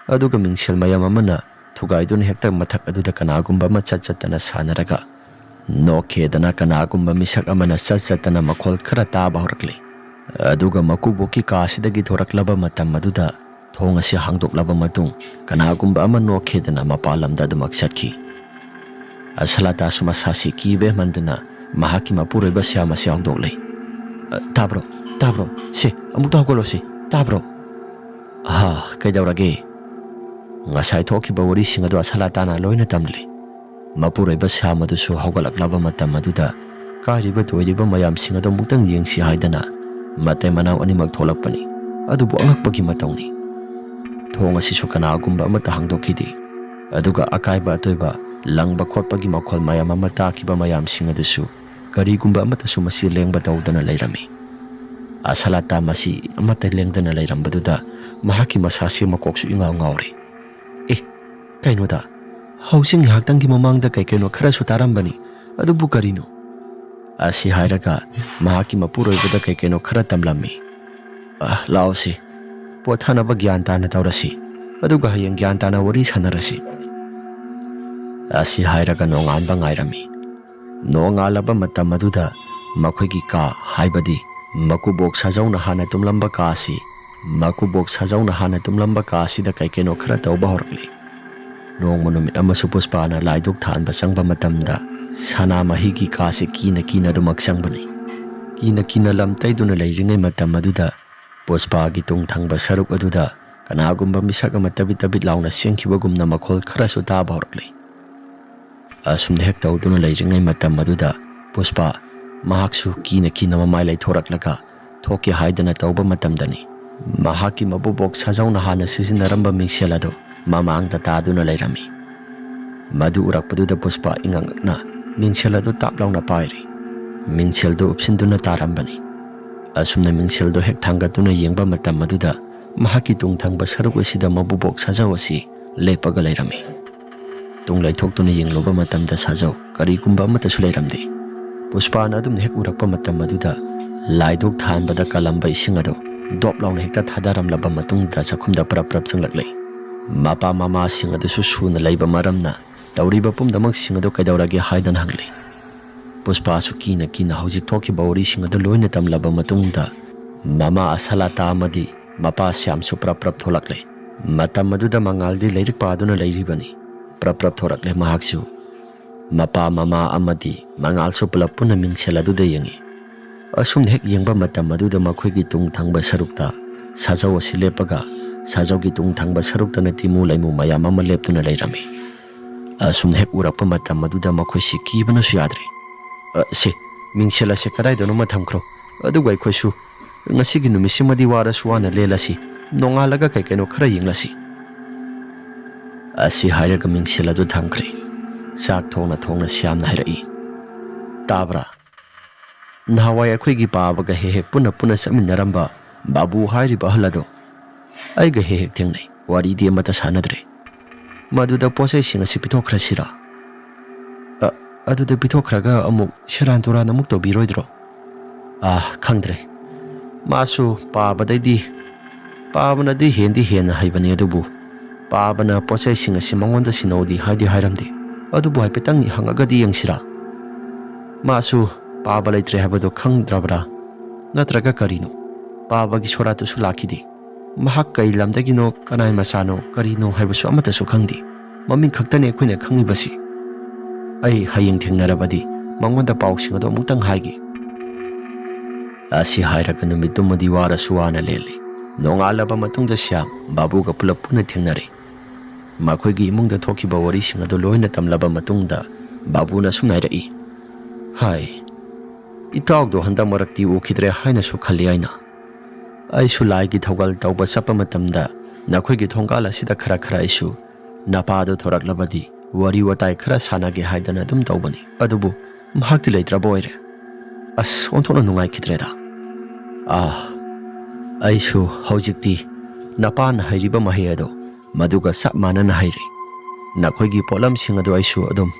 ꯑꯗꯨꯒ ꯃꯤꯡꯁꯦꯜ ꯃꯌꯥꯝ ꯑꯃꯅ ꯊꯨꯒꯥꯏꯗꯨꯅ ꯍꯦꯛꯇ ꯃꯊꯛ ꯑꯗꯨꯗ ꯀꯅꯥꯒꯨꯝꯕ ꯑꯃ ꯆꯠ ꯆꯠꯇꯅ ꯁꯥꯟꯅꯔꯒ ꯅꯣꯛꯈꯦꯗꯅ ꯀꯅꯥꯒꯨꯝꯕ ꯃꯤꯁꯛ ꯑꯃꯅ ꯆꯠ ꯆꯠꯇꯅ ꯃꯈꯣꯜ ꯈꯔ ꯇꯥꯕ ꯍꯧꯔꯛꯂꯤ꯫ ꯑꯗꯨꯒ ꯃꯀꯨꯕꯣꯛꯀꯤ ꯀꯥ ꯑꯁꯤꯗꯒꯤ ꯊꯣꯔꯛꯂꯕ ꯃꯇꯝ ꯑꯗꯨꯗ ꯊꯣꯡ ꯑꯁꯤ ꯍꯥꯡꯗꯣꯛꯂꯕ ꯃꯇꯨꯡ ꯀꯅꯥꯒꯨꯝꯕ ꯑꯃ ꯅꯣꯛꯈꯦꯗꯅ ꯃꯄꯥꯟ ꯂꯝꯗ ꯑꯗꯨꯃꯛ ꯆꯠꯈꯤ꯫ ꯑꯁꯂꯥꯇꯥꯁꯨ ꯃꯁꯥꯁꯤ ꯀꯤꯕ ꯍꯦꯟꯃꯟꯗꯅ ꯃꯍꯥꯛꯀꯤ ꯃꯄꯨꯔꯣꯏꯕ ꯁ꯭ꯌꯥꯝ ꯑꯁꯤ ꯍꯧꯗꯣꯛꯂꯦ꯫ "ꯑ, ꯇꯥꯕ꯭ꯔꯣ? ꯇꯥꯕ꯭ꯔꯣ? ꯁꯦ, ꯑꯃꯨꯛꯇ ꯍꯧꯒꯠꯂꯣ ꯁꯦ, ꯇꯥꯕ꯭ꯔꯣ?" "ꯍꯥ, ꯀꯩꯗꯧꯔꯒꯦ?" ꯉꯁꯥꯏ ꯊꯣꯛꯈꯤꯕ ꯋꯥꯔꯤꯁꯤꯡ ꯑꯗꯨ ꯑꯁꯂꯥꯇꯥꯅ ꯂꯣꯏꯅ ꯇꯝꯂꯦ꯫ ꯃꯄꯨꯔꯣꯏꯕ ꯁ꯭ꯌꯥꯝ ꯑꯗꯨꯁꯨ ꯍꯧꯒꯠꯂꯛꯂꯕ ꯃꯇꯝ ꯑꯗꯨꯗ ꯀꯥꯏꯔꯤꯕ ꯊꯣꯏꯔꯤꯕ ꯃꯌꯥꯝꯁꯤꯡ ꯑꯗꯨ ꯑꯃꯨꯛꯇꯪ ꯌꯦꯡꯁꯤ ꯍꯥꯏꯗꯅ ꯃꯇꯩ ꯃꯅꯥꯎ ꯑꯅꯤꯃꯛ ꯊꯣꯛꯂꯛꯄꯅꯤ꯫ ꯑꯗꯨꯕꯨ ꯑꯉꯛꯄꯒꯤ ꯃꯇꯧꯅꯤ, ꯊꯣꯡ ꯑꯁꯤꯁꯨ ꯀꯅꯥꯒꯨꯝꯕ ꯑꯃꯠꯇ ꯍꯥꯡꯗꯣꯛꯈꯤꯗꯦ꯫ ꯑꯗꯨꯒ ꯑꯀꯥꯏꯕ ꯑꯇꯣꯏꯕ ꯂꯪꯕ ꯈꯣꯠꯄꯒꯤ ꯃꯈꯣꯜ ꯃꯌꯥꯝ ꯑꯃ ꯇꯥꯈꯤꯕ ꯃꯌꯥꯝꯁꯤꯡ ꯑꯗꯨꯁꯨ ꯀꯔꯤꯒꯨꯝꯕ ꯑꯃꯠꯇꯁꯨ ꯃꯁꯤ ꯂꯦꯡꯕ ꯇꯧꯗꯅ ꯂꯩꯔꯝꯃꯤ꯫ ꯑꯁꯂꯥꯇꯥ ꯃꯁꯤ ꯑꯃꯠꯇ ꯂꯦꯡꯗꯅ ꯂꯩꯔꯝꯕꯗꯨꯗ ꯃꯍꯥꯛꯀꯤ ꯃꯁꯥꯁꯤ ꯃꯀꯣꯛꯁꯨ ꯏꯉꯥꯎ ꯉꯥꯎꯔꯦ꯫ "ꯑꯦ, ꯀꯩꯅꯣꯗ, ꯍꯧꯖꯤꯛ ꯉꯥꯏꯍꯥꯛꯇꯪꯒꯤ ꯃꯃꯥꯡꯗ ꯀꯩ ꯀꯩꯅꯣ ꯈꯔꯁꯨ ꯇꯥꯔꯝꯕꯅꯤ, ꯑꯗꯨꯕꯨ ꯀꯔꯤꯅꯣ?" ꯑꯁꯤ ꯍꯥꯏꯔꯒ ꯃꯍꯥꯛꯀꯤ ꯃꯄꯨꯔꯣꯏꯕꯗ ꯀꯩ ꯀꯩꯅꯣ ꯈꯔ ꯇꯝꯂꯝꯃꯤ꯫ "ꯑ, ꯂꯥꯛꯑꯣꯁꯤ, ꯄꯣꯊꯥꯅꯕ ꯒ꯭ꯌꯥꯟ ꯇꯥꯅ ꯇꯧꯔꯁꯤ, ꯑꯗꯨꯒ ꯍꯌꯦꯡ ꯒ꯭ꯌꯥꯟ ꯇꯥꯅ ꯋꯥꯔꯤ ꯁꯥꯟꯅꯔꯁꯤ꯫" ꯑꯁꯤ ꯍꯥꯏꯔꯒ ꯅꯣꯡꯉꯥꯟꯕ ꯉꯥꯏꯔꯝꯃꯤ꯫ ꯅꯣꯡꯉꯥꯜꯂꯕ ꯃꯇꯝ ꯑꯗꯨꯗ ꯃꯈꯣꯏꯒꯤ ꯀꯥ, ꯍꯥꯏꯕꯗꯤ ꯃꯀꯨꯕꯣꯛ ꯁꯥꯖꯧꯅ ꯍꯥꯟꯅ ꯇꯨꯝꯂꯝꯕ ꯀꯥ ꯑꯁꯤ, ꯃꯀꯨꯕꯣꯛ ꯁꯥꯖꯧꯅ ꯍꯥꯟꯅ ꯇꯨꯝꯂꯝꯕ ꯀꯥ ꯑꯁꯤꯗ ꯀꯩ ꯀꯩꯅꯣ ꯈꯔ ꯇꯧꯕ ꯍꯧꯔꯛꯂꯤ꯫ ꯅꯣꯡꯃ ꯅꯨꯃꯤꯠ ꯑꯃꯁꯨ ꯄꯨꯁꯄꯥꯅ ꯂꯥꯏꯗꯨꯛ ꯊꯥꯟꯕ ꯆꯪꯕ ꯃꯇꯝꯗ ꯁꯅꯥꯃꯍꯤꯒꯤ ꯀꯥꯁꯦ ꯀꯤꯅ ꯀꯤꯅ ꯑꯗꯨꯃꯛ ꯆꯪꯕꯅꯤ꯫ ꯀꯤꯅ ꯀꯤꯅ ꯂꯝ ꯇꯩꯗꯨꯅ ꯂꯩꯔꯤꯉꯩ ꯃꯇꯝ ꯑꯗꯨꯗ ꯄꯨꯁꯄꯥꯒꯤ ꯇꯨꯡ ꯊꯪꯕ ꯁꯔꯨꯛ ꯑꯗꯨꯗ ꯀꯅꯥꯒꯨꯝꯕ ꯃꯤꯁꯛ ꯑꯃ ꯇꯕꯤꯠ ꯇꯕꯤꯠ ꯂꯥꯎꯅ ꯆꯦꯟꯈꯤꯕꯒꯨꯝꯅ ꯃꯈꯣꯜ ꯈꯔꯁꯨ ꯇꯥꯕ ꯍꯧꯔꯛꯂꯤ꯫ ꯑꯁꯨꯝꯅ ꯍꯦꯛ ꯇꯧꯗꯨꯅ ꯂꯩꯔꯤꯉꯩ ꯃꯇꯝ ꯑꯗꯨꯗ ꯄꯨꯁꯄꯥ ꯃꯍꯥꯛꯁꯨ ꯀꯤꯅ ꯀꯤꯅ ꯃꯃꯥꯏ ꯂꯩꯊꯣꯔꯛꯂꯒ ꯊꯣꯛꯀꯦ ꯍꯥꯏꯗꯅ ꯇꯧꯕ ꯃꯇꯝꯗꯅꯤ ꯃꯍꯥꯛꯀꯤ ꯃꯕꯨꯕꯣꯛ ꯁꯥꯖꯧꯅ ꯍꯥꯟꯅ ꯁꯤꯖꯤꯟꯅꯔꯝꯕ ꯃꯤꯡꯁꯦꯜ ꯑꯗꯨ ꯃꯃꯥꯡꯗ ꯇꯥꯗꯨꯅ ꯂꯩꯔꯝꯃꯤ꯫ ꯃꯗꯨ ꯎꯔꯛꯄꯗꯨꯗ ꯄꯨꯁꯄꯥ ꯏꯉꯛꯅ ꯃꯤꯡꯁꯦꯜ ꯑꯗꯨ ꯇꯥꯞ ꯂꯥꯎꯅ ꯄꯥꯏꯔꯤ꯫ ꯃꯤꯡꯁꯦꯜꯗꯨ ꯎꯞꯁꯤꯟꯗꯨꯅ ꯇꯥꯔꯝꯕꯅꯤ꯫ ꯑꯁꯨꯝꯅ ꯃꯤꯡꯁꯦꯜꯗꯨ ꯍꯦꯛ ꯊꯥꯡꯒꯠꯇꯨꯅ ꯌꯦꯡꯕ ꯃꯇꯝ ꯑꯗꯨꯗ ꯃꯍꯥꯛꯀꯤ ꯇꯨꯡ ꯊꯪꯕ ꯁꯔꯨꯛ ꯑꯁꯤꯗ ꯃꯕꯨꯕꯣꯛ ꯁꯥꯖꯧ ꯑꯁꯤ ꯂꯦꯞꯄꯒ ꯂꯩꯔꯝꯃꯤ꯫ ꯇꯨꯡ ꯂꯩꯊꯣꯛꯇꯨꯅ ꯌꯦꯡꯂꯨꯕ ꯃꯇꯝꯗ ꯁꯥꯖꯧ ꯀꯔꯤꯒꯨꯝꯕ ꯑꯃꯠꯇꯁꯨ ꯂꯩꯔꯝꯗꯦ꯫ ꯄꯨꯁꯄꯥꯅ ꯑꯗꯨꯝꯅ ꯍꯦꯛ ꯎꯔꯛꯄ ꯃꯇꯝ ꯑꯗꯨꯗ ꯂꯥꯏꯗꯨꯛ ꯊꯥꯟꯕꯗ ꯀꯜꯂꯝꯕ ꯏꯁꯤꯡ ꯑꯗꯨ ꯗꯣꯞ ꯂꯥꯎꯅ ꯍꯦꯛꯇ ꯊꯥꯗꯔꯝꯂꯕ ꯃꯇꯨꯡꯗ ꯆꯥꯛꯈꯨꯝꯗ ꯄ꯭ꯔꯞ ꯄ꯭ꯔꯞ ꯆꯪꯂꯛꯂꯦ꯫ ꯃꯄꯥ ꯃꯃꯥꯁꯤꯡ ꯑꯗꯨꯁꯨ ꯁꯨꯅ ꯂꯩꯕ ꯃꯔꯝꯅ ꯇꯧꯔꯤꯕ ꯄꯨꯝꯅꯃꯛꯁꯤꯡ ꯑꯗꯨ ꯀꯩꯗꯧꯔꯒꯦ ꯍꯥꯏꯗꯅ ꯍꯪꯂꯤ꯫ ꯄꯨꯁꯄꯥꯁꯨ ꯀꯤꯅ ꯀꯤꯅ ꯍꯧꯖꯤꯛ ꯊꯣꯛꯈꯤꯕ ꯋꯥꯔꯤꯁꯤꯡ ꯑꯗꯨ ꯂꯣꯏꯅ ꯇꯝꯂꯕ ꯃꯇꯨꯡꯗ ꯃꯃꯥ ꯑꯁꯂꯥꯇꯥ ꯑꯃꯗꯤ ꯃꯄꯥ ꯁ꯭ꯌꯥꯝꯁꯨ ꯄ꯭ꯔꯞ ꯄ꯭ꯔꯞ ꯊꯣꯛꯂꯛꯂꯦ꯫ ꯃꯇꯝ ꯑꯗꯨꯗ ꯃꯉꯥꯜꯗꯤ ꯂꯥꯏꯔꯤꯛ ꯄꯥꯗꯨꯅ ꯂꯩꯔꯤꯕꯅꯤ꯫ ꯄ꯭ꯔꯞ ꯄ꯭ꯔꯞ ꯊꯣꯔꯛꯂꯦ ꯃꯍꯥꯛꯁꯨ꯫ ꯃꯄꯥ, ꯃꯃꯥ ꯑꯃꯗꯤ ꯃꯉꯥꯜꯁꯨ ꯄꯨꯂꯞ ꯄꯨꯟꯅ ꯃꯤꯡꯁꯦꯜ ꯑꯗꯨꯗ ꯌꯦꯡꯉꯤ꯫ ꯑꯁꯨꯝꯅ ꯍꯦꯛ ꯌꯦꯡꯕ ꯃꯇꯝ ꯑꯗꯨꯗ ꯃꯈꯣꯏꯒꯤ ꯇꯨꯡ ꯊꯪꯕ ꯁꯔꯨꯛꯇ ꯁꯥꯖꯧ ꯑꯁꯤ ꯂꯦꯞꯄꯒ ꯁꯥꯖꯧꯒꯤ ꯇꯨꯡ ꯊꯪꯕ ꯁꯔꯨꯛꯇꯅ ꯇꯤꯃꯨ ꯂꯩꯃꯨ ꯃꯌꯥꯝ ꯑꯃ ꯂꯦꯞꯇꯨꯅ ꯂꯩꯔꯝꯃꯤ꯫ ꯑꯁꯨꯝꯅ ꯍꯦꯛ ꯎꯔꯛꯄ ꯃꯇꯝ ꯑꯗꯨꯗ ꯃꯈꯣꯏꯁꯤ ꯀꯤꯕꯅꯁꯨ ꯌꯥꯗ꯭ꯔꯦ꯫ "ꯑ, ꯁꯦ, ꯃꯤꯡꯁꯦꯜ ꯑꯁꯦ ꯀꯗꯥꯏꯗꯅꯣꯃ ꯊꯝꯈ꯭ꯔꯣ꯫ ꯑꯗꯨꯒ ꯑꯩꯈꯣꯏꯁꯨ ꯉꯁꯤꯒꯤ ꯅꯨꯃꯤꯠꯁꯤꯃꯗꯤ ꯋꯥꯔꯁꯨ ꯋꯥꯅ ꯂꯦꯜꯂꯁꯤ꯫ ꯅꯣꯡꯉꯥꯜꯂꯒ ꯀꯩ ꯀꯩꯅꯣ ꯈꯔ ꯌꯦꯡꯂꯁꯤ꯫" ꯑꯁꯤ ꯍꯥꯏꯔꯒ ꯃꯤꯡꯁꯦꯜ ꯑꯗꯨ ꯊꯝꯈ꯭ꯔꯦ꯫ ꯆꯥꯛ ꯊꯣꯡꯅ ꯊꯣꯡꯅ ꯁ꯭ꯌꯥꯝꯅ ꯍꯥꯏꯔꯛꯏ, "ꯇꯥꯕ꯭ꯔꯥ? ꯅꯍꯥꯟꯋꯥꯏ ꯑꯩꯈꯣꯏꯒꯤ ꯄꯥꯕꯒ ꯍꯦꯛ ꯍꯦꯛ ꯄꯨꯟꯅ ꯄꯨꯟꯅ ꯆꯠꯃꯤꯟꯅꯔꯝꯕ ꯕꯥꯕꯨ ꯍꯥꯏꯔꯤꯕ ꯑꯍꯜ ꯑꯗꯣ ꯑꯩꯒ ꯍꯦꯛ ꯍꯦꯛ ꯊꯦꯡꯅꯩ꯫ ꯋꯥꯔꯤꯗꯤ ꯑꯃꯠꯇ ꯁꯥꯟꯅꯗ꯭ꯔꯦ꯫ ꯃꯗꯨꯗ ꯄꯣꯠ ꯆꯩꯁꯤꯡ ꯑꯁꯤ ꯄꯤꯊꯣꯛꯈ꯭ꯔꯁꯤꯔꯥ?" "ꯑ, ꯑꯗꯨꯗ ꯄꯤꯊꯣꯛꯈ꯭ꯔꯒ ꯑꯃꯨꯛ ꯁꯦꯔꯥꯟ ꯇꯨꯔꯥꯟ ꯑꯃꯨꯛ ꯇꯧꯕꯤꯔꯣꯏꯗ꯭ꯔꯣ?" "ꯑꯥ, ꯈꯪꯗ꯭ꯔꯦ꯫ ꯃꯥꯁꯨ ꯄꯥꯕꯗꯩꯗꯤ, ꯄꯥꯕꯅꯗꯤ ꯍꯦꯟꯗꯤ ꯍꯦꯟꯅ ꯍꯩꯕꯅꯤ, ꯑꯗꯨꯕꯨ ꯄꯥꯕꯅ ꯄꯣꯠ ꯆꯩꯁꯤꯡ ꯑꯁꯤ ꯃꯉꯣꯟꯗ ꯁꯤꯟꯅꯧꯗꯤ ꯍꯥꯏꯗꯤ ꯍꯥꯏꯔꯝꯗꯦ꯫ ꯑꯗꯨꯕꯨ ꯍꯥꯏꯐꯦꯠꯇꯪ ꯍꯪꯉꯒꯗꯤ ꯌꯦꯡꯁꯤꯔꯥ? ꯃꯥꯁꯨ ꯄꯥꯕ ꯂꯩꯇ꯭ꯔꯦ ꯍꯥꯏꯕꯗꯣ ꯈꯪꯗ꯭ꯔꯕ꯭ꯔꯥ? ꯅꯠꯇ꯭ꯔꯒ ꯀꯔꯤꯅꯣ? ꯄꯥꯕꯒꯤ ꯁꯣꯔꯥꯠꯇꯨꯁꯨ ꯂꯥꯛꯈꯤꯗꯦ꯫ ꯃꯍꯥꯛ ꯀꯩ ꯂꯝꯗꯒꯤꯅꯣ, ꯀꯅꯥꯏ ꯃꯆꯥꯅꯣ, ꯀꯔꯤꯅꯣ ꯍꯥꯏꯕꯁꯨ ꯑꯃꯠꯇꯁꯨ ꯈꯪꯗꯦ꯫ ꯃꯃꯤꯡ ꯈꯛꯇꯅꯤ ꯑꯩꯈꯣꯏꯅ ꯈꯪꯂꯤꯕꯁꯤ꯫" ꯑꯩ ꯍꯌꯦꯡ ꯊꯦꯡꯅꯔꯕꯗꯤ ꯃꯉꯣꯟꯗ ꯄꯥꯎꯁꯤꯡ ꯑꯗꯨ ꯑꯃꯨꯛꯇꯪ ꯍꯥꯏꯒꯦ꯫ ꯑꯁꯤ ꯍꯥꯏꯔꯒ ꯅꯨꯃꯤꯠꯇꯨꯃꯗꯤ ꯋꯥꯔꯁꯨ ꯋꯥꯅ ꯂꯦꯜꯂꯤ꯫ ꯅꯣꯡꯉꯥꯜꯂꯕ ꯃꯇꯨꯡꯗ ꯁ꯭ꯌꯥꯝ ꯕꯥꯕꯨꯒ ꯄꯨꯂꯞ ꯄꯨꯟꯅ ꯊꯦꯡꯅꯔꯦ꯫ ꯃꯈꯣꯏꯒꯤ ꯏꯃꯨꯡꯗ ꯊꯣꯛꯈꯤꯕ ꯋꯥꯔꯤꯁꯤꯡ ꯑꯗꯨ ꯂꯣꯏꯅ ꯇꯝꯂꯕ ꯃꯇꯨꯡꯗ ꯕꯥꯕꯨꯅ ꯑꯁꯨꯝꯅ ꯍꯥꯏꯔꯛꯏ, "ꯍꯥꯏ, ꯏꯇꯥꯎꯗꯣ ꯍꯟꯗꯛ ꯃꯔꯛꯇꯤ ꯎꯈꯤꯗ꯭ꯔꯦ ꯍꯥꯏꯅꯁꯨ ꯈꯜꯂꯤ ꯑꯩꯅ꯫ ꯑꯩꯁꯨ ꯂꯥꯏꯒꯤ ꯊꯧꯒꯜ ꯇꯧꯕ ꯆꯠꯄ ꯃꯇꯝꯗ ꯅꯈꯣꯏꯒꯤ ꯊꯣꯡꯒꯥꯜ ꯑꯁꯤꯗ ꯈꯔ ꯈꯔ ꯑꯩꯁꯨ ꯅꯄꯥꯗꯣ ꯊꯣꯔꯛꯂꯕꯗꯤ ꯋꯥꯔꯤ ꯋꯥꯇꯥꯏ ꯈꯔ ꯁꯥꯟꯅꯒꯦ ꯍꯥꯏꯗꯅ ꯑꯗꯨꯝ ꯇꯧꯕꯅꯤ꯫ ꯑꯗꯨꯕꯨ ꯃꯍꯥꯛꯇꯤ ꯂꯩꯇ꯭ꯔꯕ ꯑꯣꯏꯔꯦ꯫ ꯑꯁ, ꯑꯣꯟꯊꯣꯛꯅ ꯅꯨꯡꯉꯥꯏꯈꯤꯗ꯭ꯔꯦꯗ꯫ ꯑꯥ, ꯑꯩꯁꯨ ꯍꯧꯖꯤꯛꯇꯤ ꯅꯄꯥꯅ ꯍꯩꯔꯤꯕ ꯃꯍꯩ ꯑꯗꯣ ꯃꯗꯨꯒ ꯆꯞ ꯃꯥꯟꯅꯅ ꯍꯩꯔꯦ꯫ ꯅꯈꯣꯏꯒꯤ ꯄꯣꯠꯂꯝꯁꯤꯡ ꯑꯗꯣ ꯑꯩꯁꯨ ꯑꯗꯨꯝ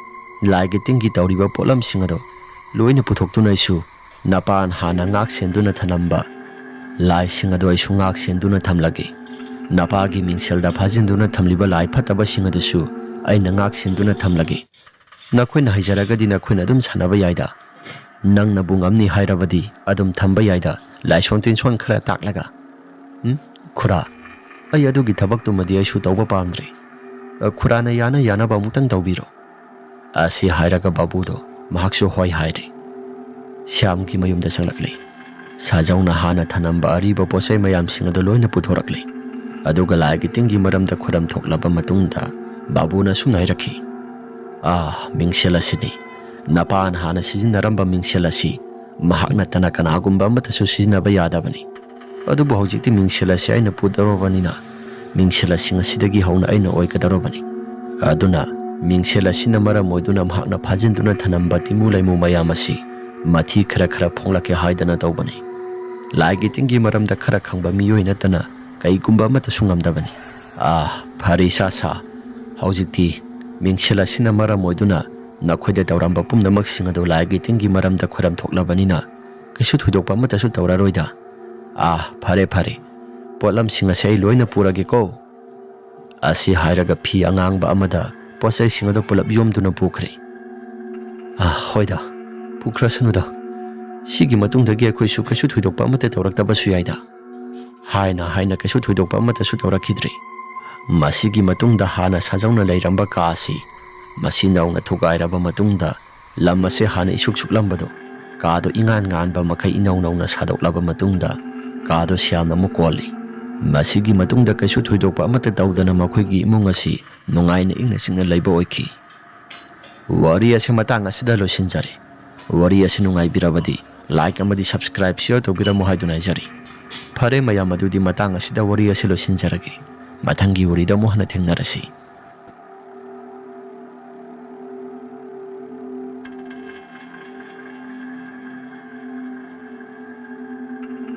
ꯂꯥꯏꯒꯤ ꯇꯤꯟꯒꯤ ꯇꯧꯔꯤꯕ ꯄꯣꯠꯂꯝꯁꯤꯡ ꯑꯗꯣ ꯂꯣꯏꯅ ꯄꯨꯊꯣꯛꯇꯨꯅ ꯑꯩꯁꯨ ꯅꯄꯥꯅ ꯍꯥꯟꯅ ꯉꯥꯛ ꯁꯦꯟꯗꯨꯅ ꯊꯅꯝꯕ ꯂꯥꯏꯁꯤꯡ ꯑꯗꯣ ꯑꯩꯁꯨ ꯉꯥꯛ ꯁꯦꯟꯗꯨꯅ ꯊꯝꯂꯒꯦ꯫ ꯅꯄꯥꯒꯤ ꯃꯤꯡꯁꯦꯜꯗ ꯐꯥꯖꯤꯟꯗꯨꯅ ꯊꯝꯂꯤꯕ ꯂꯥꯏ ꯐꯠꯇꯕꯁꯤꯡ ꯑꯗꯨꯁꯨ ꯑꯩꯅ ꯉꯥꯛ ꯁꯦꯟꯗꯨꯅ ꯊꯝꯂꯒꯦ꯫ ꯅꯈꯣꯏꯅ ꯍꯩꯖꯔꯒꯗꯤ ꯅꯈꯣꯏꯅ ꯑꯗꯨꯝ ꯁꯥꯟꯅꯕ ꯌꯥꯏꯗ꯫ ꯅꯪꯅꯕꯨ ꯉꯝꯅꯤ ꯍꯥꯏꯔꯕꯗꯤ ꯑꯗꯨꯝ ꯊꯝꯕ ꯌꯥꯏꯗ, ꯂꯥꯏꯁꯣꯟ ꯇꯤꯟꯁꯣꯟ ꯈꯔ ꯇꯥꯛꯂꯒ꯫ ꯎꯝ, ꯈꯨꯔꯥ, ꯑꯩ ꯑꯗꯨꯒꯤ ꯊꯕꯛꯇꯨꯃꯗꯤ ꯑꯩꯁꯨ ꯇꯧꯕ ꯄꯥꯝꯗ꯭ꯔꯦ꯫ ꯑ, ꯈꯨꯔꯥꯅ ꯌꯥꯅ ꯌꯥꯅꯕ ꯑꯃꯨꯛꯇꯪ ꯇꯧꯕꯤꯔꯣ꯫" ꯑꯁꯤ ꯍꯥꯏꯔꯒ ꯕꯥꯕꯨꯗꯣ ꯃꯍꯥꯛꯁꯨ ꯍꯣꯏ ꯍꯥꯏꯔꯦ꯫ ꯁ꯭ꯌꯥꯝꯒꯤ ꯃꯌꯨꯝꯗ ꯆꯪꯂꯛꯂꯦ꯫ ꯁꯥꯖꯧꯅ ꯍꯥꯟꯅ ꯊꯅꯝꯕ ꯑꯔꯤꯕ ꯄꯣꯠꯆꯩ ꯃꯌꯥꯝꯁꯤꯡ ꯑꯗꯨ ꯂꯣꯏꯅ ꯄꯨꯊꯣꯔꯛꯂꯦ꯫ ꯑꯗꯨꯒ ꯂꯥꯏꯒꯤ ꯇꯤꯟꯒꯤ ꯃꯔꯝꯗ ꯈꯨꯔꯝ ꯊꯣꯛꯂꯕ ꯃꯇꯨꯡꯗ ꯕꯥꯕꯨꯅ ꯑꯁꯨꯝꯅ ꯍꯥꯏꯔꯛꯈꯤ, "ꯑꯥ, ꯃꯤꯡꯁꯦꯜ ꯑꯁꯤꯅꯤ꯫ ꯅꯄꯥꯅ ꯍꯥꯟꯅ ꯁꯤꯖꯤꯟꯅꯔꯝꯕ ꯃꯤꯡꯁꯦꯜ ꯑꯁꯤ ꯃꯍꯥꯛ ꯅꯠꯇꯅ ꯀꯅꯥꯒꯨꯝꯕ ꯑꯃꯠꯇꯁꯨ ꯁꯤꯖꯤꯟꯅꯕ ꯌꯥꯗꯕꯅꯤ꯫ ꯑꯗꯨꯕꯨ ꯍꯧꯖꯤꯛꯇꯤ ꯃꯤꯡꯁꯦꯜ ꯑꯁꯤ ꯑꯩꯅ ꯄꯨꯗꯧꯔꯕꯅꯤꯅ ꯃꯤꯡꯁꯦꯜ ꯑꯁꯤꯡ ꯑꯁꯤꯗꯒꯤ ꯍꯧꯅ ꯑꯩꯅ ꯑꯣꯏꯒꯗꯧꯔꯕꯅꯤ꯫ ꯑꯗꯨꯅ ꯃꯤꯡꯁꯦꯜ ꯑꯁꯤꯅ ꯃꯔꯝ ꯑꯣꯏꯗꯨꯅ ꯃꯍꯥꯛꯅ ꯐꯥꯖꯤꯟꯗꯨꯅ ꯊꯅꯝꯕ ꯇꯤꯃꯨ ꯂꯩꯃꯨ ꯃꯌꯥꯝ ꯑꯁꯤ ꯃꯊꯤ ꯈꯔ ꯈꯔ ꯐꯣꯡꯂꯛꯀꯦ ꯍꯥꯏꯗꯅ ꯇꯧꯕꯅꯤ꯫ ꯂꯥꯏꯒꯤ ꯇꯤꯟꯒꯤ ꯃꯔꯝꯗ ꯈꯔ ꯈꯪꯕ ꯃꯤꯑꯣꯏ ꯅꯠꯇꯅ ꯀꯩꯒꯨꯝꯕ ꯑꯃꯠꯇꯁꯨ ꯉꯝꯗꯕꯅꯤ꯫ ꯑꯥ, ꯐꯔꯦ ꯏꯁꯥ ꯁꯥ, ꯍꯧꯖꯤꯛꯇꯤ ꯃꯤꯡꯁꯦꯜ ꯑꯁꯤꯅ ꯃꯔꯝ ꯑꯣꯏꯗꯨꯅ ꯅꯈꯣꯏꯗ ꯇꯧꯔꯝꯕ ꯄꯨꯝꯅꯃꯛꯁꯤꯡ ꯑꯗꯨ ꯂꯥꯏꯒꯤ ꯇꯤꯟꯒꯤ ꯃꯔꯝꯗ ꯈꯣꯏꯔꯝ ꯊꯣꯛꯂꯕꯅꯤꯅ ꯀꯩꯁꯨ ꯊꯣꯏꯗꯣꯛꯄ ꯑꯃꯠꯇꯁꯨ ꯇꯧꯔꯔꯣꯏꯗ꯫ ꯑꯥ, ꯐꯔꯦ ꯐꯔꯦ, ꯄꯣꯠꯂꯝꯁꯤꯡ ꯑꯁꯤ ꯑꯩ ꯂꯣꯏꯅ ꯄꯨꯔꯒꯦꯀꯣ꯫" ꯑꯁꯤ ꯍꯥꯏꯔꯒ ꯐꯤ ꯑꯉꯥꯡꯕ ꯑꯃꯗ ꯄꯣꯠꯆꯩꯁꯤꯡ ꯑꯗꯨ ꯄꯨꯂꯞ ꯌꯣꯝꯗꯨꯅ ꯄꯨꯈ꯭ꯔꯦ꯫ "ꯑꯥ, ꯍꯣꯏꯗ, ꯄꯨꯈ꯭ꯔꯁꯅꯨꯗ꯫ ꯁꯤꯒꯤ ꯃꯇꯨꯡꯗꯒꯤ ꯑꯩꯈꯣꯏꯁꯨ ꯀꯩꯁꯨ ꯊꯣꯏꯗꯣꯛꯄ ꯑꯃꯠꯇ ꯇꯧꯔꯛꯇꯕꯁꯨ ꯌꯥꯏꯗ꯫" ꯍꯥꯏꯅ ꯍꯥꯏꯅ ꯀꯩꯁꯨ ꯊꯣꯏꯗꯣꯛꯄ ꯑꯃꯠꯇꯁꯨ ꯇꯧꯔꯛꯈꯤꯗ꯭ꯔꯦ꯫ ꯃꯁꯤꯒꯤ ꯃꯇꯨꯡꯗ ꯍꯥꯟꯅ ꯁꯥꯖꯧꯅ ꯂꯩꯔꯝꯕ ꯀꯥ ꯑꯁꯤ ꯃꯁꯤ ꯅꯧꯅ ꯊꯨꯒꯥꯏꯔꯕ ꯃꯇꯨꯡꯗ ꯂꯝ ꯑꯁꯤ ꯍꯥꯟꯅ ꯏꯁꯨꯛ ꯁꯨꯛꯂꯝꯕꯗꯨ ꯀꯥꯗꯨ ꯏꯉꯥꯟ ꯉꯥꯟꯕ ꯃꯈꯩ ꯏꯅꯧ ꯅꯧꯅ ꯁꯥꯗꯣꯛꯂꯕ ꯃꯇꯨꯡꯗ ꯀꯥꯗꯨ ꯁꯤꯌꯥꯝꯅ ꯑꯃꯨꯛ ꯀꯣꯜꯂꯤ꯫ ꯃꯁꯤꯒꯤ ꯃꯇꯨꯡꯗ ꯀꯩꯁꯨ ꯊꯣꯏꯗꯣꯛꯄ ꯑꯃꯠꯇ ꯇꯧꯗꯅ ꯃꯈꯣꯏꯒꯤ ꯏꯃꯨꯡ ꯑꯁꯤ ꯅꯨꯡꯉꯥꯏꯅ ꯏꯪꯅ ꯆꯤꯛꯅ ꯂꯩꯕ ꯑꯣꯏꯈꯤ꯫ ꯋꯥꯔꯤ ꯑꯁꯤ ꯃꯇꯥꯡ ꯑꯁꯤꯗ ꯂꯣꯏꯁꯤꯟꯖꯔꯦ꯫ ꯋꯥꯔꯤ ꯑꯁꯤ ꯅꯨꯡꯉꯥꯏꯕꯤꯔꯕꯗꯤ like ꯑꯃꯗꯤ subscribe, share ꯇꯧꯕꯤꯔꯝꯃꯨ ꯍꯥꯏꯗꯨꯅ ꯍꯥꯏꯖꯔꯤ꯫ ꯐꯔꯦ ꯃꯌꯥꯝ, ꯑꯗꯨꯗꯤ ꯃꯇꯥꯡ ꯑꯁꯤꯗ ꯋꯥꯔꯤ ꯑꯁꯤ ꯂꯣꯏꯁꯤꯟꯖꯔꯒꯦ꯫ ꯃꯊꯪꯒꯤ ꯋꯥꯔꯤꯗ ꯑꯃꯨꯛ ꯍꯟꯅ ꯊꯦꯡꯅꯔꯁꯤ꯫